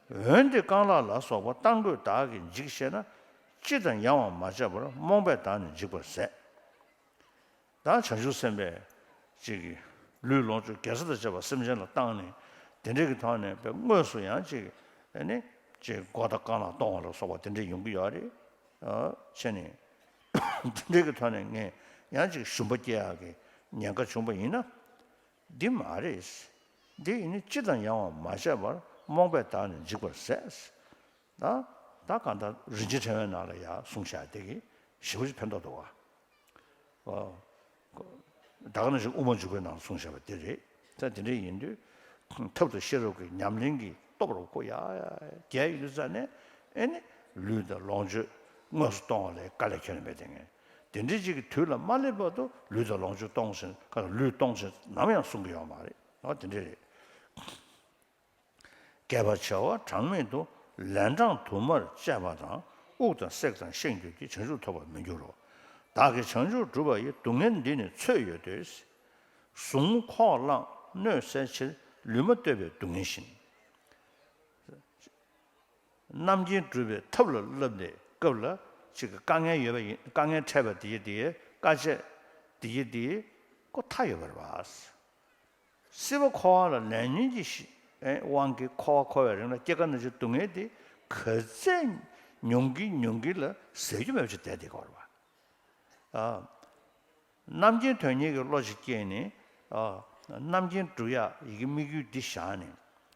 འོན་ཏེ་རྐང་ལག་ལ་སོགས་པ་རྟ་མགོས་བདག་གིས་འཇིགས་ཤེས་ན། ཅི་དང་ཡང་བ་མ་བྱས་པར་རྨོངས་པས་བདག་ནི་འཇིག་པར་ཟད། ད་བྱང་ཆུབ་སེམས་དཔའ་ཅིག་གིས་ལུས་ལོངས་སྤྱོད་རྒྱལ་ས་དང་བཅས་པ་སེམས་ཅན་ལ་བཏང་ནས་དེ་འདྲའི་གི་ཐོག་ནས་དཔེ་དངོས་སུ་ཡང་ཅིག་ཨ་ནི་ཅིག་མགོ་དང་རྐང་ལག་གཏོང་བ་ལ་སོགས་པ་དེ་འདྲ་ཡོང་གི་ཡོད་རེད། ཨ་བྱས་ནས་དེ་འདྲའི་གི་ཐོག་ནས་ངས་ཡང་ཅིག་ཞུམ་པ་སྐྱེ་ཡག་གི་ཉེན་ཁ་བྱུང་པ་ཡིན་ན། འདི་མ་རེད། འདི་ཡིན་ནི་ཅི་དང་ཡང་བ་མ་བྱས་པར་རྨོངས་པས་བདག་ནི་འཇིག་པར་ཟད། ད་ད་གང་ལྟར་རིན་ཆེན་ཕྲེང་བའི་ནང་ལ་ཡང་གསུངས་བཞག་དེ་གི་ཞེ་པོ་ཅིག་ཕན་ཐོགས་འདུག་བ། ད་ག་ནང་བཞིན་དབུ་མ་འཇུག་པའི་ནང་གསུངས་བཞག་པ་དེ་རེད། ད་དེ་འདྲ་ཡིན་དུས་ཐབས་དང་ཤེས་རབ་ཀྱི་ཉམས་ལེན་གྱི་སྟོབས་རུ་ཁོ་ཡ་རྒྱས་ཡོད་དུས་ཙང་ནས་ཨེ་ནི་ལུས་དང་ལོངས་སྤྱོད་དངོས་སུ་གཏོང་བ་ལས་དཀའ་ལས་ཁྱོན་ནས་མེད་དེ་ངས་དེ་འདྲའི་ཅིག་གི་དུས་ལ་མ་སླེབས་བར་དུ་ལུས་དང་ལོངས་སྤྱོད་གཏོང་ཞིང་ལུས་གཏོང་ཞིང་ནམ་ཡང་གསུང་གི་ཡོད་མ་རེད། ཨ་དེ་འདྲ་རེད། བསྐལ་པ་བྱེ་བ་གྲངས་མེད་དུ། ལན་གྲངས་དུ་མར་བཅད་པ་དང་། དབུགས་དང་བསྲེག་དང་ཤེས་འགྱུར་གྱི། བྱང་ཆུབ་ཐོབ་པར་མི་འགྱུར་རོ། བདག་གིས་བྱང་ཆུབ་བསྒྲུབ་པ་ཡི། སྡུག་བསྔལ་འདི་ནི་ཚོད་ཡོད་དེ། ཟུག་རྔུ་ཁོག་རླངས་གནོད་སེལ་ཕྱིར། ལུས་མ་བསྟོད་པའི་སྡུག་བསྔལ་བཞིན། རྣམ་མཁྱེན་སྒྲུབ་པའི་ཐབས་ལ་བསླབས་ནས་སྐབས་ལ་ཅིག་གི་དཀའ་ངལ་ཡོད་པ་ཡིན། དཀའ་ངལ་འཕྲད་པ་དེ་ཡི་དེ་དཀའ་སྤྱད་དེ་ཡི་དེ་ཁོ་མཐའ་ཡོད་པ་རེད་བ། སྲིད་པ་འཁོར་བ་ལ་ལན་གཉིས་ཀྱི་ཤི་ཨེ་དབང་གིས་འཁོར་བ་འཁོར་བའི་རིང་ལ་སྐྱེ་རྒ་ན་འཆིའི་སྡུག་བསྔལ་དེ་ག་ཚད་མྱོང་གིན་མྱོང་གིན་ལ་ཟད་རྒྱུ་མེད་པ་ཞིག་བསྡད་དེ་འཁོར་བ། ཨ། རྣམ་མཁྱེན་དོན་གཉེར་གྱི་བློ་ཞིག་སྐྱེས་ནས་ཨ། རྣམ་མཁྱེན་སྒྲུབ་ཡག་ཡི་གེ་དམིགས་ཡུལ་འདི་བཞག་ནས་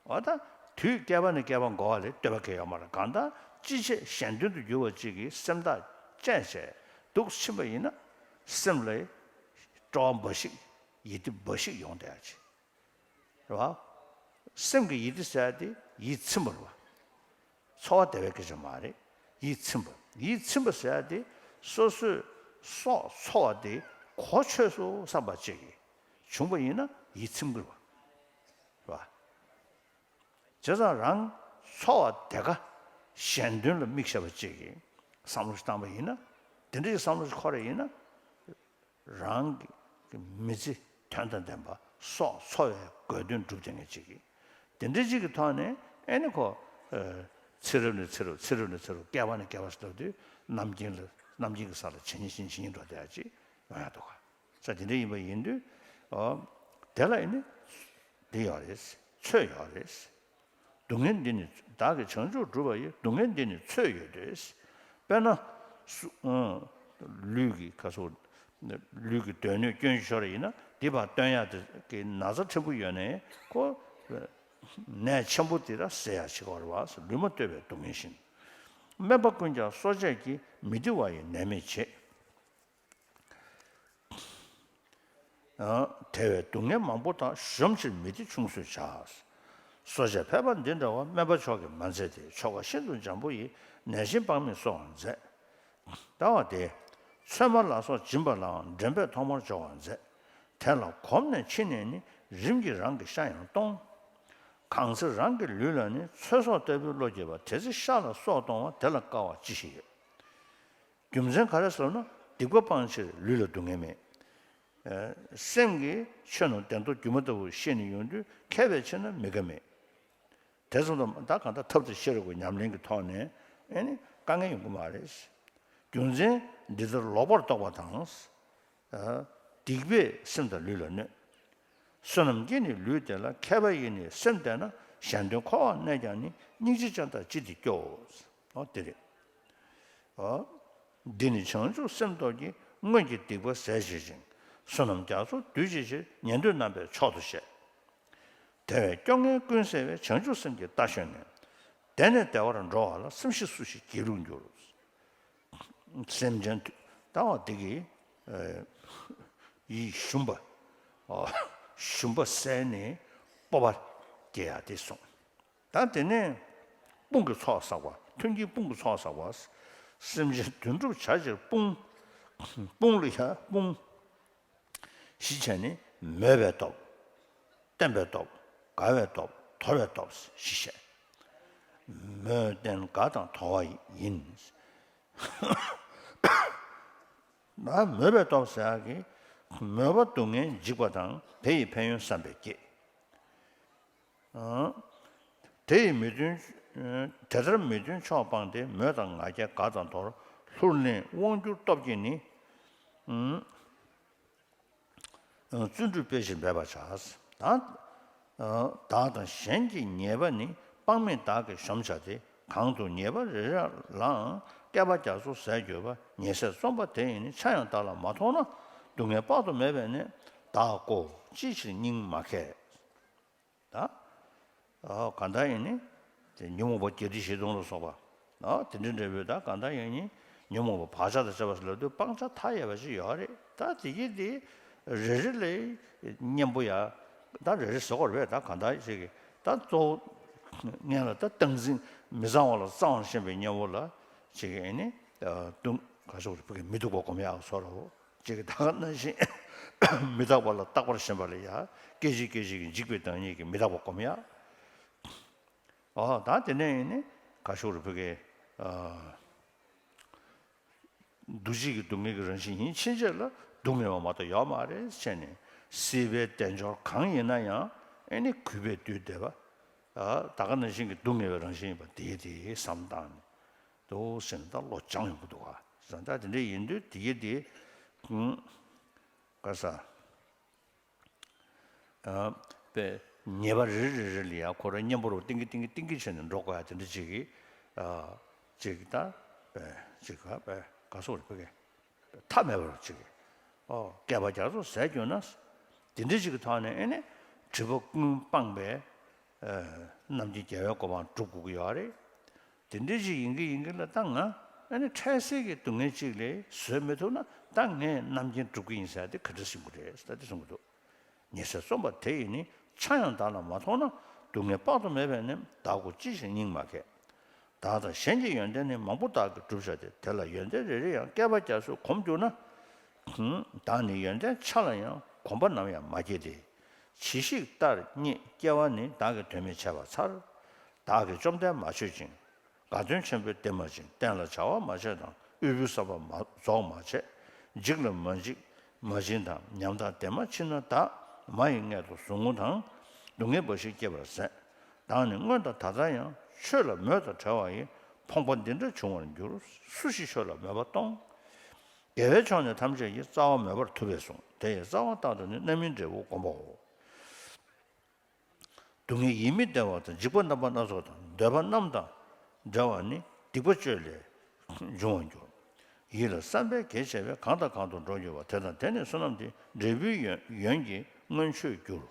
འོ་ད་དུས་བསྐལ་པ་ནས་བསྐལ་པ་འགོར་བ་ལས་ལྟོས་པ་གང་ཡང་ཡོད་མ་རེད། གང་ལྟར་ཅི་བྱེད་གཞན་དོན་དུ་འགྱུར་བ་ཅིག་གི་སེམས་ཐག་བཅད་བྱས་འདུག་ཕྱིན་པ་ཡིན་ན་སེམས་ལ་སྤྲོ་བ་འབའ་ཞིག་ཡིད་བདེ་འབའ་ཞིག་ཡོང་བསྡད་ཡག་ཅིག་རེད་བ། སེམས་ཀྱི་ཡིད་བདེ་ཟེར་ཡག་དེ་ཡིད་ཚིམ་པ་རེད་བ། ཚོར་བ་དེ་བས་སྐད་ཆ་མ་རེད། ཡིད་ཚིམ་པ། ཡིད་ཚིམ་པ་ཟེར་ཡག་དེ་སོ་སོའི་སྲོག་འཚོ་བ་དེ་གོ་ཆོད་སོང་བསམ་པ་ཅིག་གིས་བྱུང་པ་ཡིན་ན་ཡིད་ཚིམ་གི་རེད་བ། རེད་བ། བྱས་ཙང་རང་འཚོ་བ་དེ་ག་གཞན་དོན་ལ་དམིགས་བྱས་པ་ཅིག་གིས་བསམ་བློ་ཞིག་བཏང་པ་ཡིན་ན། དེ་འདྲ་ཞིག་བསམ་བློ་ཞིག་འཁོར་བ་ཡིན་ན། རང་གི་མི་ཚེ་དོན་དང་ལྡན་པ་སྲོག་འཚོ་བའི་དགོས་དོན་སྒྲུབ་བསྡད་མཁན་ཅིག་གིས། དེ་འདྲ་ཅིག་གི་ཐོག་ནས་ཨེ་ནི་ཁོ། ཚེ་རབས་ནས་ཚེ་རབས། ཚེ་རབས་ནས་ཚེ་རབས། བསྐལ་པ་ནས་བསྐལ་པ་ཟེར་དུས་རྣམ་མཁྱེན་ལ་རྣམ་མཁྱེན་གྱི་ས་ལ་ཇི་སྙེད་ཇི་སྙེད་འགྲོ་བསྡད་ཡག་ཅིག་ཡོང་ཡག་འདུག་ག་ས་དེ་འདྲ་ཡིན་པ་ཡིན་དུས། ཨོ། དེ་ལ་ཨེ་ནི། འདི་ཡོད་རེད། ཚོད་ཡོད་རེད། སྡུག་བསྔལ་འདི་ནི། བདག་གིས་བྱང་ཆུབ་བསྒྲུབ་པ་ཡི། སྡུག་བསྔལ་འདི་ནི་ཚོད་ཡོད་དེ། དཔེར་ན། སུ། ཨང་། ལུས་ཀྱི་ཁ་སོ། ལུས་ཀྱི་སྡོད་གནས་སྐྱོན་ཤོར་བ་ཡིན་ན་འདི་ཕར་སྟོན་ཡག་དེ་གི་ན་ཚ་ཕྲན་བུ་ཡོད་ནའི་ཁོ། ནད་ཆེན་པོ་དེ་ར་སེལ་ཡག་བྱེད་ཀྱི་ཡོད་རེད་བ། ལུས་མ་བསྟོད་པའི་སྡུག་བསྔལ་བཞིན། སྨན་པ་ཀུན་ཀྱང་གསོ་དཔྱད་ཀྱིས། མི་བདེ་བ་ཡི་ནད་མེད་བྱེད། དེ་བས་སྡུག་བསྔལ་མང་པོ་དག་གཞོམ་ཕྱིར་མི་བདེ་ཆུང་བཟོད་བྱ། གསོ་དཔྱད་ཕལ་པ་འདི་འདྲ་བ། སྨན་པ་མཆོག་གིས་མ་མཛད་དེ། ཆོ་ག་ཤིན་ཏུ་འཇམ་པོ་ཡིས། ནད་གཞན་དཔག་མེད་གསོ་བར་མཛད། ལྟ་བ་སྟེ། ཚོད་མ་ལ་སོགས་སྦྱིན་པ་ལའང་། འདྲེན་པས་ཐོག་མར་སྦྱོར་བར་མཛད། དེ་ལ་གོམས་ནས་ཕྱིན་ནས་ནི། རིམ་གྱིས་རང་གི་ཤ་ཡང་གཏོང་། གང་ཚེ་རང་གི་ལུས་ལ་ནི། ཚོད་སོགས་ལྟ་བུའི་བློ་སྐྱེས་པ། དེ་ཚེ་ཤ་ལ་སོགས་གཏོང་བ། དེ་ལ་དཀའ་བ་ཅི་ཞིག་ཡོད། རྒྱུ་མཚན་ག་རེ་ཟེར་ན། སྡིག་པ་སྤང་ཕྱིར་ལུས་ལ་སྡུག་བསྔལ་མེད། ཨ། སེམས་ཀྱིས་ཆོས་རྣམས་བདེན་མཐོང་སྒྱུ་མ་ལྟ་བུར་ཤེས་ནས་ཡོང་དུས་མཁས་པའི་ཕྱིར་ན་མི་དགའ་མེད། དེ་ཙམ་དུ་ད་གང་ལྟར་ཐབས་དང་ཤེས་རབ་ཀྱི་ཉམས་ལེན་གྱི་ཐོག་ནས་ཨེ་ནི་དཀའ་ངལ་ཡོང་གི་མ་རེད། རྒྱུ་མཚན་འདི་ལྟར་ལོག་པར་རྟོག་པ་དང་། ཨ། སྡིག་པས་སེམས་དང་ལུས་ལ་གནོད། བསོད་ནམས་ཀྱིས་ནི་ལུས་བདེ་ལ། མཁས་པ་ཡིས་ནི་སེམས་བདེ་ན། གཞན་དོན་འཁོར་བར་གནས་ཀྱང་ནི། སྙིང་རྗེ་ཅན་དག་ཅི་སྟེ་སྐྱོ། འོ་དེ་རེད། འོ། འདི་ནི་བྱང་ཆུབ་སེམས་སྟོབས་ཀྱིས། སྔོན་གྱི་སྡིག་པ་ཟད་བྱེད་ཅིང་། བསོད་ནམས་རྒྱ་མཚོ་འདུས་བྱེད་ཕྱིར། ཉན་ཐོས་རྣམ་པས་མཆོག་ཏུ་བཤད། དེ་བས་སྐྱོ་ངལ་ཀུན་སེལ་བའི། བྱང་ཆུབ་སེམས་ཀྱི་རྟ་ཞོན་ནས། བདེ་ནས་བདེ་བར་འགྲོ་བ་ལ། སེམས་ཤེས་སུ་ཞིག་སྒྱིད་ལུག་འགྱུར། སེམས་ཅན་ལྟ་བ་འདི་གི་ཡིད་ཞུམ་པ། ཨོ། ཞུམ་པ་བསལ་ནས་སྤོབས་པ་སྐྱེ་ཡ་དེ་གསུངས། ད་དེ་ནས་དཔུང་གི་ཚོགས་བསགས་པ། མཐུན་རྐྱེན་དཔུང་གི་ཚོགས་བསགས་པ། སེམས་ཅན་དོན་གྲུབ་བྱ་ཕྱིར་དཔུང་། དཔུང་ལ་ཡ་དཔུང་། བཞི་བྱས་ནས་མོས་པའི་སྟོབས། བརྟན་པའི་སྟོབས། དགའ་བའི་སྟོབས། དོར་བའི་སྟོབས་བཞི་བཤད། མོས་བརྟན་དགའ་དང་དོར་བ་ཡིན། ན་མོས་པའི་སྟོབས་ཟེར་ཡག་གི། མོས་པ་སྡུག་བསྔལ་འཇིགས་པ་དང་། དེ་ཡི་ཕན་ཡོན་བསམ་པས་བསྐྱེད། ཨང་། དེ་ཡི་མི་མཐུན། དེ་ལྟར་མི་མཐུན་ཕྱོགས་སྤངས་ཏེ། མོས་དང་ང་རྒྱལ་དགའ་དང་དོར། ལྷུར་ལེན་དབང་བསྒྱུར་སྟོབས་ཀྱིས་ནི། ཨང་། བརྩོན་འགྲུས་སྤེལ་ཞིང་འབད་པར་བྱ། ད། བདག་དང་གཞན་གྱི་ཉེས་པ་ནི། དཔག་མེད་བདག་གིས་གཞོམ་བྱ་སྟེ། གང་དུ་ཉེས་པ་རེ་རེ་ལའང་། བསྐལ་པ་རྒྱ་མཚོ་ཟད་གྱུར་པ། ཉེས་ཟད་རྩོམ་པ་དེ་ཡིས་ནི། ཆ་ཡང་བདག་ལ་མ་ཐོགས་ན། སྡུག་བསྔལ་དཔག་ཏུ་མེད་པས་ནི། བདག་ཀོ་ཅི་ཕྱིར་སྙིང་མ་གས། ད། ཨ། གང་ལྟར་ཡིན་ནི། དེ་ཉོན་མོངས་པ་བརྒྱད་ཁྲི་བཞི་སྟོང་ལ་སོགས་པ། ཨ། དེ་འདྲའི་འབྲས་བུ་ད་གང་ལྟར་ཡིན་ནི། ཉོན་མོངས་པ་བག་ཆགས་དང་བཅས་པ་ལབ་དུས་སྤང་བྱ་མཐའ་ཡས་པ་ཞིག་ཡོད་རེད། ད་དེ་གི་དེ་རེ་རེ་ལ་གཉེན་པོ་ཡ། ད་རེ་རེ་ཟེར་དགོས་རེད་པས། ད་གང་ལྟར་ཞིག་གི་ད་གཙོ་བོ་ངན་ལ་ད་སྟངས་འཛིན། མི་གཙང་བ་ལ་གཙང་བར་ཤེས་པའི་གཉེན་པོ་ལ་ཞིག་གི་ཨེ་ནི། ཨ། དུང་ག་ཤོག་རེ་ཕུ་གི་མི་སྡུག་པ་སྒོམ་ཡག་སོགས་རོ། ཅིག་ད་ག་ནང་བཞིན་མི་རྟག་པ་ལ་རྟག་པར་ཞེན་པ་ལ་ཡ། སྐད་ཅིག་སྐད་ཅིག་གིས་འཇིག་པའི་བདག་ཉིད་ཀྱི་མི་རྟག་པ་སྒོམ་ཡ། ཨོ། ད་དེ་ནས་ཡིན་ནི་ག་ཤོག་རེ་ཕུ་གི། ཨ། འདུ་བྱེད་ཀྱི་སྡུག་བསྔལ་གྱི་རང་བཞིན་ཡིན་ཕྱིན་ཆད་ལ་སྡུག་བསྔལ་བ་མ་གཏོགས་ཡོད་མ་རེད་ཟེར་ནས། སྲིད་པའི་དལ་འབྱོར་གང་ཡིན་ན་ཡང་། ཨེ་ནི་གུས་པས་འདུད་བསྡད་པ། ཨ། ད་ག་ནང་བཞིན་གྱི་སྡུག་བསྔལ་བའི་རང་བཞིན་ཡིན་པ་དེ་དེ་བསམ་བཏང་ནས། འདུག་ཟེར་ན་ད་བློ་སྦྱང་ཡོང་གི་འདུག་ག་ཟེར་ན། ད་དེ་འདྲ་ཡིན་དུས་དེ་གི་དེ། ཨུམ། ག་ས། ཨ། པའི་ཉེས་པ་རེ་རེ་རེ་ལ་ཡ་ཁོ་རང་གཉེན་པོ་རུ་ཏིང་གི་ཏིང་གི་ཏིང་གི་བྱས་ནས་འགྲོ་དགོས་ཡ་དེ་འདྲ་ཅིག་གི། ཨ། ཅིག་ད། པའི་ཅིག་ག་པའི་ག་སོགས་རེ་ཕུ་གི། མཐའ་མེད་པ་རུ་ཅིག་གི། ཨོ། བསྐལ་པ་རྒྱ་མཚོ་ཟད་གྱུར་ན། དེ་འདྲ་ཅིག་གི་ཐོག་ནས་ཨེ་ནི་སྒྲིབ་པ་ཀུན་སྤངས་པའི། ཨ། རྣམ་མཁྱེན་རྒྱལ་བའི་གོ་འཕང་སྒྲུབ་དགོས་ཀྱི་ཡོད་རེད། དེ་འདྲ་ཞིག་ཡིན་གྱི་ཡིན་གྱི་ལ། ད་ང་ཨ་ནི་འཕྲལ་སེལ་གྱི་སྡུག་བསྔལ་གཅིག་ལས་བཟོད་མི་ཐུབ་ན། ད་ངས་རྣམ་མཁྱེན་སྒྲུབ་ཀྱི་ཡིན་ཟེར་ཏེ་ག་འདྲ་ཟིན་དགོས་རེད་ཟེར་ཏེ་གསུང་གི་འདུག། ཉེས་ཟད་རྩོམ་པ་དེ་ཡིས་ནི། ཆ་ཡང་བདག་ལ་མ་ཐོགས་ན། སྡུག་བསྔལ་དཔག་ཏུ་མེད་པས་ནི། བདག་ཀོ་ཅི་ཕྱིར་སྙིང་མ་གས། བདག་དང་གཞན་གྱི་ཡོན་ཏན་ནི། མང་པོ་བདག་གིས་བསྒྲུབས་བྱ་སྟེ། དེ་ལ་ཡོན་ཏན་རེ་རེ་ཡང་། བསྐལ་པ་རྒྱ་མཚོས་གོམས་གྱུར་ན། བདག་ནི་ཡོན་ཏན་ཆ་ལ་ཡང་། གོམས་པ་ནམ་ཡང་མ་སྐྱེས་ཏེ། ཇི་ཞིག་ལྟར་རྙེད་སྐྱེ་བ་ནི། བདག་གིས་དོན་མེད་འཆད་པ་མཚར། བདག་གིས་བཅོམ་ལྡན་མ་མཆོད་ཅིང་། དགའ་སྟོན་ཆེན་པོའི་སྟེང་མ་ཕྱིན། བསྟན་ལ་བྱ་བ་མ་བྱས་དང་། དབུལ་པོའི་བསམ་པ་མ་རྫོགས་མ་བྱས། འཇིག་ལ་མ་འཇིགས་མ་བྱིན་དང་། ཉམ་ཐག་སྟེང་མ་ཕྱིན་ན། བདག་མ་ཡི་མངལ་དུ་ཟུག་རྔུ་དང་། སྡུག་བསྔལ་འབའ་ཞིག་སྐྱེད་པར་ཟད། བདག་ནི་སྔོན་དང་ད་ལྟ་ཡང་། ཆོས་ལ་མོས་དང་བྲལ་བ་ཡི། ཕོངས་པ་འདི་འདྲ་འབྱུང་བར་འགྱུར། སུ་ཞིག་ཆོས་ལ་མོས་པ་གཏོང་། དགེ་བའི་ཕྱོགས་ནི་ཐམས་ཅད་ཀྱི། རྩ་བ་མོས་པར་ཐུབ་པས་གསུངས། དེ་ཡི་རྩ་བ་རྟག་ཏུ་ནི། རྣམ་སྨིན་འབྲས་བུ་བསྒོམ་པའོ། སྡུག་བསྔལ་ཡིད་མི་བདེ་བ་དང་། འཇིགས་པ་རྣམ་པ་སྣ་ཚོགས་དང་། འདོད་པ་རྣམས་དང་བྲལ་བ་ནི། སྡིག་པ་སྤྱོད་ལས་འབྱུང་བར་འགྱུར། ཡིད་ལ་བསམ་པས་གེགས་བྱས་པས། གང་དང་གང་དུ་འགྲོ་འགྱུར་བ། དེ་དང་དེ་ནི་བསོད་ནམས་ཏེ། འབྲས་བུའི་ཡོན་ཡོན་གྱི་མངོན་མཆོད་འགྱུར།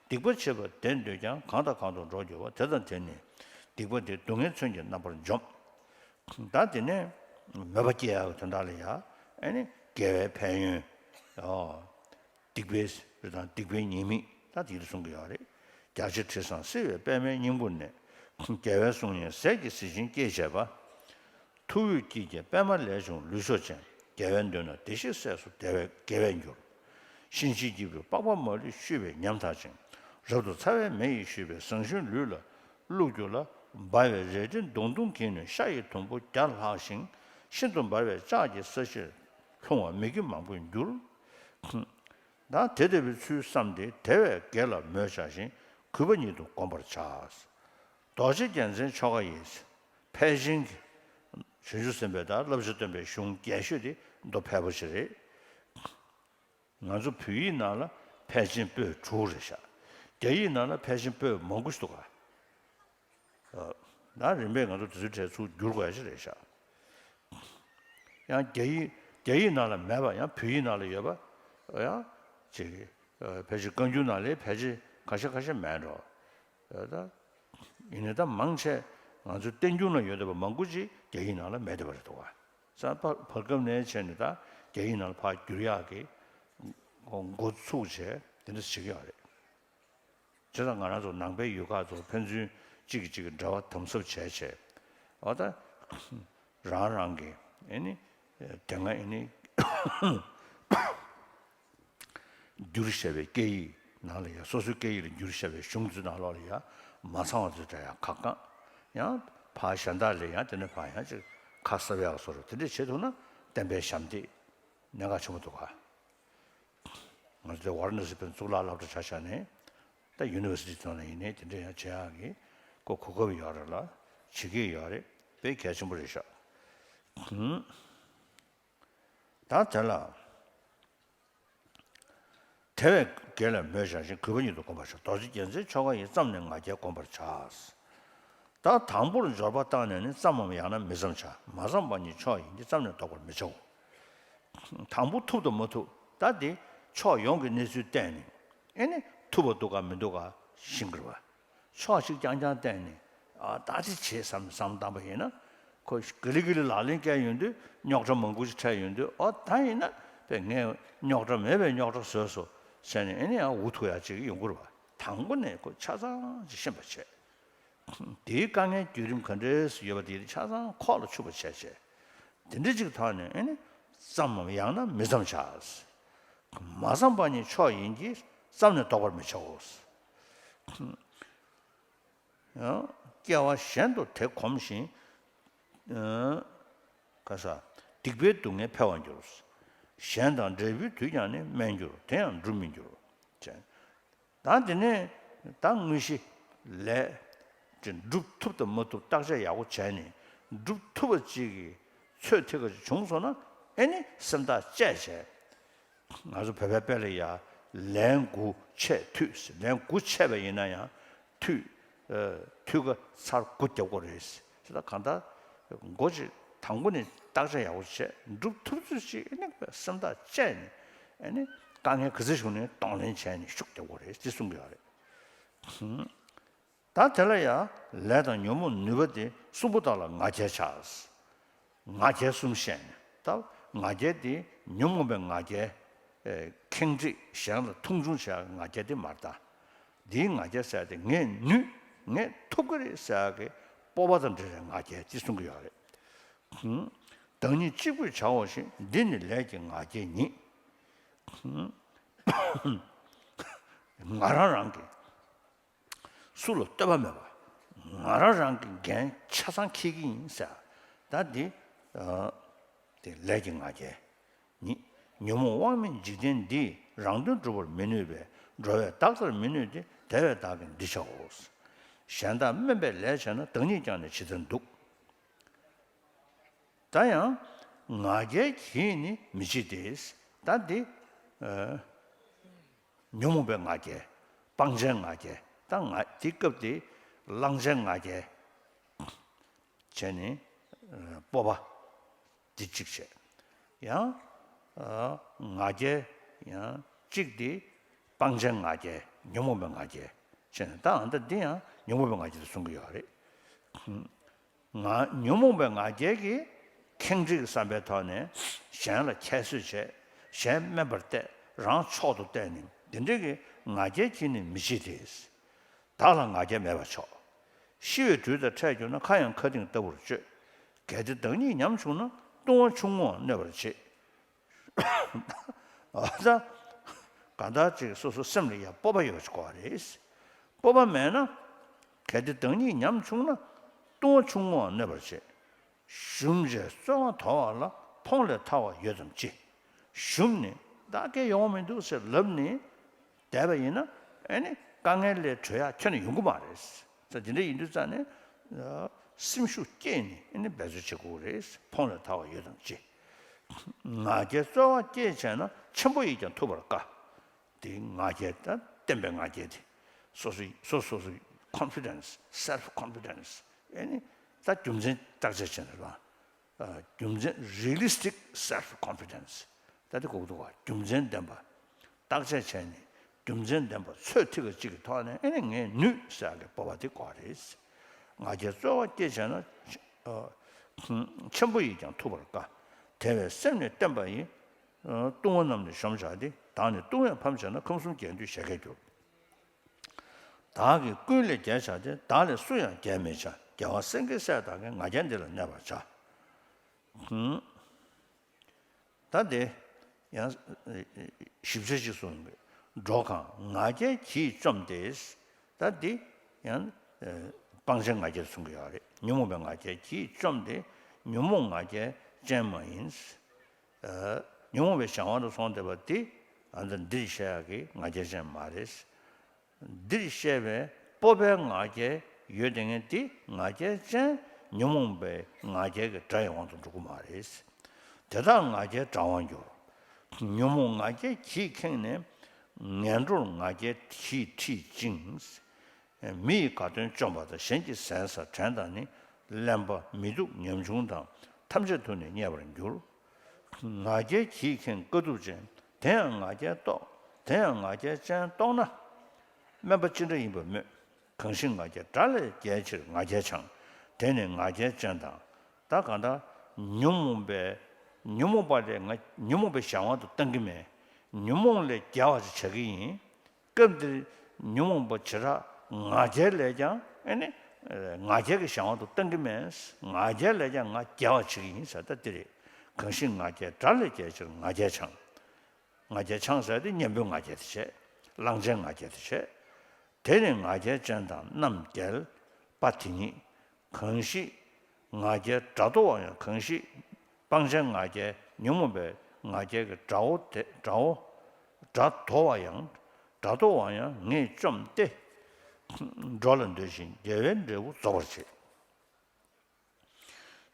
སྡིག་པ་བྱེད་པ་བདེན་འདོད་ཀྱང་། གང་དང་གང་དུ་འགྲོ་འགྱུར་བ། དེ་དང་དེ་ནི་སྡིག་པ་སྟེ། སྡུག་བསྔལ་མཚོན་གྱིས་རྣམ་པར་འཇོམས། ད་དེ་ནས་མོས་པ་སྐྱེ་ཡག་གི་དོན་དག་ལ་ཡ། ཨ་ནི་དགེ་བའི་ཕན་ཡོན། ཨོ། སྡིག་པའི་རི་དང་སྡིག་པའི་ཉེས་དམིགས་ད་དེ་འདྲ་གསུང་གི་ཡོད་རེད། རྒྱ་ཆེ་དྲི་བཟང་བསིལ་བའི་པདྨའི་སྙིང་པོ་ནས། རྒྱལ་བའི་གསུང་སྙན་ཟས་ཀྱི་གཟི་བྱིན་སྐྱེད་བྱེད་པ། ཐུ་བོས་སྐྱེས་ཀྱི་པདྨ་ལས་བྱུང་ལུས་མཆོག་ཅན། རྒྱལ་བས་འདོད་ན་བདེ་གཤེགས་སྲས་སུ་དེ་བས་དགེ་བས་འགྱུར། གཤིན་རྗེའི་སྐྱེས་བུས་པགས་པ་མ་ལུས་བཤུས་པའི་ཉམ་ཐག་ཅན། རབ་ཏུ་ཚ་བའི་མེ་ཡིས་བཤུས་པའི་བཟང་ཞུན་ལུས་ལ་བླུགས་རྒྱུ་ལ། འབར་བའི་རལ་གྲི་མདུང་ཐུང་གིས་ནི། ཤ་ཡི་དུམ་བུ་བརྒྱ་ལྷག་ཞིང་། ཤིན་ཏུ་འབར་བའི་ལྕགས་ཀྱི་ས་གཞིར། ལྷུང་བ་མི་དགེ་མང་པོར་འགྱུར། ད་དེ་ལྟ་བུའི་ཚུལ་བསམས་ཏེ། དེ་བས་དགེ་ལ་མོས་བྱ་ཞིང་། གུས་པ་ཉིད་དུ་བསྒོམ་པར་བྱ། རྡོ་རྗེ་རྒྱལ་མཚན་ཆོ་ག་ཡིས། ཕལ་ཆེན་གྱི་བྱང་ཆུབ་སེམས་དཔའི་དང་བསླབ་བྱ་སྟོན་པའི་གཞུང་རྒྱས་ཤོས་དེ་མདོ་ཕལ་པོ་ཞིག་རེད། ང་ཚོ་བོད་ཡིག་ནང་ལ་ཕལ་ཆེན་པོད་དྲུག་རེད་ཤག། རྒྱ་ཡིག་ནང་ལ་ཕལ་ཆེན་པོད་མང་པོ་ཞིག་འདུག་ག། ཨ། ད་རིམ་པས་ང་ཚོ་དེ་ཚོའི་གྲས་ཚུར་བསྒྱུར་དགོས་ཡ་ཞིག་རེད་ཤག། ཡང་རྒྱ་ཡིག་རྒྱ་ཡིག་ནང་ལ་མེད་པ་ཡང་བོད་ཡིག་ནང་ལ་ཡོད་པ། ཡང་ཅིག། ཨ། ཕལ་ཆེར་བཀའ་འགྱུར་ནང་ལས་ཕལ་ཆེར་ཁ་ཤས་ཁ་ཤས་མེད་འགྲོ། ཨ། ད་ཡིན་ནའི་ད་མང་ཆེ་ང་ཚོའི་བསྟན་འགྱུར་ན་ཡོད་བསྡད་པ་མང་པོ་ཅིག་རྒྱ་ཡིག་ནང་ལ་མེད་བསྡད་པ་རེད་འདུག་ག། ས་བར་བར་སྐབས་ནས་བྱས་ནས་ད་རྒྱ་ཡིག་ནང་ལ་ཕར་བསྒྱུར་ཡག་གི་འགོ་ཚུགས་བྱས། དེ་འདྲ་བྱེད་ཀྱི་ཡོད་རེད། བྱས་ཙང་ང་རང་ཚོ་ནང་པའི་ཡུལ་ཁག་ཚོ་ཕན་ཚུན་གཅིག་གིས་གཅིག་གི་འབྲེལ་བ་དམ་ཟབ་བྱས་བྱས། འོ་ད་རང་རང་གི་ཨེ་ནི་དེ་སྔ་ཨེ་ནི་བསྒྱུར་བཞག་པའི་སྐད་ཡིག་ནང་ལ་ཡ། སོ་སོའི་སྐད་ཡིག་ལ་བསྒྱུར་བཞག་པའི་གཞུང་ཚོའི་ནང་ལོགས་ལ་ཡ་མ་ཚང་བ་ཚོ་འདྲ་ཡ་ཁག་བསྐང་། ཡང་ཕར་གཞན་དག་ལ་ཡང་དེ་ནས་ཕར་ཡང་ཅིག་ཁ་གསབ་ཡག་བཟོ་འདྲ་དེ་འདྲ་བྱེད་ཐུབ་ན་བསྟན་པའི་ཞབས་འདེགས་གནད་འགག་ཆེན་པོ་འདུག་ག། ང་ཚོ་ཝཱ་ར་ཎ་སི་པའི་གཙུག་ལག་སློབ་གྲྭ་ཆ་བཞག་ནས། ད་ཡུ་ནི་ཝར་སི་ཊི་ཐོག་ནས་ཡིན་ནའི་དེ་འདྲ་ཡང་བྱེད་ཡག་གི་ཁོ་གོ་སྐབས་ཡོད་རེད་ལ། བྱེད་ཀྱི་ཡོད་རེད། དཔེ་གལ་ཆེན་པོ་རེད་ཤག། ཧུམ། ད་དེ་ལ། དེ་བས་དགེ་ལ་མོས་བྱ་ཞིང་། གུས་པ་ཉིད་དུ་བསྒོམ་པར་བྱ། རྡོ་རྗེ་རྒྱལ་མཚན་ཆོ་ག་ཡིས། བརྩམས་ནས་ང་རྒྱལ་བསྒོམ་པར་བྱ། ད་དང་པོར་འབྱོར་པ་བཏང་ནས་ནི། བརྩམ་མམ་ཡང་ན་མི་བརྩམ་བྱ། མ་བརྩམས་པ་ཉིད་མཆོག་ཡིན་གྱི། བརྩམས་ནས་བཟློག་པར་མི་བྱའོ། དང་པོ་ཐུབ་དང་མ་ཐུབ། ད་དེ་ཕྱོགས་ཡོངས་ཀྱི་གནས་ཚུལ་བལྟས་ནས། ཨེ་ནི་ཐུབ་པ་འདུག་ག་མི་འདུག་ག་ཤེས་དགོས་པ། ཕྱོགས་གཅིག་རྐྱང་རྐྱང་བལྟས་ནས། ཨ། ད་དེ་བྱེད་བསམ་བསམ་བཏང་པ་ཡིན་ན། ཁོ་ག་ལེ་ག་ལེ་ལག་ལེན་བཀལ་ཡོང་དུས་རྙོག་དྲ་མང་པོ་ཞིག་འཕྲད་ཡོང་དུས། ཨོ་ད་ཡིན་ན་དཔེ་ངས་རྙོག་དྲ་མེད་པའི་རྙོག་དྲ་བཟོས་སོ་ཟེར་ནས། ཨེ་ནི་ཡང་འུ་ཐུག་ཡག་ཅིག་ཡོང་གི་རེད་པ། དང་པོ་ནས་ཁོ་ཆ་ཚང་ཅིག་ཤེས་པ་བྱས། དེའི་དཀའ་ངལ་བརྒྱུད་རིམ་ག་འདྲས་སུ་ཡོད་པ་དེ་ཆ་ཚང་ཁོག་ལ་ཆུད་པ་བྱས་བྱས། དེ་འདྲ་ཅིག་ཐོག་ནས། ཨེ་ནི་བརྩམ་མམ་ཡང་ན་མི་བརྩམ་བྱ། མ་བརྩམས་པ་ཉིད་མཆོག་ཡིན་གྱི། བརྩམས་ནས་བཟློག་པར་མི་བྱའོ། ཡང་སྐྱེ་བ་གཞན་དུ་དེ་གོམས་ཤིང་། ཨ། ག་ས། སྡིག་པའི་སྡུག་བསྔལ་འཕེལ་བར་འགྱུར། གཞན་དང་འབྲས་བུའི་དུས་ཀྱང་ནི། དམན་འགྱུར་དེ་ཡང་འགྲུབ་མི་འགྱུར། ཅེས། ད་དེ་ནས་ད་དངོས་གཞི་ལས་ཅིག་སྒྲུབ་ཐུབ་དང་མ་ཐུབ་བརྟག་དཔྱད་ཡག་པོ་བྱས་ནས། སྒྲུབ་ཐུབ་པ་ཅིག་གི་ཚོད་ཐིག་ག་ཅིག་བྱུང་སོང་ན། ཨེ་ནི་སེམས་ཐག་བཅད་བྱས། ང་ཚོ་བོད་པའི་དཔེ་ལ་ཡ། ལན་དགུ་ཆད་མཐུད་ཟེར། ལན་དགུ་ཆད་པ་ཡིན་ན་ཡང་མཐུད། ཨ། མཐུད་ཀ་ཚར་དགུ་རྒྱབ་དགོས་རེད་ཟེར། ད་གང་ལྟར་མགོ་ཅིག་དང་པོ་ནས་བརྟག་དཔྱད་ཡག་པོ་བྱས། སྒྲུབ་ཐུབ་ཚོད་ཅིག་ཨེ་ནི་སེམས་ཐག་བཅད་ནས། ཨེ་ནི་དཀའ་ངལ་ག་ཚོད་བྱུང་ནའི་གདོང་ལེན་བྱས་ནས་ཤུགས་རྒྱབ་དགོས་རེད་ཅེས་གསུང་གི་ཡོད་རེད། ད་དེ་ལ་ཡང་ལས་དང་ཉོན་མོངས་ནུས་པ་སྟེ། གསུམ་པོ་དག་ལ་ང་རྒྱལ་བྱ། ང་རྒྱལ་གསུམ་བཤད་ནས། ད་ང་རྒྱལ་དེ་ཉོན་མོངས་པའི་ང་རྒྱལ། ཨེ། ཁེངས་དྲེགས། གཞན་ལ་མཐོང་ཆུང་བྱ་བའི་ང་རྒྱལ་དེ་མ་རེད་ད། འདིའི་ང་རྒྱལ་ཟེར་དེ་ངས་ནུས། ངས་ཐུབ་ཀྱི་རེད་ཟེར་གྱི་སྤོབས་པ་དང་འབྲེལ་བའི་ང་རྒྱལ་དེ་གསུང་གི་ཡོད་རེད། ཧུམ། བདག་ཉིད་གཅིག་པུས་བྱའོ་ཞེས། འདི་ནི་ལས་ཀྱི་ང་རྒྱལ་ཉིད། ཧུམ། ང་རང་རང་གི་སུ་ལ་ལྟོས་པ་མེད་པ། ང་རང་རང་གི་འགན་ཆ་ཚང་འཁྱེར་གྱི་ཡིན་ཟེར། ད་འདི། ཨ། དེ་ལས་ཀྱི་ང་རྒྱལ་ཉིད། ཉོན་མོངས་དབང་མེད་འཇིག་རྟེན་འདིས། རང་དོན་སྒྲུབ་པར་མི་ནུས་པས། འགྲོ་བས་བདག་ལྟར་མི་ནུས་ཏེ། དེ་བས་བདག་གིས་འདི་བྱའོ། གཞན་དག་དམན་པས་ལས་བྱས་ན། བདག་ཉིད་ཀྱང་ནི་ཇི་ལྟར་འདུག། ད་ཡང་ང་རྒྱལ་གྱིས་ནི་མི་བྱེད་དེ། ད་འདི། ཨ། ཉོན་མོངས་པའི་ང་རྒྱལ། སྤང་བྱའི་ང་རྒྱལ། ད་ང་དེ་སྐབས་དེ་བླང་བྱའི་ང་རྒྱལ་བྱས་ནས། ཨ། སྤོབས་པ་འདི་གཅིག་བྱས། ཡང་། ཨ། ང་རྒྱལ་ཡང་གཅིག་དེ་སྤང་བྱའི་ང་རྒྱལ། ཉོན་མོངས་པའི་ང་རྒྱལ་བྱས་ནས། ད་ཨ་ད་འདི་ཡང་ཉོན་མོངས་པའི་ང་རྒྱལ་དུ་གསུང་གི་ཡོད་རེད། ང་། ཉོན་མོངས་པའི་ང་རྒྱལ་གྱིས་ཁེངས་དྲེགས་ཀྱི་བསམ་པའི་ཐོག་ནས་གཞན་ལ་ཁྱད་གསོད་བྱས། གཞན་དམན་པར་བལྟས། རང་མཆོག་ཏུ་བལྟས་ནས། འདི་འདྲ་གི་ང་རྒྱལ་གྱིས་ནི་མི་བྱེད་དེ། བདག་ལ་ང་རྒྱལ་མེད་པར་ཕྱོགས། ཤི་བའི་དུས་དང་འཕྲད་གྱུར་ན། ཁ་ཡང་མཁའ་ལྡིང་ལྟ་བུར་སྤྱོད། གལ་ཏེ་བདག་ཉིད་ཉམ་ཆུང་ན། ལྟུང་བ་ཆུང་ངུའང་གནོད་པར་བྱེད། ཨ་ཙ། གང་ལྟར་ཅིག་སོ་སོ་སེམས་ལ་ཡང་སྤོབས་པ་ཡོད་ཅིག་དགོས་པ་རེད། སྤོབས་པ་མེད་ན། གལ་ཏེ་བདག་ཉིད་ཉམ་ཆུང་ན། ལྟུང་བ་ཆུང་ངུའང་གནོད་པར་བྱེད། ཞུམ་བྱས་རྩོལ་བ་དོར་བ་ལ། ཕོངས་ལས་ཐར་བ་ཡོད་དམ་ཅི། ཞུམ་ནས་ད་གས་ཡོང་བ་མི་འདུག་ཟེར་ལབ་ནས་བསྡད་པ་ཡིན་ན། ཨེ་ནི་དཀའ་ངལ་ལས་གྲོལ་ཡག་ཁྱོན་ནས་ཡོང་གི་མ་རེད། ད་དེ་འདྲ་ཡིན་དུས་ཙང་ནས། ཨ། སེམས་ཤུགས་བསྐྱེད་ནས་ཨེ་ནི་འབད་རྩོལ་བྱེད་དགོས་རེད། ཕོངས་ལས་ཐར་བ་ཡོད་དམ་ཅི། ང་རྒྱལ་རྩོལ་བ་བསྐྱེད་བྱས་ན། ཆེན་པོ་ཡིས་ཀྱང་ཐུབ་པར་དཀའ། དེ་ང་རྒྱལ་ད་བརྟན་པའི་ང་རྒྱལ་དེ། སོ་སོ་སོ་སོ་སོའི་confidence, self confidence། ཨེ་ནི་ད་རྒྱུ་མཚན་བརྟག་དཔྱད་བྱས་ན་རེད་པ། ཨ། རྒྱུ་མཚན། realistic self confidence། ད་དེ་གོ་གི་འདུག་ག་རྒྱུ་མཚན་ལྡན་པ། བརྟག་དཔྱད་བྱས་ནས་རྒྱུ་མཚན་ལྡན་པ། ཚོད་ཐིག་ག་གཅིག་གི་ཐོག་ནས། ཨེ་ནི་ངས་ནུས་ཟེར་ཡག་གི་སྤོབས་པ་དེ་དགོས་རེད། ང་རྒྱལ་རྩོལ་བ་བསྐྱེད་བྱས་ན། ཨ། ཆེན་པོ་ཡིས་ཀྱང་ཐུབ་པར་དཀའ། དེ་བས་སེམས་ནི་བརྟན་པ་ཡིས། ཨ། ལྟུང་བ་རྣམས་ནི་གཞོམ་བྱ་སྟེ། བདག་ནི་ལྟུང་བས་ཕམ་བྱས་ན། ཁམས་གསུམ་རྒྱལ་འདོད་བཞད་གད་འགྱུར། བདག་གིས་ཀུན་ལས་རྒྱལ་བྱ་སྟེ། བདག་ལས་སུ་ཡང་རྒྱལ་མི་བྱ། རྒྱལ་བ་སེང་གེའི་སྲས་དག་གིས། ང་རྒྱལ་འདི་ལ་གནས་པར་བྱ། ཧུམ། ད་དེ་ཡང་ཞིབ་ཆ་ཞིག་གསུངས་པས། འགྲོ་གང་ང་རྒྱལ་གྱིས་བཅོམ་སྟེ། ད་འདི་ཡང་སྤང་བྱའི་ང་རྒྱལ་གསུང་གི་ཡོད་རེད། ཉོན་མོངས་པའི་ང་རྒྱལ་གྱིས་བཅོམ་སྟེ། ཉོན་མོངས་ང་རྒྱལ་ཅན་མ་ཡིན། ཉོན་མོངས་པའི་གཞན་དབང་དུ་སོང་བསྡད་པ་འདི་ཨ་ནི་འདིར་བཤད་ཡག་གི་ང་རྒྱལ་ཅན་མ་རེད། འདིར་བཤད་པའི་སྤོབས་པའི་ང་རྒྱལ་ཡོད་དེ་ངས་འདི་ང་རྒྱལ་ཅན། ཉོན་མོངས་པའི་ང་རྒྱལ་གྱི་དགྲ་ཡི་དབང་དུ་འགྲོ་གི་མ་རེད། དེ་དག་ང་རྒྱལ་དགྲ་དབང་འགྱུར། ཉོན་མོངས་ང་རྒྱལ་གྱིས་ཁེངས་ནས། ངན་འགྲོར་ང་རྒྱལ་གྱིས་ཁྲིད་ཅིང་། མི་ཡི་དགའ་སྟོན་བཅོམ་པ་དང་། གཞན་གྱི་ཟན་ཟ་བྲན་དང་ནི། གླེན་པ་མི་སྡུག་ཉམ་ཆུང་དང་། ཐམས་ཅད་དུ་ནི་བརྙས་པར་འགྱུར། ང་རྒྱལ་གྱིས་ཁེངས་དཀའ་ཐུབ་ཅན། དེ་ཡང་ང་རྒྱལ་རྟོགས། དེ་ཡང་ང་རྒྱལ་ཅན་རྟོགས་ན། དམན་པ་ཅི་འདྲ་ཡིན་པ་སྨོས། གང་ཞིག་ང་རྒྱལ་དགྲ་ལས་རྒྱལ་ཕྱིར། ང་རྒྱལ་འཆང་། དེ་ནི་ང་རྒྱལ་ཅན་དང་། ད་གང་ལྟར་ཉོན་མོངས་པའི་ཉོན་མོངས་པ་ལས་ང་ཉོན་མོངས་པའི་གཞན་དབང་དུ་བཏང་གི་མེད། ཉོན་མོངས་ལས་རྒྱལ་བ་ཞིག་བྱ་གི་ཡིན། སྐབས་འདིར་ཉོན་མོངས་པ་བྱེ་བྲག་ང་རྒྱལ་ལས་ཀྱང་ཨེ་ནི་ང་རྒྱལ་གྱི་གཞན་དབང་དུ་བཏང་གི་མེད། ང་རྒྱལ་ལས་ཀྱང་ང་རྒྱལ་བ་བྱེད་ཀྱི་ཡིན་ཟེར། ད་འདི་རེད། གང་ཞིག་ང་རྒྱལ་དགྲ་ལས་རྒྱལ་ཕྱིར། ང་རྒྱལ་འཆང་། ང་རྒྱལ་འཆང་ཟེར་དེ་གཉེན་པོའི་ང་རྒྱལ་དེ་བྱས། གླང་ཆེན་ང་རྒྱལ་དེ་བྱས། དེ་ནི་ང་རྒྱལ་ཅན་དང་རྣམ་རྒྱལ་པ་དེ་ཉིད། གང་ཞིག་ང་རྒྱལ་དགྲ་ལྡོག་པ་ཡང་། གང་ཞིག་སྤང་བྱའི་ང་རྒྱལ་ཉོན་མོངས་པའི་ང་རྒྱལ་གྱི་དགྲ་བོ་དེ་དགྲ་བོ་དགྲ་ལྡོག་པ་ཡང་། དགྲ་ལྡོག་པ་ཡང་ངས་བཅོམ་སྟེ། འགྲོ་ལ་འདོད་ཅིང་རྒྱལ་བའི་འབྲས་བུ་རྫོགས་པར་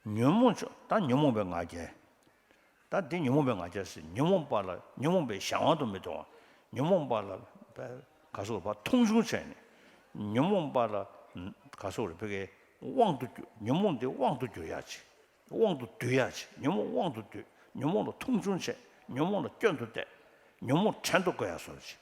བྱེད། ཉོན་མོངས་ཆོས་ད་ཉོན་མོངས་པའི་ང་རྒྱལ། ད་འདི་ཉོན་མོངས་པའི་ང་རྒྱལ་ཟེར། ཉོན་མོངས་པ་ལ་ཉོན་མོངས་པའི་གཞན་དབང་དུ་མི་གཏོང་བ། ཉོན་མོངས་པ་ལ་ག་སོགས་པ་མཐོང་ཆུང་བྱས་ནས། ཉོན་མོངས་པ་ལ་ག་སོགས་རེ་ཕ་གིའི་དབང་དུ་གྱུར། ཉོན་མོངས་འདི་དབང་དུ་གྱུར་ཡག་ཅིག་དབང་དུ་སྡུད་ཡག་ཅིག་ཉོན་མོངས་དབང་དུ་སྡུད། ཉོན་མོངས་ལ་མཐོང་ཆུང་བྱས། ཉོན་མོངས་ལ་སྐྱོན་དུ་བལྟས། ཉོན་མོངས་བྲན་དུ་བཀོལ་ཡག་བཟོ་ཅིག་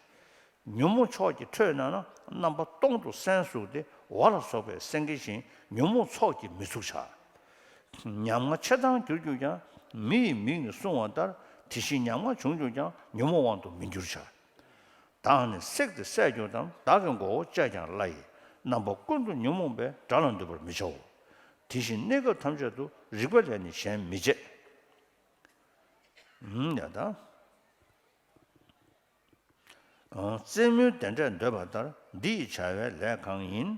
ཉོན་མོངས་ཕྱོགས་ཀྱི་ཁྲོད་ན་ན་རྣམ་པ་སྟོང་དུ་སེམས་བཟུང་སྟེ། འོ་ལ་སོགས་པའི་སེང་གེ་བཞིན། ཉོན་མོངས་ཚོགས་ཀྱིས་མི་ཚུགས་བྱ། ཉམ་ང་ཆེ་ཐང་གྱུར་གྱུར་ཀྱང་། མི་ཡི་མིག་ནི་བསྲུང་བ་ལྟར། དེ་བཞིན་ཉམ་ང་བྱུང་གྱུར་ཀྱང་། ཉོན་མོངས་དབང་དུ་མི་འགྱུར་བྱ། བདག་ནི་བསྲེགས་ཏེ་བསད་གྱུར་ཏམ། བདག་གི་མགོ་བོ་བཅད་ཀྱང་བླའི། རྣམ་པ་ཀུན་ཏུ་ཉོན་མོངས་པས། དགྲ་ལ་འདུད་པར་མི་བྱའོ། དེ་བཞིན་གནས་སྐབས་ཐམས་ཅད་དུ། རིག་པ་ལས་ནི་གཞན་མི་བྱེད། ཡ་ད། རྩེད་མོའི་བདེ་འབྲས་འདོད་པ་ལྟར། འདི་ཡི་བྱ་བའི་ལས་གང་ཡིན།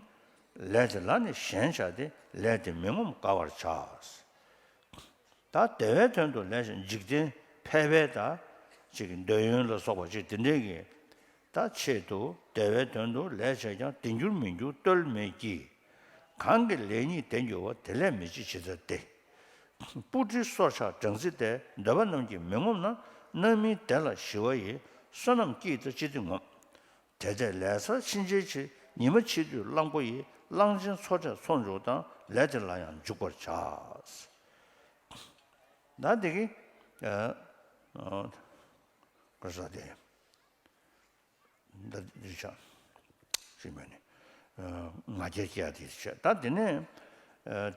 ལས་དེ་ལ་ནི་ཞེན་བྱ་སྟེ། ལས་དེ་མི་ངོམས་དགའ་བར་བྱ། ད་བདེ་བའི་དོན་དུ་ལས་བྱ། འཇིག་རྟེན་ཕལ་པའི་ད་ཅིག་འདོད་ཡོན་ལ་སོགས་པ་ཅིག་དེ་འདྲའི་གི་ད་ཆེད་དུ་བདེ་བའི་དོན་དུ་ལས་བྱས་ཀྱང་། བདེ་འགྱུར་མི་འགྱུར་ལྟོས་མེད་ཀྱི། གང་གི་ལས་ཉིད་བདེ་འགྱུར་བ། དེ་ལས་མི་བྱེད་ཇི་ལྟར་བདེ། སྤུ་གྲིའི་སོར་ཆགས་སྦྲང་རྩི་ལྟར། འདོད་པ་རྣམས་ཀྱིས་མི་ངོམས་ན། རྣམ་སྨིན་བདེ་ལ་ཞི་བ་ཡི། བསོད་ནམས་ཀྱིས་ད་ཅི་སྟེ་ངོམས། དེ་ལྟས་ལས་ཚར་ཕྱིན་ཆད་ཕྱིར། ཉི་མ་འཆི་དུས་གླང་པོ་ཡི། གླང་ཆེན་མཚོ་ཁྲས་མཚོ་འཇུག་དང་། ལས་དེ་ལ་ཡང་འཇུག་པར་བྱ། ད་འདི་གི་ཨ་ཨ་ག་རེ་ཟེར་དེ། ད་འདི་ཆ་ཞིག་མེད་ནི། ང་རྒྱལ་སྐྱེ་ཡ་དེ་བྱས། ད་དེ་ནས་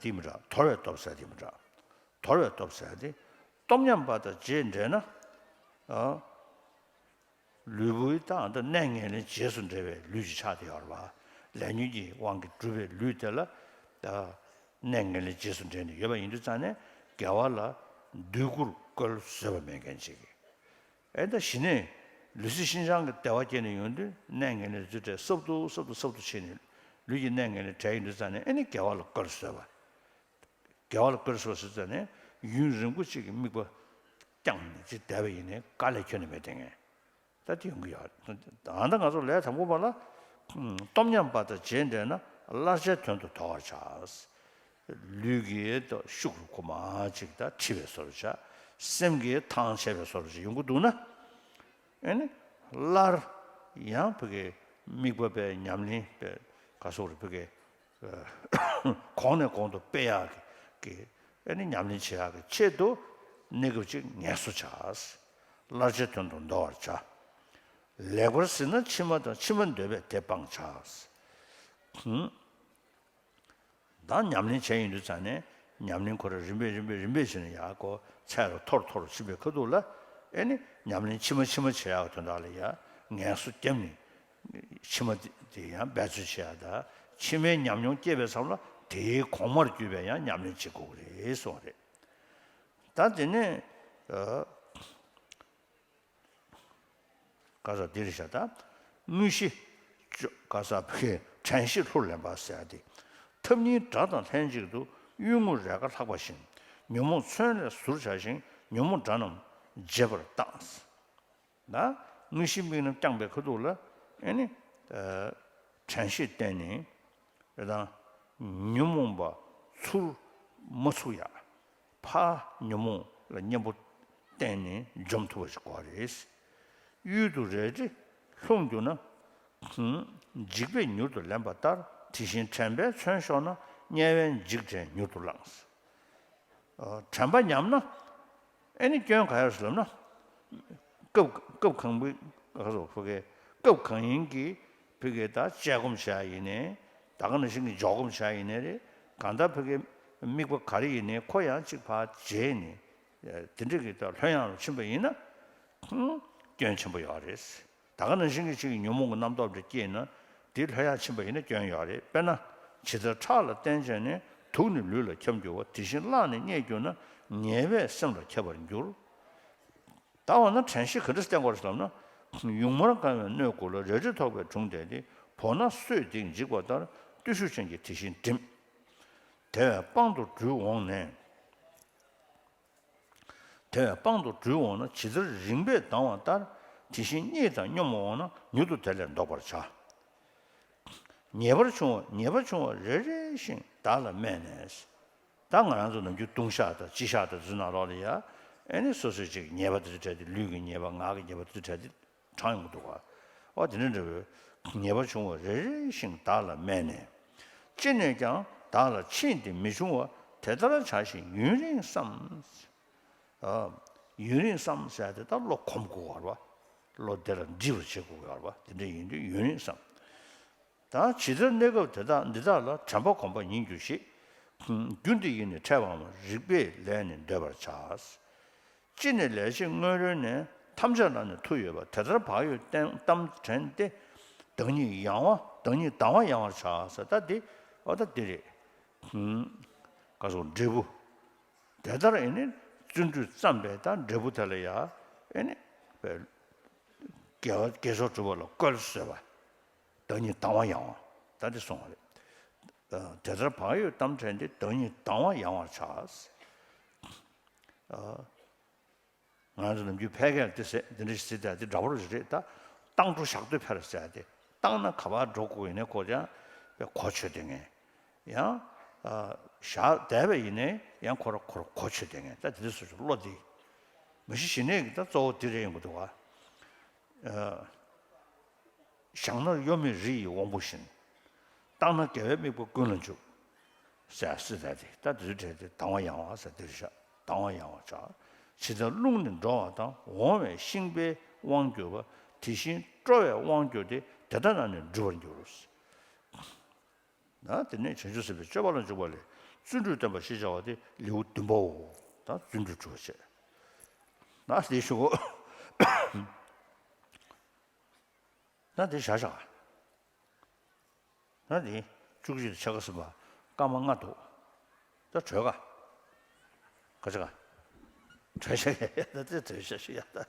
དེ་མི་འདྲ། དོར་བའི་སྟོབས་ཟེར་དེ་མི་འདྲ། དོར་བའི་སྟོབས་ཟེར་དེ། སྟོབས་ཉམས་པ་དང་རྗེས་འབྲེལ་ན། ལུས་པོའི་ད་ཨ་ད་གནས་ངན་ལེན་རྗེས་སུ་འབྲེལ་བའི་ལུས་ཀྱི་ཆ་དེ་ཡོད་རེད་པ། ལས་ཉོན་གྱི་དབང་གིས་གྲུབ་པའི་ལུས་དེ་ལ། གནས་ངན་ལེན་རྗེས་སུ་འབྲེལ་ནས་ཡོད་པ་ཡིན་དུས་ཙང་ནས། དགེ་བ་ལ་འདོད་དགུར་བཀོལ་བཟོད་པ་མེད་མཁན་ཅིག་ཨེ་ད་གཞི་ནས་ལུས་སྲིད་ཤིན་སྦྱངས་ཀྱི་བདེ་བ་སྐྱེས་ནས་ཡོང་དུས། གནས་ངན་ལེན་རྫུ་འཕྲད་སྲབ་ཏུ་སྲབ་ཏུ་སྲབ་ཏུ་ཕྱིན་ནས། ལུས་ཀྱི་གནས་ངན་ལེན་བྲལ་ཡོང་དུས་ཙང་ནས། ཨེ་ནི་དགེ་བ་ལ་བཀོལ་བཟོད་པ། དགེ་བ་ལ་བཀོལ་བཟོད་པ་ཟེར་ཙང་ནས། ཡུན་རིང་པོ་ཅིག་གི་དམིགས་པ་བསྐྱངས་ནས་ཅིག་བསྡད་པ་ཡིན་ནའི་དཀའ་ལས་ཁྱོན་ནས་མེད་དེ་ངས། ད་དེ་ཡོང་གི་ཡོད། ད་ལྟ་ང་ཚོ་ལས་དང་པོ་པ་ལ། སྟོབས་ཉམས་པ་དང་རྗེས་འབྲེལ་ན། སླར་བྱའི་དོན་དུ་དོར་བར་བྱ། ལུས་ཀྱི་ཤུགས་རུ་ཁོ་མ་ཅིག་ད་འཁྲི་བའི་བཟོ་འདྲ་བྱ། སེམས་ཀྱི་ཐང་ཆད་པའི་བཟོ་འདྲ་ཅིག་ཡོང་གི་འདུག་ན། ཨེ་ནི་སླར་ཡང་ཕ་གི་དམིགས་པ་པའི་ཉམས་ལེན་པའི་ག་སོགས་རེ་ཕ་གི་གོང་ནས་གོང་དུ་སྤེལ་ཡག་གི་ཨེ་ནི་ཉམས་ལེན་བྱེད་ཡག་གི་ཆེད་དུ་གནས་སྐབས་ཅིག་ངལ་གསོ་བྱ། སླར་བྱའི་དོན་དུ་འདོར་བར་བྱ། ལེགས་པར་གཟིགས་ན་ཕྱི་མ་དང་། ཕྱི་མ་འདོད་པས་དེ་སྤང་བྱ། ད་ཉམས་ལེན་བྱས་ཡོང་དུས་ཙང་ནས། ཉམས་ལེན་ཁོ་རང་རིམ་པས་རིམ་པས་རིམ་པས་བྱས་ནས་ཡར་ཁོ་ཚད་རུ་མཐོ་རུ་མཐོ་རུ་ཕྱིན་པའི་ཁ་ཐུག་ལ། ཨེ་ནི་ཉམས་ལེན་ཕྱི་མ་ཕྱི་མ་བྱེད་ཡག་དོན་དག་ལ་ཡང་ངལ་གསོ་བརྒྱབ་ནས་ཕྱི་མ་དེ་དེ་ཡང་འབད་རྩོལ་བྱེད་ཡག་དང་། ཕྱི་མའི་ཉམས་མྱོང་སྐྱེས་པའི་མཚམས་ལ་དེའི་གོང་མར་གྱུར་པའི་ཡང་ཉམས་ལེན་བྱེད་དགོས་ཀྱི་རེད་གསུངས་པ་རེད། ད་དེ་ནས་ཨ། ག་ས་འདིར་བཞག་ད། དངོས་གཞི་ཅོ་ག་ས་བོད་དྲན་ཤེས་ལྷུར་ལེན་པ་ཟེར་ཏེ། ཐབས་གཉིས་དགྲ་དང་ལྷན་ཅིག་ཏུ། གཡུལ་ངོར་རེས་འགའ་ལྷགས་པ་བཞིན། ཉོན་མོངས་མཚོན་ལས་ཟུར་བྱ་ཞིང་། ཉོན་མོངས་དགྲ་རྣམས་བརྗེད་པར་བཏང་། ན་དངོས་གཞི་དམིགས་རྣམ་བསྐྱངས་པའི་ཁ་ཐུག་ལ་ཨེ་ནི་དྲན་ཤེས་བསྟེན་ནས། རེ་དང་ཉོན་མོངས་པ་ཚུར་མ་ཚུགས་ཡག་ཕར་ཉོན་མོངས་ལ་གཉེན་པོ་བསྟེན་ནས་འཇོམས་ཐུབ་པ་ཞིག་དགོས་རེད། གཡུལ་དུ་རལ་གྲི་ལྷུང་གྱུར་ན། འཇིགས་པས་མྱུར་དུ་ལེན་པ་ལྟར། དེ་བཞིན་དྲན་པས་མཚོན་ཤོར་ན། དམྱལ་བའི་འཇིགས་བྲལ་མྱུར་དུ་བླངས། དྲན་པ་ཉམས་ན། ཨེ་ནི་སྐྱོན་ག་ཡོད་ཟེར་ལབ་ན། སྐབས་སྐབས་གང་བུ་ག་ཟེར་ཕ་གི་སྐབས་གང་ཡིན་གྱི་ཕ་གི་ད་དཔྱད་སྒོམ་བྱ་ཡིན་ནའི། ད་ག་ནང་བཞིན་གྱི་འཇོག་སྒོམ་བྱ་ཡིན་ནའི་རེད། གང་ལྟར་ཕ་གི་དམིགས་པ་ག་རེ་ཡིན་ནའི་ཁོ་ཡང་གཅིག་ཕར་བརྗེས་ནས་དེ་འདྲ་གི་ད་ལྷོད་ཡངས་ལ་ཕྱིན་པ་ཡིན་ན་སྐྱོན་ཆེན་པོ་ཡོད་རེད། ད་ག་ནང་བཞིན་གྱི་ཅིག་ཉོན་མོངས་ཀྱི་རྣམ་རྟོག་འདྲ་སྐྱེས་ན་དེ་ལྷོད་ཡངས་ཕྱིན་པ་ཡིན་ན་སྐྱོན་ཡོད་རེད། དཔེར་ན། ཇི་ལྟར་ཁྲག་ལ་བརྟེན་བྱས་ནས། དུག་ནི་ལུས་ལ་ཁྱབ་འགྱུར་བ། དེ་བཞིན་གླགས་ནི་རྙེད་གྱུར་ན། ཉེས་པས་སེམས་ལ་ཁྱབ་པར་འགྱུར། ད་འོ་ན་དྲན་ཤེས་ག་འདྲ་བསྟེན་དགོས་རེད་ཟེར་ལབ་ན། ཡུངས་མར་བཀང་བའི་སྣོད་དགུ་ལ། རལ་གྲི་ཐོགས་པའི་དྲུང་དེ་སྟེ། བོར་ན་སོས་འདིས་འཇིག་པ་ལྟར། བརྟུལ་ཞུགས་ཅན་གྱིས་དེ་བཞིན་བསྒྲིམ། དེ་བས་དཔང་དུ་འགྲུལ་འོང་ནས། དེ་བས་དཔང་དུ་འགྲུལ་འོང་ན། ཇི་ལྟར་རིམ་པས་ལྡང་བ་ལྟར། དེ་བཞིན་གཉིད་དང་སྙོམས་འོང་ན། མྱུར་དུ་དེ་ལས་ལྡོག་པར་བྱ། ཉེས་པར་བྱུང་བ་ཉེས་པ་བྱུང་བ་རེ་རེ་བཞིན་བདག་ལ་སྨྲས་ནས། ད་ང་རང་ཚོ་ནམ་རྒྱུན་ལྟུང་བཤགས་དང་སྤྱི་བཤགས་དང་དེ་ཚོའི་ནང་ལོགས་ལ་ཡ། ཨེ་ནི་སོ་སོའི་ཅིག་ཉེས་པ་དེ་ཚོ་བྲལ་ཏེ། ལུས་ཀྱི་ཉེས་པ་ངག་གི་ཉེས་པ་དེ་ཚོ་བྲལ་ཏེ། དྲང་ཡོང་གི་འདུག་ག་འོ་དེ་འདྲ་འདྲ་བོའི་ཉེས་པ་བྱུང་བ་རེ་རེ་བཞིན་བདག་ལ་སྨྲས་ནས། ཅི་ནས་ཀྱང་བདག་ལ་ཕྱིས་འདི་མི་འབྱུང་བ། དེ་ལྟར་བྱ་ཞིང་ཡུན་རིང་བསམ། ཨ། ཡུན་རིང་བསམ་ཟེར་ཏེ་ད་བློ་གོམས་དགོས་པ་རེད་པ། བློ་དེ་ལ་འདྲིས་པར་བྱེད་དགོས་པ་རེད་པ། དེ་འདྲ་ཡིན་དུས་ཡུན་རིང་བསམ། ད་ཇི་ལྟར་གནས་སྐབས་དེ་དག་འདི་དག་ལ། དྲན་པ་གོམས་པ་ཉིད་འགྱུར་ཞིང་། རྒྱུ་འདི་ཡིས་ནི་འཕྲལ་བའམ། རིག་པས་ལས་ནི་འདོད་པར་བྱ། ཅི་ནས་ལས་བྱེད་སྔོན་རོལ་ནས། ཐམས་ཅད་ལ་ནི་མཐུ་ཡོད་པ། དེ་ལྟར་བག་ཡོད་གཏམ་གཏམ་དྲན་ཏེ། བདག་ཉིད་ཡང་བ་བདག་ཉིད་དང་བ་ཡང་བར་བྱ་ཟེར། ད་འདི་འོ་ད་འདི་རེད། ཧུམ། ག་སོགས་འབྲས་བུ། དེ་ལྟར་ཨེ་ནི་བརྩོན་འགྲུས་བརྩམས་པས་ད་འབྲས་བུ་དེ་ལ་ཡ་ཨེ་ནི་དགེ་བ་དགེ་ཚོགས་སྒྲུབ་པ་ལ་བཀོལ་བཟོད་པ། བདག་ཉིད་དང་བ་ཡང་བ། ད་འདི་སོང་བ་རེད། ཨ། དེ་ལྟར་བག་ཡོད་གཏམ་དྲན་ཏེ། བདག་ཉིད་དང་བ་ཡང་བར་བྱ། ཨ། ང་ཚོ་ནམ་རྒྱུན་ཕལ་སྐད་ལ་འདི་ཟེར་འདི་འདྲ་ཞིག་ཟེར་ཏེ་འདི་འདྲ་པོ་རེད་རེད་ད། བཏང་འགྲོ་བཞག་སྡོད་ཕེབས་ཟེར་ཏེ། བཏང་ན་ག་པར་འགྲོ་དགོས་ཡིན་ནའི་ཁོ་ཀྱང་པའི་གོ་ཆོད་བསྡད་མཁན། ཡང་། ཨ། བཞག་བསྡད་པ་ཡིན་ནའི་ཡང་ཁོ་ར་ཁོ་ར་གོ་ཆོད་བསྡད་མཁན། ད་འདི་འདྲ་སོ་སོ་བློ་འདི། མི་ཤི་ཞི་གནས་ཀྱི་ད་གཙོ་བོ་འདི་རེད་ཡོང་གི་འདུག་ག་ཨ། བཞག་ན་གཡོ་མེད་རི་ཡི་དབང་པོ་བཞིན། བཏང་ན་དགེ་བའི་དམིགས་པ་ཀུན་ལ་འཇུག་ཟེར་སྲིད་ད་དེ་ད་དེ་ཚོ་བྲལ་ཏེ་དང་བ་ཡང་བ་ཟེར་འདིར་བཞག་དང་བ་ཡང་བར་བྱ། ཇི་ལྟར་རླུང་ནི་འགྲོ་བ་དང་། འོང་བའི་ཤིང་པའི་དབང་གྱུར་པ། དེ་བཞིན་སྤྲོ་བའི་དབང་གྱུར་ཏེ། དེ་ལྟ་ན་ནི་འགྲུབ་པར་འགྱུར། ན་དེ་ནས་བྱང་ཆུབ་སེམས་དཔའི་སྤྱོད་པ་ལ་འཇུག་པ་ལས། བརྩོན་འགྲུས་བསྟན་པ་ཞེས་བྱ་བ་སྟེ་ལེའུ་བདུན་པའོ། ད་བརྩོན་འགྲུས་སྒྲུབ་པ་བྱས། ན་དེ་ཞུ་གོ་ན་དེ་བཞག་བཞག་ན་དེ་བཅུ་གཅིག་དང་ཕྱེད་ཀ་ཟིན་པ་སྐར་མ་ལྔ་འདུག་ད་གྲོལ་ག་ག་ཅི་ག་གྲོལ་བཞག་ད་དེ་གྲོལ་བཞག་ཞུ་ཡ་ད།